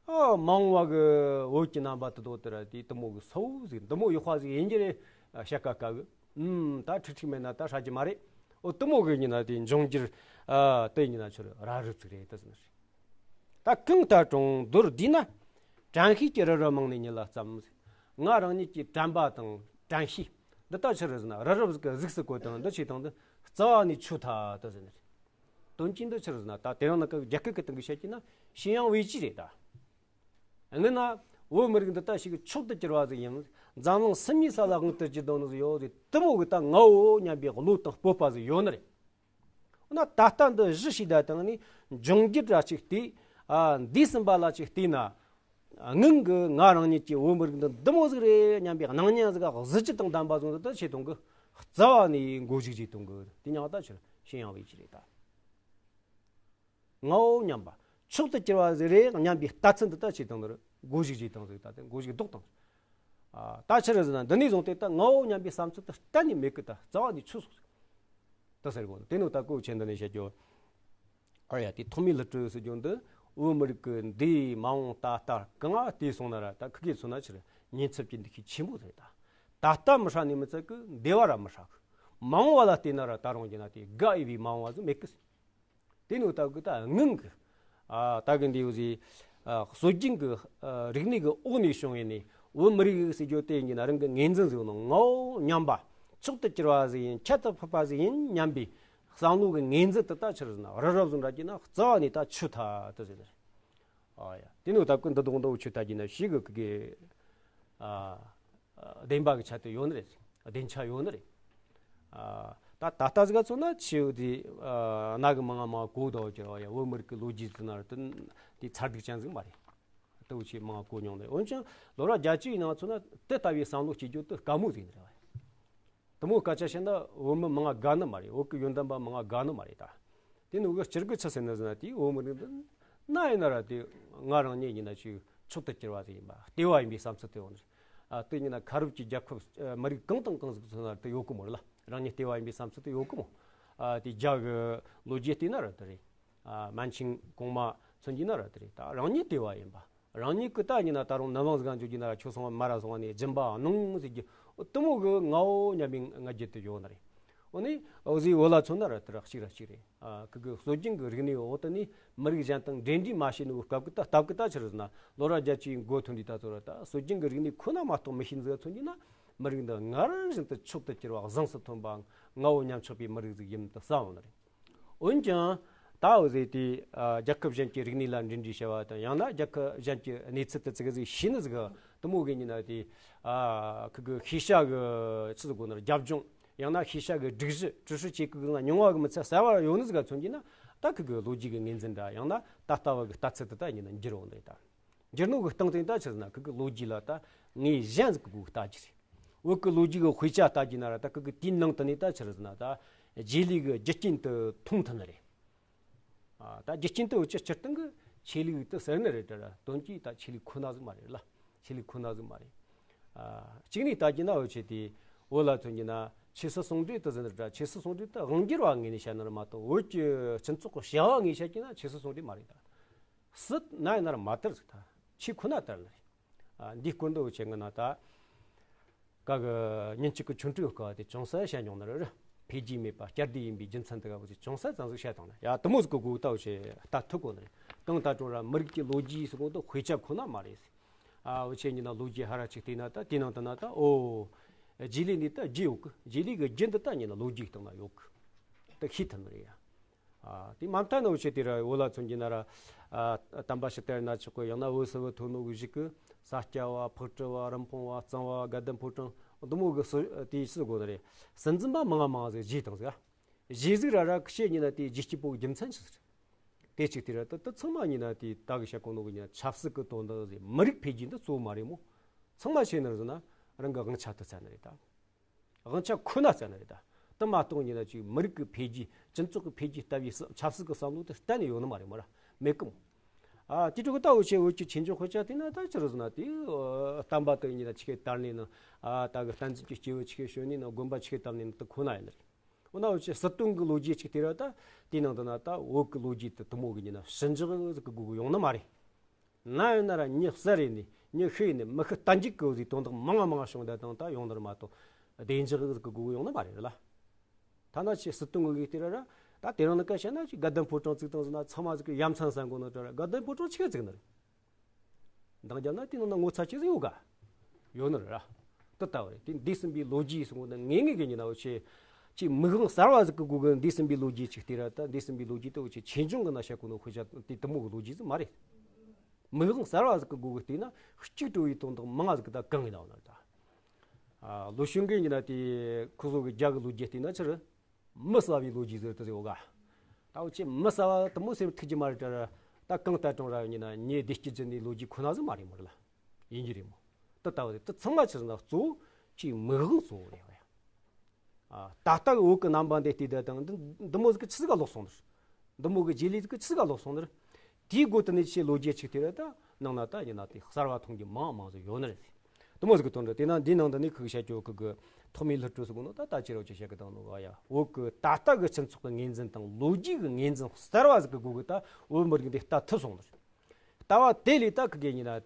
ཨ་མ་འོངས་བ་གི་བོད་ཀྱི་རྣམ་པ་དེ་དོ་དེ་ར་དེ་དེ་མོ་གི་གསལ་བོ་ཟིག་འདི་མོ་ཡག་པ་ཟིག་ཡིན་གྱི་རེད། བཤད་ཀ་དཀའ་གི། ཨུམ་ད་ཁྲིག་ཁྲིག་མེད་ན་ད་ཧྲ་གི་མ་རེད། འོ་དེ་མོ་གི་ཡིན་ན་དེ་འབྱུང་འགྱུར་ཨ་དེ་ཡིན་ན་ཆི་རེད། རབ་རིབ་ཟིག་རེད་དེ་ཟེར་ནི་རེད། ད་གང་ལྟར་གྲོང་རྡལ་འདི་ན་དྲན་ཤེས་ཀྱི་རི་རབ་རྨང་ནས་ཉིལ་ལ་བརྩམས། ང་རང་ཉིད་ཀྱི་དྲན་པ་དང་དྲན་ཤེས་འདི་ད་ཆི་རེད་ཟེར་ན་རི་རབ་ཟིག་གི་གཟུགས་སུ་བཀོད་དང་འདི་ཆེ་དང་འདི་རྩ་བ་ནས་ཆོད་ཐལ་དུ་ཟེར་ནི་རེད། དོན་གྱིས་འདི་ཆི་རེད་ཟེར་ན་ད་དེ་རིང་ནི་རྒྱ་སྐད་ཀྱི་སྟེང་གི་བཤད་ཀྱི་ན་ཞི་ཡང་ཝེ་ཅི་རེད་ད། སྔོན་ན་བོད་མི་རིགས་འདི་ད་ཞིག་མཆོག་ཏུ་གྱུར་བ་ཟིག་ཡིན། འཛམ་གླིང་སུམ་གཉིས་ས་ལ་དབང་དུ་གྱུར་དོ་ནི་ཟིག་ཡོད་ཟིག་དེ་མོ་གི་ད་ངའོ་སྙམ་པའི་བློ་དང་སྤོབས་པ་ཟིག་ཡོད་ནི་རེད། འོ་ན་ད་ལྟ་འདི་གཞི་ཞིག་ད་བཏང་ནས་འབྱུང་འགྱུར་ར་ཅིག་བལྟས། ཨ་འདས་ཟིན་པ་ལ་ཅིག་བལྟས་ན། སྔོན་གྱི་ང་རང་ཉིད་ཀྱི་བོད་མི་རིགས་འདི་འདི་མོ་ཟིག་རེད་སྙམ་པའི་སྣང་བརྙན་ཟིག་གཟི་བརྗིད་དང་ལྡན་པ་ཟུང་དུ་ད་ཆེ་གཏོང་གི། རྩ་བ་ནས་མགོ་གཞུག་བྱེད་གཏོང་གི་དེ་ཉག་ད་ཆི་རེད། ཞི་ཡང་ཝེ་ཅི་རེད་ད། ངའོ་སྙམ་པ། མཆོག་ཏུ་གྱུར་བ་ཟིག་རེད་སྙམ་པའི་ལྟ་ཚུལ་འདི་ད་ཆེ་གཏོང་ནི་རེད། མགོ་གཞུག་བྱེད་གཏོང་ཟིག་ད་དེ་མགོ་གཞུག་ལྡོག་གཏོང་། ཨ་ད་ཆི་རེད་ཟེར་ན་འདི་ནས་བཟུང་སྟེ་ད་ངའོ་སྙམ་པའི་བསམ་ཚུལ་དེ་གཏན་ནས་མེད་གི། ད་རྩ་བ་ནས་ཆོད་སོང་ཟིག་ད་ཟེར་གོ་དེ་ནོ་ད་ཀོ་ཆེན་འདི་ནས་བཤད་རྒྱུ། ཨ་ཡ་དེ་ཐོག་མའི་ལི་ཀྲི་ཟེར་རྒྱུ་འདི་བོད་མི་རིགས་ཀྱི་འདས་མ་འོངས་ད་ལྟ་གང་ང་བལྟས་སོང་ན་ར་ད་ཁི་གེ་ཚོ་ན་ཆི་རེད། ཉེན་ཚབས་ཀྱི་འདུ་ཤེས་ཆེན་པོ་རེད་ད། ད་ལྟ་མི་ཧྲ་ནས་མི་ཚད་གི་འདས་པ་ར་མི་ཧྲ་གི། མ་འོངས་བ་ལ་བལྟས་ན་ར་ད་རུང་གྱི་ན་དེ་དགའ་འོས་པའི་མ་འོངས་བ་ཟིག་མེད་གི། དེ་ནི་ད་གི་ད་སྔོན་གི། ཨ་ད་གི་འདི་ཡོད་ཟིག་ཨ་སྲོལ་རྒྱུན་གི་ཨ་རིག་གནས་གི་འོག་ནས་བྱུང་བའི་ནི་བོད་མི་རིགས་ཟེར་རྒྱུ་དེ་ཡིན་ན་རང་གི་ངོས་འཛིན་ཟིག་ནང་ངའོ་སྙམ་པ། མཆོག་ཏུ་གྱུར་པ་ཟིག་ཡིན། ཁྱད་དུ་འཕགས་པ་ཟིག་ཡིན་སྙམ་པའི་བསམ་བློ་གི་ངོས་འཛིན་དེ་ད་ཆི་རེད་ཟེར་ན་རི་རབ་ཟིག་འདྲ་གྱི་ན་རྩ་བ་ནས་ད་ཆོད་ཐལ་དུ་ཟེར་ནི་རེད། ཨ་ཡ་དེ་ནི་ད་གི་འདི་དོག་འདི་ཆོད་ཐལ་གྱི་ན་ཞིག་གི་གི་ཨ། བདེན་པ་གི་ཆ་དེ་ཡོད་ནི་རེད། བདེན་ཆ་ཡོད་ནི་རེད། ཨ་ད་ད་ལྟ་ཟིག་ག་མཚོན་ན་ཆེ་བོ་དེ་ཨ་རྣ་གི་མང་ང་མང་གོ་དོ་ཀྱི་རེད་བ་ཡ། བོད་མི་རིགས་ཀྱི་ལོ་རྒྱུས་ཟེར་ན་ར་དེ་དེ་ཚ་གདུང་ཅན་ཟིག་མ་རེད། ལྟ་བུ་ཆེ་མང་གོ་མྱོང་ནི་རེད། འོན་ཀྱང་ལོ་རབས་བརྒྱད་ཅུའི་ནང་མཚོན་ན་དེ་ལྟ་བུའི་བསམ་བློ་སྐྱེ་རྒྱུ་དེ་དཀའ་མོ་ཟིག་ཡིན་ནི་རེད་བ་ཡ། དེ་མོ་སྐད་ཆ་བཤད་ན་བོད་མི་མང་ང་དགའ་ནི་མ་རེད། བོད་ཀྱི་ཡོན་ཏན་པ་མང་ང་དགའ་ནི་མ་རེད་ད། དེ་ནི་འུ་གི་སྤྱིར་གི་ཆི་ཟེར་ན་ཟེར་ན་དེ་བོད་མི་རིགས་འདི་ན་ཡིན་ན་ར་དེ་ང་རང་ཉིད་ཡིན་ན་ཅིག་མཆོག་ཏུ་གྱུར་པ་ཟིག་ཡིན་པ་ལྟེ་བ་ཡིན་པའི་བསམ་ཚུལ་དེ་ཡོང་ནི་རེད། ཨ་དེ་ཡིན་ན་ཁ་རུབ་ཀྱི་རྒྱལ་ཁབ་ཨ་མི་རིགས་གང་དང་གང་ཟིག་མཚོན་ན་དེ་ཡོད་གི་མོ་རེད་ལ། རང་ཉིད་ལྟེ་བ་ཡིན་པའི་བསམ་ཚུལ་དེ་ཡོད་གི་མོ། ཨ་དེ་རྒྱ་གི་ལོ་རྒྱུས་བལྟས་ན་ར་དེ་རེད། ཨ་མན་ཆིང་གོང་མ་མཚོན་གྱི་ན་ར་དེ་རེད། ད་རང་ཉིད་ལྟེ་བ་ཡིན་པ། རང་ཉིད་ཀྱི་ལྟ་ཉིད་ན་ད་རུང་ནམ་བང་ཟིག་ག་འཇོག་རྒྱུ་ན་ར་ཁྱོད་སོང་བ་མ་ར་སོང་བ་ནས་སྦྱིན་པ་གནང་ཟེར་རྒྱུ་དེ་མོ་གི་ངའོ་སྙམ་པའི་ང་རྒྱལ་དུ་ཡོད་ནི་རེད། འོ་ནི་འོ་ཟིག་བོད་ལ་མཚོན་ན་ར་དེ་ར་གཅིག་ར་གཅིག་རེད། ཨ་ཁུ་གི་སྲོལ་རྒྱུན་གི་རིག་གནས་འོག་ཏུ་ནི་མི་རིགས་གཞན་དང་འབྲེལ་འདྲིས་མ་བྱས་ནི་གི་སྐབས་ཀྱི་ད་སྟབས་ཀྱི་ད་ཆི་རེད་ཟེར་ན་ལོ་རབས་བརྒྱད་ཅུའི་འགོ་ཐོན་དུས་ད་ཚོ་ར་ད་སྲོལ་རྒྱུན་གི་རིག་གནས་ཁོ་ན་མ་གཏོགས་མི་ཤེས་ཟིག་མཚོན་རྒྱུ་ན་མི་རིགས་འདི་སྔར་བཞིན་དུ་མཆོག་ཏུ་གྱུར་པ་གཟེངས་སུ་ཐོན་པ་ངའོ་སྙམ་ཆོག་པའི་མི་རིགས་ཟིག་ཡིན་དུ་བསམ་འོང་ནི་རེད། འོན་ཀྱང་ད་ ད་འོ་ཟེར་དེ་ཨ་རྒྱལ་ཁབ་གཞན་གྱི་རིག་གནས་ལ་འབྲེལ་འདྲིས་བྱ་བ་དང་ཡང་ན་རྒྱལ་ཁབ་གཞན་གྱི་གནས་ཚུལ་དེ་ཙི་གེ་ཟིག་ཤེས་ནི་ཟིག་གི་དེ་མོ་གི་ཡིན་ན་དེ་ཨ་ཁི་གི་ཤེས་བྱ་གི་ཆི་ཟིག་གོ་ནི་རྒྱབ་ལྗོངས་ཡང་ན་ཤེས་བྱ་གི་སྒྲིག་གཞི་ཀྲུའུ་ཧྲི་ཆེ་གི་ན་མྱོང་བ་གི་མི་ཚད་གསར་བ་ཡོད་ནི་ཟིག་ག་མཚོན་གྱི་ན་ད་ཁི་གི་ལོ་རྒྱུས་གི་ངོས་འཛིན་འདྲ་ཡང་ན་ད་ལྟ་བ་གི་ལྟ་ཚུལ་དེ་ད་ཡིན་ན་འགྱུར་འོང་ནི་རེད་ད། འགྱུར་ནོ་གི་སྟེང་དེ་ད་ཆི་ཟེར་ན་ཁི་གི་ལོ་རྒྱུས་ལ་ད་ངོས་གཞན་ཟིག་གི་སྒོ་ལྟ་རྒྱུ་རེད། བོད་གི་ལོ་རྒྱུས་གི་དཔེ་ཆ་ལྟ་རྒྱུ་ན་ར་ད་ཁི་གི་དེའི་ནང་དུ་ནས་ད་ཆི་ཟེར་ན་ད་རྗེས་ལུས་གི་རྒྱུ་རྐྱེན་དུ་མཐོང་ཐུབ་ནི་རེད། ཨ་ད་རྒྱུ་རྐྱེན་དུ་འུ་ཅི་སྤྱིར་བཏང་གི་ཆོས་ལུགས་དུ་ཟེར་ནི་རེད་དྲ་ར་དོན་གྱིས་ད་ཆོས་ལུགས་ཁོ་ན་ཟིག་མ་རེད་ལ། ཆོས་ལུགས་ཁོ་ན་ཟིག་མ་རེད། ཨ་གཅིག་ནས་ལྟ་རྒྱུ་ན་འུ་ཆོ་དེ་བོད་ལ་མཚོན་རྒྱུ་ན་ཆོས་སྲིད་ཟུང་འབྲེལ་དུ་ཟེར་ནི་རེད་དྲ་ཆོས་སྲིད་ཟུང་འབྲེལ་དུ་དབང་སྒྱུར་བ་ངོས་ནས་བཤད་ནི་རེད་མ་གཏོགས་བོད་ཀྱི་སྤྱི་ཚོགས་གི་བྱ་བ་ངོས་བཤད་རྒྱུ་ན་ཆོས་སྲིད་ཟུང་འབྲེལ་མ་རེད་ད། སྲིད་ན་ཡིན་ན་ར་མ་དར་ཟིག་ད་ཆོས་ཁོ་ན་དར་ནི་རེད། ཨ་འདིའི་སྐོར་འདི་འུ་ཆོ་ངི་ན་ད་ག་གི་ཉིན་གཅིག་གི་ཆོ་འཕྲུལ་སྐོར་བ་དེ་ཅུང་ཟད་བཤད་མྱོང་ནི་རེད། འཕེལ་རྒྱས་མེད་པ་བསྐྱར་ཟློས་ཡིན་པའི་རྒྱུ་མཚན་དེ་ག་བོ་ཆེ་ཅུང་ཟད་ཙམ་ཟིག་བཤད་བཏང་ན་ཡ་དེ་མོ་ཟིག་གི་སྒོ་ད་འུ་ཆོ་ལྟ་ཐུབ་གོ་ནི་རེད། གང་ལྟར་ཀྲུང་ར་མི་རིགས་ཀྱི་ལོ་རྒྱུས་ཟེར་གོ་འདི་དཔེ་ཆ་ཁོ་ན་མ་རེད། ཨ་འུ་ཆོ་ཡིན་ན་ལོ་རྒྱུས་ཧ་ར་ཅིག་བལྟས་ན་ད་དེ་ནང་དུ་ན་ད་ཨོ་རྗེས་ལུས་ནས་ད་རྗེས་ཡོད་གི་རྗེས་ལུས་གི་རྒྱུན་དུ་ད་ཡིན་ན་ལོ་རྒྱུས་སྟེང་ན་ཡོད་གི་ད་ཤེས་ཐུབ་ནི་རེད་ཡ། ཨ་དེ་མ་མཐའ་ན་འུ་ཆོ་དེ་ར་བོད་ལ་མཚོན་རྒྱུ་ན་ར་ཨ་དམ་པ་ཞི་བདེ་ན་ཆོག་གི་ཡང་ན་བོད་སིལ་བུ་ཐོན་ནོ་གི་གཞུག་གི་ས་སྐྱ་བ་ཕག་གྲུ་བ་རིན་སྤུངས་བ་གཙང་བ་དགའ་ལྡན་ཕོ་བྲང་འདི་མོ་གི་སྲོལ་དེ་ཤི་དགོས་ནི་རེད། སྲིད་འཛིན་པ་མང་ང་མང་ང་ཟིག་བཞེས་བཏང་ཟིག་ཨ། བཞེས་ཟིག་ར་ར་ཁི་ཤེས་ཉིན་ན་དེ་རྗེས་སྐྱིད་པོ་གི་རྒྱུ་མཚན་ཆི་ཟིག་རེད། དེ་གཅིག་དེ་ར་ད་ད་ཚང་མ་ཉིན་ན་དེ་ད་གི་བཤད་གོ་ནོ་གི་ཉིན་ན་ཆབ་སྲིད་གི་དོན་དག་ཟིག་མི་རིགས་འཕེལ་རྒྱས་འདི་གཙོ་བོ་མ་རེད་མོ། ཚང་མ་ཤེས་ནི་རེད་ཟེར་ན་རང་གི་དབང་ཆ་དུ་བཙན་ནི་རེད་ད། དབང་ཆ་ཁོ་ན་བཙན་ནི་རེད་ད། དེ་མ་གཏོགས་ཉིན་ན་ཅིག་མི་རིགས་ཀྱི་འཕེལ་རྒྱས་སྤྱི་ཚོགས་ཀྱི་འཕེལ་རྒྱས་ལྟ་བུའི་བསམ་ཆབ་སྲིད་ཀྱི་བསམ་བློ་དེ་གཏན་ནས་ཡོད་ནི་མ་རེད་མོ་ར་མེད་ཀི་མོ། ཨ་དེ་ཕྲུ་གུ་ད་འུ་ཆོ་བོད་ཀྱི་ཆོས་འབྱུང་དཔེ་ཆ་བལྟས་ན་ད་ཅི་རེད་ཟེར་ན་དེ་ཨ་བསྟན་པ་དེ་ཉིན་ན་ཆི་གེ་དར་ནས་ན་ཨ་ད་གི་བསྟན་འཛིན་གྱི་སྐྱེས་བུ་ཆི་གེ་བྱོན་ནས་ན་དགོན་པ་ཆི་གེ་བཏབ་ནས་ན་དེ་ཁོ་ན་ཡིན་ནི་རེད། འོ་ན་འུ་ཆོ་སྲིད་དོན་གྱི་ལོ་རྒྱུས་ཅིག་བལྟས་ར་ད་དེའི་ནང་དུ་ན་ད་བོད་ཀྱི་ལོ་རྒྱུས་དེ་དེ་མོ་གི་ཉིན་ན་ཞི་འཇགས་ཟིག་གི་སྒོ་གི་ཡོང་ནི་མ་རེད། ན་ཡོད་ན་ར་མྱི་གསད་རེ་ནས་མྱི་ཤི་ནས་མི་ཤི་གཏན་འཇགས་ཀྱི་ཟིག་དོན་དག་མང་ང་མང་ང་བྱུང་བསྡད་དང་ད་ཡོང་ནི་རེད་མ་གཏོགས་བདེ་འཇགས་ཟིག་གི་སྒོ་གི་ཡོང་ནི་མ་རེད་ལ། ཐ་ན་ཆེ་སྲིད་དོན་གི་དེ་ར་ར་ད་དེ་རིང་ནི་སྐད་བཤད་ན་ཅིག་དགའ་ལྡན་ཕོ་བྲང་བཙུགས་དང་ཟེར་ན་ཚང་མ་ཟིག་གི་ཡ་མཚན་ཟ་གོ་ནི་དྲ་ར་དགའ་ལྡན་ཕོ་བྲང་ཆི་ག་བཙུགས་ནི་རེད། འདང་རྒྱབ་ན་དེ་ནང་ན་ངོ་ཚ་ཅི་ཟིག་ཡོད་ག་ཡོད་ནི་རེད་ར། དེ་ལྟ་བུ་རེད། དེ་འདས་ཟིན་པའི་ལོ་རྒྱུས་སུ་ངོ་ན་ངེས་ངེས་གི་ཉིན་ན་འུ་ཆོ་ཅིག་མིག་དབང་གསར་བ་ཟིག་གི་སྒོ་གི་འདས་ཟིན་པའི་ལོ་རྒྱུས་ཅིག་བལྟས་ར་ད་འདས་ཟིན་པའི་ལོ་རྒྱུས་དེ་འུ་ཆོ་ཆོས་འབྱུང་གི་ན་བཤད་གོ་ནོ་དཔེ་ཆ་དེ་དེ་མོ་གི་ལོ་རྒྱུས་ཟིག་མ་རེད། མིག་དབང་གསར་བ་ཟིག་གི་སྒོ་གི་བལྟས་ན་གཅིག་བྲོ་བའི་དོན་དག་མང་ང་ཟིག་གི་ད་གང་ཡིན་ན་འོ་ན་རེད་ད། ཨ་ལོ་གཞོན་གི་ཉིན་ན་དེ་ཁོ་ཚོ་གི་རྒྱ་གི་ལོ་རྒྱུས་བལྟས་ན་ཆི་རེད། མི་གསར་བའི་ལོ་རྒྱུས་ཟེར་དུ་ཟེར་བ་ག་ད་འུ་ཆོ་མི་གསར་བ་དེ་མོ་ཟེར་ཐུག་རྒྱུ་མ་རེད་དྲ་ར། ད་གང་ལྟར་ཀྲུང་ར་ཡིན་ན་ཉེ་བདེ་སྐྱིད་ཅན་ནི་ལོ་རྒྱུས་ཁོ་ན་ཟིག་མ་རེད་མོ་རེད་ལ། ཡིན་རྒྱུ་རེད་མོ། དེ་ལྟ་བུ་རེད། དེ་ཚང་མ་ཆི་ཟེར་ན་གཙོ་བོ་ཆེས་མིག་དབང་གཙོ་བོ་རེད་བ་ཡ། ཨ་ད་ལྟ་གི་བོད་གི་རྣམ་པ་འདི་བལྟས་བསྡད་དང་འདི་འདི་མོ་ཟིག་གི་ཆི་ཟིག་ག་ལོག་སོང་ནི་རེད། འདི་མོ་གི་རྗེས་ལུས་ཟིག་གི་ཆི་ཟིག་ག་ལོག་སོང་ནི་རེད། དེའི་སྒོ་དེ་ནས་ཆེས་ལོ་རྒྱུས་ཆིག་དེ་རེད་ད། ནང་ན་ད་ཡིན་ན་དེ་གསར་བ་མཐོང་རྒྱུ་མང་མང་ཟིག་ཡོད་ནི་རེད། དེ་མོ་ཟིག་གི་དོན་རེད། དེ་ན་འདིའི་ནང་དུ་ནས་ཁུག་བཤད་རྒྱུ་ཁུག་གི་ཐོག་མའི་སླུ་བྲིད་ཟེར་གོ་ནོ་ད་ད་ཅི་རོ་ཅི་བཤད་གི་དང་ནོ་བ་ཡ། བོད་གི་ད་ལྟ་གི་སྤྱི་ཚོགས་གི་ངོས་འཛིན་དང་ལོ་རྒྱུས་གི་ངོས་འཛིན་གསར་བ་ཟིག་གི་སྒོ་གི་ད་བོད་མི་རིགས་འདི་ལྟ་ཐུབ་སོང་ནི་རེད། ལྟ་བ་དེ་ལས་ད་ཁུག་གི་ཡིན་ན་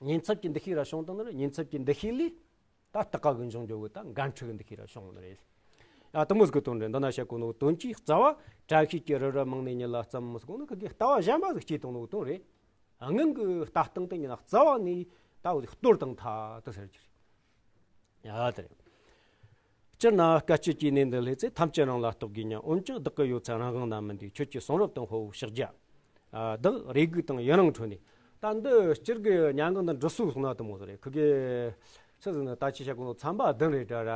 ཉེན་ཚབས་ཀྱི་འདུ་ཤེས་ར་བྱུང་བཏང་ནི་རེད། ཉེན་ཚབས་ཀྱི་འདུ་ཤེས་ལས། ད་ལྟ་ག་གི་འབྱུང་འགྱུར་བའི་ད་འགན་འཁྲི་གི་འདུ་ཤེས་ར་བྱུང་ནི་རེད། ཡ་དེ་མོ་ཟིག་གི་དོན་རེད། འདི་ན་བཤད་གོ་ནོ་དོན་གྱིས་རྩ་བ་དྲན་ཤེས་ཀྱི་རི་རབ་རྨང་ནས་ཉིད་ལ་བརྩམས་ཟེར་གོ་ནོ་ཁུ་གི་ལྟ་བ་གཞན་པ་ཟིག་སྐྱེས་བཏང་ནོ་གི་དོན་རེད། སྔོན་གྱི་ལྟ་སྟངས་དེ་ཉིད་ན་རྩ་བ་ནས་ད་འུ་ཟིག་གཏོར་བཏང་ཐལ་དུ་ཟེར་གྱི་རེད། ཡ་དེ་རེད། སྤྱིར་ན་དཀའ་སྤྱད་ཀྱི་གནས་འདི་ལྷོད་ཚེ། ཐམས་ཅད་རང་ལ་གཏོགས་དགོས་སྙམ། འོན་ཀྱང་བདག་གི་ཡོད་ཚད་རང་དབང་ན་མི་འདུག་ཁྱོད་ཀྱི་གསུང་རབ་དང་ཕུ་བོ་ཕྱག་རྒྱ། ཨ་བདག་རེ་སྒུག་དང་ཡུན་རིང་ཁྲོད་ནས། ད་འདི་སྤྱིར་གི་མྱ་ངན་འདི་འདྲི་སྲོལ་སོང་ན་དེ་མོ་ཟིག་རེད། ཁུ་གེ་ཆི་ཟེར་ན་ད་ཅི་བཤད་གོ་ནོ་ཚན་པ་བདུན་རེད་དྲ་ར།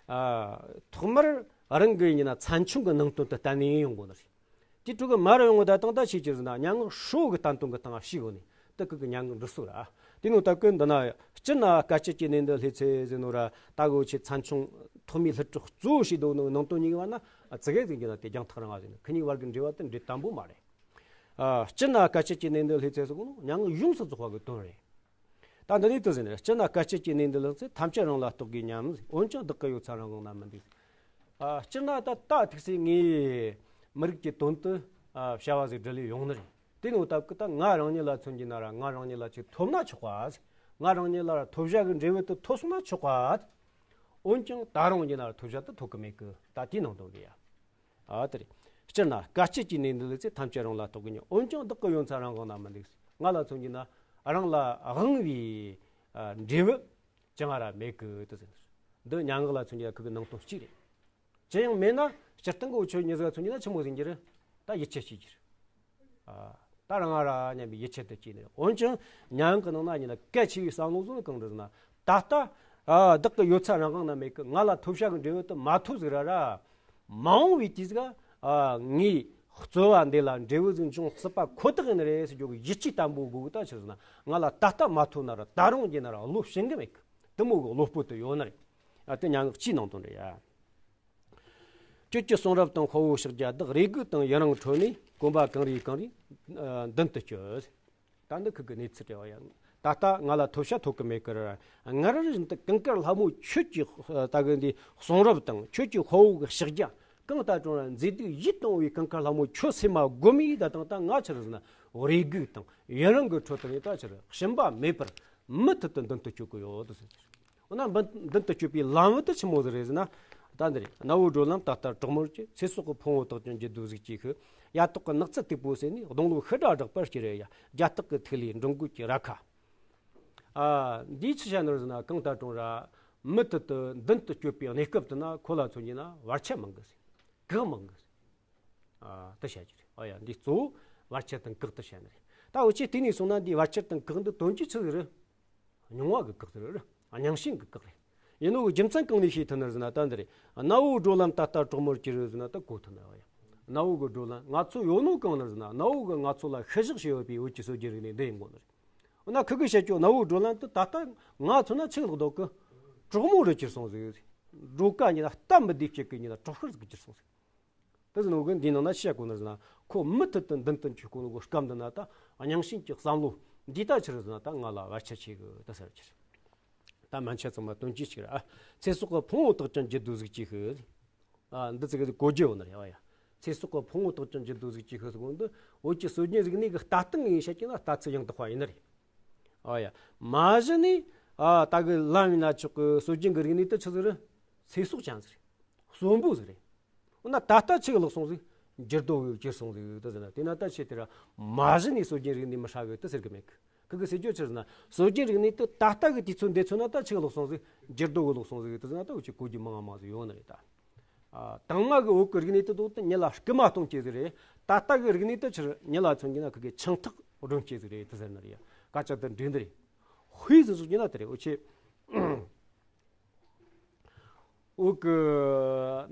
ཨ་ཐོག་མར་རང་གི་ཡིན་ན་ཚན་ཆུང་གི་ནང་དོན་དུ་གཏན་ནས་ཡོང་དགོས་ནི་རེད། དེ་ཕྲུ་གུ་མར་ཡོང་གི་ད་དང་ད་ཤེས་ཀྱི་ཟེར་ན་མྱ་ངན་ཧྲོ་གི་བསྟན་དོན་གི་སྟེང་ཤེས་དགོས་ནི་དེ་ཁུ་གི་མྱ་ངན་འདྲི་སྲོལ་ར། དེ་ནོ་ད་ཀུན་འདི་ན་སྤྱིར་ན་དཀའ་སྤྱད་ཀྱི་གནས་འདི་ལྷོད་ཚེ་ཟེར་ནོ་ར། ད་གོ་ཆེ་ཚན་ཆུང་ཐོག་མའི་སླུ་བྲིད་གཙོ་བོ་ཞིག་འདུག་ནོ་ནང་དོན་གཉིས་བ་ན་ཙི་གེ་ཟིག་གི་ན་དེ་རྒྱང་ཐག་རིང་བ་ཟིག་ནི་ཁུ་གཉིས་བར་གི་འབྲེལ་བ་དེ་འབྲེལ་དམ་པོ་མ་རེད། ཨ་སྤྱིར་ན་དཀའ་སྤྱད་ཀྱི་གནས་འདི་ལྷོད་ཚེ་ཟེར་གོ་ནོ་མྱ་ངན་ཡོངས་སུ་རྫོགས་པ་གི་དོན་རེད། ད་འདི་ནས་དུ་ཟེར་ནས་སྤྱིར་ན་དཀའ་སྤྱད་ཀྱི་གནས་འདི་ལྷོད་ཚེ། ཐམས་ཅད་རང་ལ་གཏོགས་དགོས་སྙམ། འོན་ཀྱང་བདག་གི་ཡོད་ཚད་རང་དབང་ན་མི་འདུག་ཨ་སྤྱིར་ན་ད་ད་ཐུག་སེ་ངས་མི་རིགས་ཀྱི་དོན་དུ་ཨ་བྱ་བ་ཟིག་སྒྲུབ་ལས་ཡོང་ནི་རེད། དེ་ནོ་ད་ཀི་ད་ང་རང་ཉིད་ལ་མཚོན་གྱི་ན་ར་ང་རང་ཉིད་ལ་ཅིག་ཐོབ་ན་ཆོག་ག་ང་རང་ཉིད་ལ་ར་ཐོབ་བྱ་གི་འབྲས་བུ་དེ་ཐོབ་སོང་ན་ཆོག་ག་འོན་ཀྱང་ད་རུང་ཡིན་ན་ཐོབ་བྱ་དེ་ཐོབ་གི་མེད་གི་ད་དེའི་ནང་དོན་རེད་ཡ། ཨ་དེ་རེད། སྤྱིར་ན་དཀའ་སྤྱད་ཀྱི་གནས་འདི་ལྷོད་ཚེ། ཐམས་ཅད་རང་ལ་གཏོགས་དགོས་སྙམ། འོན་ཀྱང་བདག་གི་ཡོད་ཚད་རང་དབང་ན་མི་འདུག་ང་ལ་མཚོན་གྱི་ན་རང་ལ་དབང་བའི་ཨ་འབྲས་བུ་ཅང་ར་མེད་གི་དུ་ཟེར། འདི་སྙན་ངག་ལ་མཚོན་གྱི་ན་ཁུ་གི་ནང་དོན་གཅིག་རེད། ཅི་ཡང་མེད་ན་སྤྱིར་བཏང་གི་འུ་ཆོ་མྱི་ཟིག་ལ་མཚོན་གྱི་ན་ཆི་མོ་ཟིག་ཡིན་གྱི་རེད། ད་ཡིད་ཆེས་བྱེད་རྒྱུ་རེད། ཨ། ད་རང་ང་ར་སྙམ་པའི་ཡིད་ཆེས་དེ་སྐྱེས་ནས། འོན་ཀྱང་མྱ་ངན་གྱི་ནང་ན་ཉིད་ལ་གལ་ཆེ་བའི་བསམ་བློ་བཟོ་ནི་གང་རེད་ཟེར་ན། ད་ལྟ། ཨ། བདག་གི་ཡོད་ཚད་རང་དབང་ན་མེད་གི། ང་ལ་ཐོབ་བྱ་གི་འབྲས་བུ་དེ་མ་ཐོབ་ཟིག་ར་ར། མ་འོངས་པའི་དུས་ཟིག་ག་ཨ། ངའི་རྩོལ་བ་འདི་ལ་འབྲས་བུ་ཟིག་འབྱུང་སྲིད་པ་ཁོ་ཐག་ཡིན་ནི་རེད་ཟེར་རྒྱུ་གི་ཡིད་ཆེས་བརྟན་པོ་དགོས་གི། ད་ཆི་རེད་ཟེར་ན། ང་ལ་ད་ལྟ་མ་ཐོབ་ན་ར་ད་རུང་རྒྱུ་ན་ར་བློ་ཞན་གི་མེད་གི། དེ་མོ་གི་བློ་སྤོབས་དེ་ཡོད་ནི་རེད། ཨ། དེ་སྙན་ངག་གཅིག་ནང་དོན་རེད་ཡ། གྱོད་ཀྱི་གསུང་རབ་དང་དཔའ་བོའི་ཕྱག་རྒྱ་དག། རེ་སྒུག་དང་ཡི་རང་ཁྲོད་ནས། གོམ་པ་གང་རེ་གང་རེ་མདུན་དུ་བསྐྱོད། ད་འདི་ཁུ་གི་གནས་ཚུལ་རེད་བ་ཡ། ད་ལྟ་ང་ལ་ཐོབ་བྱ་ཐོབ་གི་མེད་གི་ར། སྔར་བཞིན་དུ་ཀུན་དཀར་ལྷ་མོ་ཁྱོད་ཀྱི་ད་གི་འདི་གསུང་རབ་དང་ཁྱོད་ཀྱི་དཔའ་བོ་གི་ཕྱག་རྒྱ། གང་ལྟར་ཀྲུང་ར་མཛེས་སྡུག་ཡིད་དུ་འོང་བའི་ཀུན་དཀར་ལྷ་མོ་ཁྱོད་སེམས་མ་སྒོམ་ཡིས། ད་དང་ད་ང་ཆི་རེད་ཟེར་ན། རེ་སྒུག་དང་ཡི་རང་གི་ཁྲོད་དུ་ནས་ད་ཆི་རེད། ཞུམ་པ་མེད་པར་མུ་མཐུད་དུ་མདུན་དུ་སྐྱོད་གི་ཡོད་དོ་ཟེར། འོ་ན་མདུན་མདུན་དུ་སྐྱོད་པའི་ལམ་བུ་དེ་ཆི་མོ་ཟིག་རེད་ཟེར་ན། ད་འདི་རེད། གནའ་བོའི་བགྲོད་ལམ་ད་ལྟར་གྲོག་མོར་གྱུར། ཚེ་སྲོག་གི་ཕུང་བོ་དག་ཀྱང་འགྱུར་རྡོ་ཟིག་གཅིག་ཤི། ཡ་ཏོག་གི་ནགས་ཚལ་སྟུག་པོ་ཟེར་ནས། གདོང་ལོ་ཤི་དགྲ་བསྒྲགས་པར་སྐྱེ་རེ་ཡ། རྒྱ་སྟག་གི་ཐིག་ལེ་འབྲོང་རྒོད་ཀྱི་རྭ་ཁ། ཨ། འདིས་ཆི་བྱ་ནི་རེད་ཟེར་ན། གང་ལྟར་ཀྲུང་ར་མུ་མཐུད་དུ་མདུན་དུ་སྐྱོད་པའི་གནས་སྐབས་དེ་ན་ཁོ་ལ་མཚོན་གྱི་ན་བར་ཆད་མང་གི་ཟེར། བཀག་མང་གི་ཟེར། ཨ། དེ་བྱ་རྒྱུ་རེད། ཨ་ཡ། འདི་གཙོ་བོ་བར་ཆད་དང་བཀག་དེ་བྱ་ནི་རེད། ད་འུ་ཆོས་དེ་ནས་སོང་ན་འདི་བར་ཆད་དང་བཀག་འདི་དོན་གྱི་ཆི་ཟིག་རེད། རྙིང་བ་གི་བཀག་ཟིག་རེད། རྙིང་ཞེན་གི་བཀག་རེད། ཡིན་ནོ་གི་རྒྱུ་མཚན་གང་ནས་ཤེས་ཐུབ་ནི་རེད་ཟེར་ན། ད་འདི་རེད། གནའ་བོའི་བགྲོད་ལམ་ད་ལྟར་གྲོག་མོར་གྱུར་ཟེར་ན་ད་གོ་ཐུབ་ནི་རེད། ཨ་ཡ། གནའ་བོ་གི་བགྲོད་ལམ་ང་ཚོ་ཡོད་ནོ་གང་ནི་རེད་ཟེར་ན། གནའ་བོ་གི་ང་ཚོ་ལ་ཤུལ་བཞག་བྱས་ཡོད་པའི་བོད་ཀྱི་སྲོལ་རྒྱུན་རིག་གནས་འདི་ཡིན་དགོས་ནི་རེད། འོ་ན་ཁུ་གིས་བཤད་རྒྱུ་གནའ་བོའི་བགྲོད་ལམ་དུ་ད་ལྟ་ང་མཚོན་ན་ཆི་ལོག་འདུག་གི། གྲོག་མོ་རུ་གྱུར་སོང་ཟིག། སྒྲོལ་དཀར་ཉིད་ལ་སྟབས་མི་བདེ་བྱེད་ཀྱི་ཉིད་ལ་གྲོག་ཤུར་ཟིག་གྱུར་སོང་ཟིག། དེ་ཟེར་ནོ་གི་འདིའི་ནང་ན་ཆི་བཤད་གོ་ནི་ཟེར་ན། ཁོ་མུ་མཐུད་དུ་མདུན་དུ་འཇུག་གོ་ནོ་གི་སྐབས་འདི་ན་ད་རྙིང་ཞེན་གྱི་བསམ་བློ་འདི་ད་ཆི་རེད་ཟེར་ན། ད་ང་ལ་བར་ཆད་ཆེ་གི་ད་ཟེར་གྱི་རེད། ད་མན་ཆད་ཚང་མ་དོན་གྱིས་གཅིག་རེད། ཨ། ཚེ་སྲོག་གི་ཕུང་བོ་དག་ཀྱང་འགྱུར་རྡོ་ཟིག་གཅིག་ཤི། ཨ། འདི་ཚིག་གི་གོ་རྒྱུ་ཡོད་ནི་རེད། ཨ་ཡ། ཚེ་སྲོག་གི་ཕུང་བོ་དག་ཀྱང་འགྱུར་རྡོ་ཟིག་གཅིག་ཤི་ཟེར་གོ་ནོ་འདི་བོད་ཀྱི་སྲོལ་རྒྱུན་རིག་གནས་ཀྱི་ལྟ་སྟངས་ཡིན་བཤད་ཀྱི་ན་ལྟ་ཚུལ་ཡང་དག་པ་ཡིན་ནི་རེད། ཨ་ཡ། མ་གཞི་ནས། ཨ། ད་གི་ལམ་ཡིན་ན་ཆོག་གི། སྲོལ་རྒྱུན་གྱི་རིག་གནས་དེ་ཆི་ཟིག་རེད། ཚེ་སྲོག་ཅན་ཟིག་རེད། གསོན་པོ་ཟིག་རེད། འོ་ན་ད་ལྟ་ཆི་གི་ལོག་སོང་ཟིག། འགྱུར་རྡོ་གི་གྱུར་སོང་ཟིག་དེ་ཟེར་ན། དེ་ན་ད་ཆི་དེ་ར་མ་གཞི་ནས་སྲོལ་རྒྱུན་རིག་གནས་མི་ཧྲ་གི་དེ་ཟེར་གི་མེད་གི། ཁུ་གི་ཟེར་རྒྱུ་ཆི་ཟེར་ན། སྲོལ་རྒྱུན་རིག་གནས་དེ་ད་ལྟ་གི་དུས་ཚོད་འདི་ཚོད་ན་ད་ཆི་གི་ལོག་སོང་ཟིག། འགྱུར་རྡོ་གི་ལོག་སོང་ཟིག་དེ་ཟེར་ན། ད་འུ་ཆོས་གོ་རྒྱུ་མང་ང་མང་ཟིག་ཡོད་ནི་རེད་ད། ཨ། དང་མ་གི་བོད་ཀྱི་རིག་གནས་དེ་དོ་དེ་མྱི་ལ་སྐུལ་མ་གཏོང་བྱེད་ཟིག་རེད། ད་ལྟ་གི་རིག་གནས་དེ་ཆི་རེད། མྱི་ལ་མཚོན་གྱི་ན་ཁུ་གི་ཆང་ཐག་སྒྲོན་བྱེད་ཟིག་རེད་དེ་ཟེར་ནི་རེད་ཡ། སྐད་ཆ་དེ་འགྲིག་འདི་རེད། དཔེ་ཟིག་བཟོ་རྒྱུ་ན་དེ་རེད། འུ་ཆོས། འུ་གི་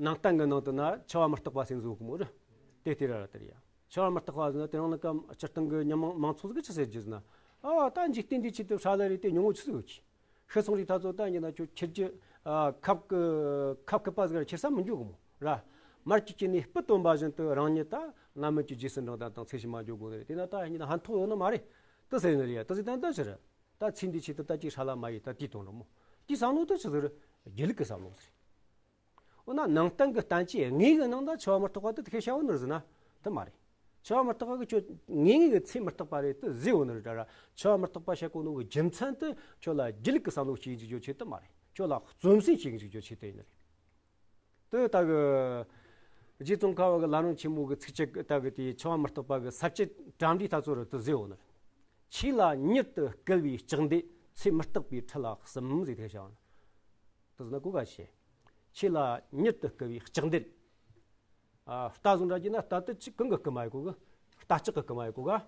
ནང་བསྟན་གི་ནང་དུ་ན་འཆི་བ་མི་རྟག་པ་ཟེར་བཟོ་གི་མོ་རེད། དེ་དེ་ར་ར་དེ་རེད་ཡ། འཆི་བ་མི་རྟག་པ་ཟེར་ན་དེ་རིང་ལ་ཀ་སྤྱིར་བཏང་གི་མྱི་མང་མང་ཚོགས་ཟིག་གི་ཆི་ཟེར་རྒྱུ་ཟེར་ན། ཨ། ད་འཇིག་རྟེན་འདིའི་ཆེད་དུ་ཧྲ་ལ་རེ་དེ་ཉུང་ངུ་ཆི་ཟིག་ཡོད་ཀི། ཤི་སོང་རིགས་ད་ཚོ་ད་ཉིན་ན་ཁྱོད་ཁྱེར་རྒྱུ། ཨ། ཁབ་ཀི་ཁབ་ཀི་པ་ཟིག་ར་ཁྱེར་ས་མི་འཇུག་གི་མོ་ར། མར་གྱི་སྐྱེས་ནས་སྤུ་བཏོན་པ་བཞིན་དུ་རང་ཉིད་ད་རྣམ་སྨིན་གྱི་རྗེས་སུ་འབྲང་ད་དང་ཚེ་ཕྱི་མ་འགྱོ་དགོས་ནི་རེད། དེ་ན་ད་ཉིན་ན་ཕན་ཐོགས་ཡོད་ནི་མ་རེད། དེ་ཟེར་ནི་རེད་ཡ། དེ་ཟེར་ད་ད་ཆི་རེད། ད་ཚེ་འདིའི་ཆེད་དུ་ད་ཅིག་ཧྲ་ལ་མ་ཡེ་ད་དེའི་དོན་རེད་མོ། དེའི་བསམ་བློ་དེ་ཆི་ཟིག་རེད། སྒྱིད་ལུག་གི་བསམ་བློ་ཟིག་རེད། འོ་ན་ནང་བསྟན་གྱི་བསྟན་བཅོས་དངོས་གི་ནང་ད་འཆི་བ་མི་རྟག་པ་དེ་དེ་ཁས་བཤད་འོ་ནི་རེད་ཟེར་ན་དེ་མ་རེད། འཆི་བ་མི་རྟག་པ་གི་ཁྱོད་ངེས་ངེས་གི་ཚེ་མི་རྟག་པ་རེད་དེ་ཟེར་འོ་ནི་རེད་ད་ར། འཆི་བ་མི་རྟག་པ་བཤད་གོ་ནོ་གི་རྒྱུ་མཚན་དེ་ཁྱོད་ལ་སྒྱིད་ལུག་གི་བསམ་བློ་སྐྱེ་འཇུག་རྒྱུ་ཆེད་དེ་མ་རེད། ཁྱོད་ལ་བརྩོན་སེམས་སྐྱེ་འཇུག་རྒྱུ་ཆེད་དེ་ཡིན་ནི་རེད། དེ་ད་གི་རྗེ་ཙོང་ཁ་པ་གི་བླ་རུང་ཆེན་མོ་གི་ཚིགས་བཅད་ད་གི་དེ་འཆི་བ་མི་རྟག་པ་གི་ས་བཅད་གྲ་འགྲིག་ད་ཚོ་རུ་དེ་ཟེར་འོ་ནི་རེད། ཆོས་ལ་མྱུར་དུ་སྐུལ་བའི་ལྕགས་འདེད། ཚེ་མི་རྟག་པའི་ཁྲི་ལ་གསུམ་ཟེར་དེ་བྱ་བ་ནི། དེ་ཟེར་ན་གོ་ག་བྱེད། ཆོས་ལ་མྱུར་དུ་སྐུལ་བའི་ལྕགས་འདེད། ཨ། རྟ་བཟོ་འདྲ་གྱི་ན་རྟ་དེ་ཅི་གང་གི་སྐུལ་མ་ཡི་གོ་གི། རྟ་ལྕག་གི་སྐུལ་མ་ཡི་གོ་ག།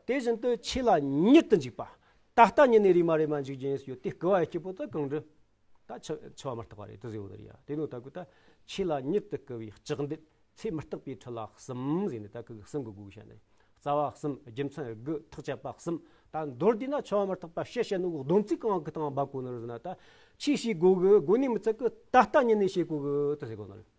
དེ་བཞིན་དུ་ཆོས་ལ་མྱུར་དུ་འཇུག་པ། ད་ལྟ་ཉིད་ནས་རེ་མ་རེ་མ་འཇུག་རྒྱུ་ཡིན་ཟེར་ཡོད་དེ་སྐུལ་བ་ཡི་སྐྱེས་པོ་དེ་གང་རེད། ད་འཆི་འཆི་བ་མི་རྟག་པ་རེད་དེ་ཟེར་ཡོད་ནི་རེད་ཡ། དེ་ནོ་ད་གི་ད་ཆོས་ལ་མྱུར་དུ་སྐུལ་བའི་ལྕགས་འདེད། ཚེ་མི་རྟག་པའི་ཁྲི་ལ་གསུམ་ཟེར་ནས་ད་གི་གསུམ་གི་དགོས་བཤད་ནི། རྩ་བ་གསུམ། རྒྱུ་མཚན་དགུ། ཐག་བཅད་པ་གསུམ། ད་མདོར་བསྡུས་ན་འཆི་བ་མི་རྟག་པ་བཤད་བཤད་ནོ་གི་སྡོམ་ཚིག་གང་གི་སྟེང་འབབ་གོ་ནི་རེད་ཟེར་ན། ད་ཆོས་བྱེད་དགོས་གི་དགོས་ནི་མི་ཚད་གི་ད་ལྟ་ཉིད་ནས་བྱེད་དགོས་གི་དེ་ཟེར་གོ་ནི་རེད།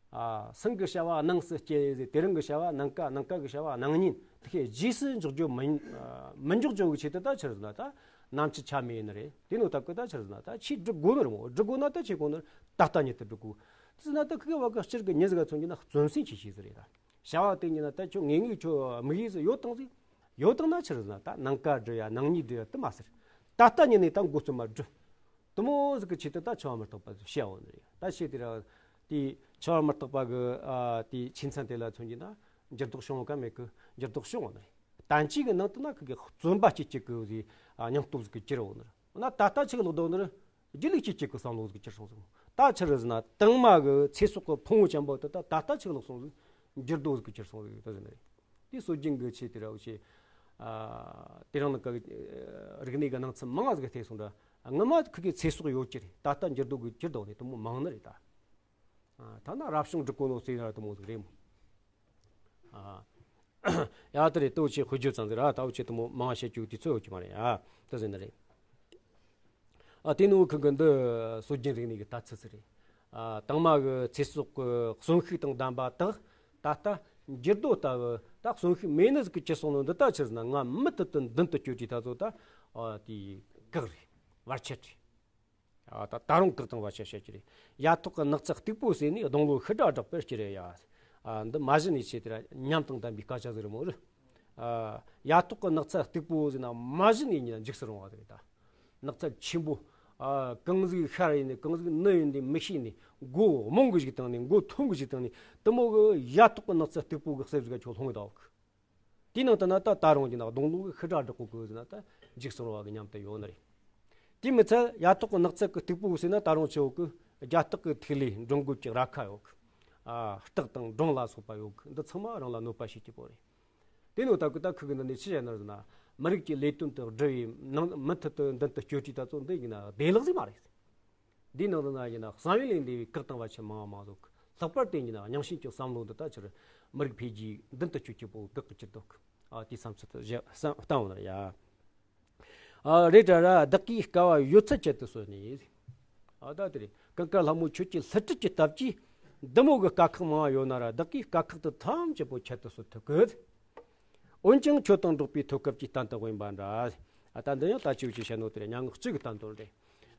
ཨ། སེམས་ཀྱི་བྱ་བ་སྣང་སུ་སྐྱེ་ཟེར། དེ་རིང་གི་བྱ་བ་ནངས་ཀ། ནངས་ཀ་གི་བྱ་བ་གནངས་ཉིན། དེ་ཁའི་རྗེས་སུ་འཇོག་རྒྱུ་མི་མི་འཇོག་རྒྱུ་གི་ཆེད་དུ་ད་ཆི་རེད་ཟེར་ན་ད་ནམ་འཆི་ཆ་མེད་ནི་རེད། དེ་ནོ་ད་གི་ད་ཆི་རེད་ཟེར་ན་ད་ཆོས་སྒྲུབ་དགོས་ནི་རེད་མོ། སྒྲུབ་དགོས་ན་ད་ཆི་དགོས་ནི་རེད། ད་ལྟ་ཉིད་དུ་སྒྲུབ་དགོས། དེ་ཟེར་ན་ད་ཁི་གེ་བ་གི་སྤྱིར་གི་མྱི་ཟིག་ག་མཚོན་གྱི་ན་བརྩོན་སེམས་ཆེ་ཆེ་ཟིག་རེད་ད། བྱ་བ་དེ་ཉིད་ན་ད་ཁྱོད་ངེས་ངེས་ཁྱོད་དམིགས་ཡུལ་ཟིག་ཡོད་དང་ཟིག་ཡོད་དང་ན་ཆི་རེད་ཟེར་ན་ད་ནངས་ཀ་སྒྲུབ་ཡ་གནངས་ཉིན་སྒྲུབ་ཡ་དེ་མ་ཟེར། ད་ལྟ་ཉིད་ནས་ད་འགོ་རྩོམ་མ་སྒྲུབ། དེ་མོ་ཟིག་གི་ཆེད་དུ་ད་འཆི་བ་མི་རྟག་པ་བཤད་འོ་ནི་རེད། ད་ཤེས་དེ་ར་དེ་འཆི་བ་མི་རྟག་པ་གི་ཨ་དེ་ཆོས་མཚན་དེ་ལ་མཚོན་གྱི་ན་འགྱུར་ལྡོག་བྱུང་བ་ག་མེད་གི། འགྱུར་ལྡོག་བྱུང་བ་ནི་རེད། བསྟན་བཅོས་གི་ནང་དུ་ན་ཁི་གི་བརྩོན་པ་སྐྱེད་ཅིག་གི་ཟེ་ཨ་སྙིང་སྟོབས་ཟིག་གི་གྱུར་འོ་ནི་རེད། འོ་ན་ད་ལྟ་ཆི་གི་ལོག་འདུག་ནི་རེད། སྒྱིད་ལུག་སྐྱེད་ཅིག་གི་བསམ་བློ་ཟིག་གྱུར་སོང་ཟིག། ད་ཆི་རེད་ཟེར་ན་དང་མ་གི་ཚེ་སྲོག་གི་ཕུང་བོ་ཅན་པོ་དེ་ད་ད་ལྟ་ཆི་གི་ལོག་སོང་ཟིག། འགྱུར་རྡོ་ཟིག་གི་གྱུར་སོང་ཟིག་ད་ཟེར་ནི་རེད། དེ་སྲོལ་རྒྱུན་གྱི་ཆེད་དེ་ར་འུ་ཆེ། ཨ། དེ་རིང་ནང་གི་རིག་གནས་ཀྱི་སྣང་ཚུལ་མང་ང་ཟིག་བལྟས་སོང་འདྲ། སྔ་མ་ཁུ་གི་ཚེ་སྲོག་ཡོད་ཀྱི་རེད། ད་ལྟ་འགྱུར་རྡོ་གི་གྱུར་རྡོ་ནི་དེ་མོ་མང་ནི་རེད་ད། ཨ། ཐ་ན་རབ་བྱུང་འབྲི་གོ་ནོ་ཟེར་ན་དེ་མོ་ཟིག་རེད་མོ། ཨ། ཡ་དེ་རེད། ལྟོ་ཆེ་དཔེ་བརྗོད་ཙམ་ཟིག་ར། ད་འུ་ཆེ་དེ་མོ་མང་བཤད་རྒྱུ་དུས་ཚོད་ཡོད་ཀྱི་མ་རེད། ཨ། ད་ཟེར་ནི་རེད། ཨ། དེ་ནི་ཁུ་གི་འདི་སྲོལ་རྒྱུན་རིག་གནས་ཀྱི་ལྟ་ཚུལ་ཟིག་རེད། ཨ། དང་མ་གི་ཚེ་སྲོག་གི་གསོན་ཤུགས་དང་ལྡན་པ་དག་ད་ལྟ་འགྱུར་རྡོ་ལྟ་བུ་ད་གསོན་ཤུགས་མེད་ནི་ཟིག་གི་གྱུར་སོང་ནོ་འདི་ལྟ་ཕྱིར་ཟེར་ན། ང་མུ་མཐུད་དུ་མདུན་དུ་སྐྱོད་དུས་ད་ཚོ་ད། ཨ། དེ་བཀག་རེད། བར་ཆད་རེད། ཨ། ད་ད་རུང་བཀག་དང་བར་ཆད་བཤད་ཀྱི་རེད། ཡ་ཐོག་གི་ནགས་ཚལ་སྟུག་པོ་ཟེར་ནས་སྡོང་ལོ་ཤི་དྲག་བསྒྲགས་པར་སྐྱེ་རེ་ཡ། ཨ། འདི་མ་གཞི་ནས་ཆེ་དེ་ར་ཉམས་དང་ལྡན་པའི་སྐད་ཆ་ཟིག་རེད་མོ་རེད། ཨ། ཡ་ཐོག་གི་ནགས་ཚལ་སྟུག་པོ་ཟེར་ན་མ་གཞི་ནས་ཉིན་འཇིགས་སུ་རུང་བ་ཟིག་རེད་ད། ནགས་ཚལ་ཆེན་པོ། ཨ། གང་ཟིག་ཤར་ཡིན་ནི་གང་ཟིག་ནུབ་ཡིན་ནི་མི་ཤེས་ནི། མགོ་རྨོངས་གི་ཞིག་བཏང་ནི། མགོ་འཐོམ་གི་ཞིག་བཏང་ནི། དེ་མོ་གི་ཡ་ཐོག་གི་ནགས་ཚལ་སྟུག་པོ་གི་གསེབ་ཟིག་ག་ཁྱོད་ལྷུང་གི་ད་འོག་དེའི་ནང་དུ་ན་ད་ད་རུང་གི་ན་སྡོང་ལོ་གི་ཤི་དྲག་བསྒྲགས་གོ་གི་ཟེར་ན་ད་འཇིགས་སུ་རུང་བ་གི་ཉམས་དེ་ཡོད་ནི་རེད། དེ་མི་ཚད་ཡ་ཐོག་གི་ནགས་ཚལ་གི་སྟུག་པོ་ཟེར་ན་ད་རུང་ཆེ་བོ་གི་རྒྱ་སྟག་གི་ཐིག་ལེ་འགྲོ་མགོན་གྱི་རྭ་ཁ་ཡོད་གི། ཨ། སྟག་དང་སྦྲང་ལ་སོགས་པ་ཡོད་གི། འདི་ཚང་མ་རང་ལ་གནོད་པ་བྱེད་ཀྱི་པོ་རེད། དེ་ནོ་ད་གི་ད་ཁུ་གི་འདི་ནས་ཅི་བྱས་ན་ཟེར་ན། མི་རིགས་ཀྱི་ལས་དོན་དུ་བསྒྲུབས་པའི་ནང་མུ་མཐུད་དུ་མདུན་དུ་སྐྱོད་དུས་ད་ཚོ་འདི་ཡིན་ན་བདེ་བླག་ཟིག་མ་རེད། འདིའི་ནང་དུ་ན་ཡིན་ན་བསམ་ཡུལ་ལས་འདས་པའི་བཀག་དང་བར་ཆད་མང་བ་མང་ཟིག། ལྷག་པར་དུ་ཡིན་ན་རྙིང་ཞེན་གྱི་བསམ་བློ་འདི་ད་ཕྱིར་མི་རིགས་འཕེལ་རྒྱས་མདུན་དུ་སྐྱོད་རྒྱུ་པོ་བཀག་གི་གྱུར་འདུག། ཨ། དེའི་བསམ་ཚུལ་དུ་བཞག་བསམ་བཏང་བ་ན་ཡ། ཨ། རེད་དྲ་ར་བདག་གིས་དཀའ་བ་ཡོད་ཚད་ཁྱད་དུ་གསོད་ནས། ཨ། ད་དེ་རེད། ཀུན་དཀར་ལྷ་མོ་ཁྱོད་ཀྱི་བསླུ་བྲིད་ཀྱི་སྟབས་ཀྱིས་འདི་མོ་གི་དཀའ་ཁག་མང་བ་ཡོད་ན་ར་བདག་གིས་དཀའ་ཁག་དེ་ཐམས་ཅད་པོ་ཁྱད་དུ་གསོད་ཐུབ་གི། འོན་ཀྱང་ཁྱོད་དང་འགྲོགས་པའི་ཐོད་སྐབས་ཀྱིས་གཏན་དུ་དབེན་པ་འདྲ། ཨ། ད་འདི་ཡང་ད་ཅིའུ་ཅི་བཤད་ནོ་དེ་རེད། སྙན་ངག་གཅིག་གི་བསྟན་དོན་རེད།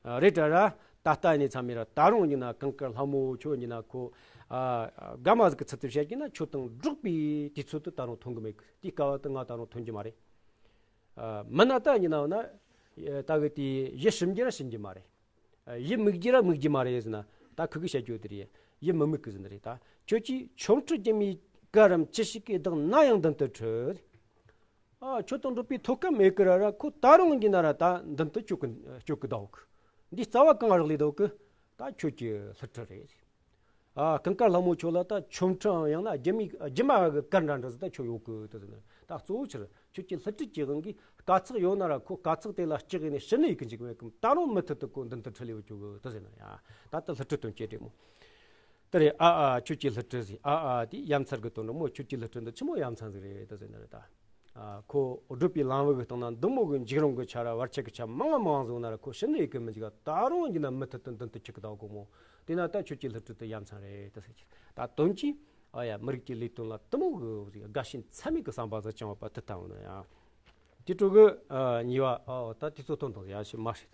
ཨ། རེད་དྲ་ར། ད་ལྟ་ནས་མཚམས་མེད་ར་ད་རུང་ཡིན་ན་ཀུན་དཀར་ལྷ་མོ་ཁྱོད་ཡིན་ན་ཁོ། ཨ། དགའ་མ་ཟིག་གི་ཚུལ་དུ་བཤད་ཀྱི་ན་ཁྱོད་དང་འགྲོགས་པའི་དུས་ཚོད་དུ་ད་རུང་ཐོན་གི་མེད་གི། དེའི་སྐབས་དུ་ང་ད་རུང་ཐོན་གྱི་མ་རེད། ཨ། མིན་ན་ད་ཡིན་ན་འོ་ན། ད་གི་དེ་ཡིད་ཞུམ་རྒྱུ་ར་ཞུམ་རྒྱུ་མ་རེད། ཡིད་མིག་རྒྱུ་ར་མིག་རྒྱུ་མ་རེད་ཟེར་ན། ད་ཁུ་གིས་བཤད་རྒྱུ་དེ་རེད། ཡིད་མི་མིག་གི་ཟེར་ནི་རེད་ད། ཁྱོད་ཀྱིས་ཆོ་འཕྲུལ་སྒྱུ་མའི་གར་རམ་ཅི་ཞིག་གིས་བདག་ན་ཡང་མདུན་དུ་ཁྲིད། ཨ། ཁྱོད་དང་འགྲོགས་པའི་ཐོད་སྐམ་མེད་ཀི་ར་ར་ཁོ་ད་རུང་གི་ན་ར་ད་མདུན་དུ་སྐྱོད་གི་སྐྱོད་གི་འདུག། འདིའི་རྩ་བ་གང་རག་ལས་འདུག་གི། ད་ཁྱོད་ཀྱི་བསླུ་བྲིད་རེད། ཨ། ཀུན་དཀར་ལྷ་མོ་ཁྱོད་ལ་ད་ཆོ་འཕྲུལ་ཡང་ན་སྒྱུ་མའི་སྒྱུ་མ་གི་གར་འདྲ་འདྲ་ཟིག་ད་ཁྱོད་ཡོད་གི་དེ་ཟེར་ན། ད་གཙོ་བོ་ཕྱིར་ཁྱོད་ཀྱི་བསླུ་བྲིད་ཀྱི་དབང་གིས་དཀའ་ཚེགས་ཡོད་ན་ར་ཁོ་དཀའ་ཚེགས་དེ་ལ་སྐྲག་ནས་ཕྱི་ནས་ཡི་གི་འཇིགས་མེད་གི། ད་རུང་མུ་མཐུད་དུ་ཁོ་མདུན་དུ་ཁྲིད་ལས་ཡོད་ཀྱི་དེ་ཟེར་ན་ཡ། ད་ལྟ་བསླུ་བྲིད་དོན་སྐྱེད་རེད་མོ། དེ་རེད། ཨ་ཨ་ཁྱོད་ཀྱི་བསླུ་བྲིད་ཟིག། ཨ་ཨ་དེ་ཡ་མཚར་གི་དོན་རེད་མོ། ཁྱོད་ཀྱི་བསླུ་བྲིད་འདི་ཆི་མོ་ཡ་མཚར་ཟིག་རེད་དེ་ཟེར་ན་རེད་ད། ཨ། ཁོ་བགྲོད་པའི་ལམ་བུ་གི་སྟེང་ན་འདི་མོ་གི་འཇིགས་རུང་གི་ཆ་ར་བར་ཆད་གི་ཆ་མང་ང་མང་ང་བཟུང་ན་ར་ཁོ་ཕྱི་ནས་ཡི་གི་མི་འཇིགས་ག། ད་རུང་ཡིན་ན་མུ་མཐུད་དུ་མདུན་དུ་ཁྲིད་གི་འདུག་གོ་མོ། དེ་ན་ད་ཁྱོད་ཀྱི་བསླུ་བྲིད་དེ་ཡ་མཚར་རེད་དེ་ཟེར་གི། ད་དོན་གྱིས། ཨ་ཡ། མི་རིགས་ཀྱི་ལས་དོན་ལ་དེ་མོ་གི་དགའ་ཞེན་ཚད་མེད་ཀྱི་བསམ་པ་ཟིག་བཅངས་པ་དེ་ལྟ་བུ་ན་ཡང་། དེ་འཕྲོ་གི། ཨ། གཉིས་པ། ཨོ། ད་དུས་ཚོད་ཐོན་དང་ཡ་ཞིག་མ་ཤེས།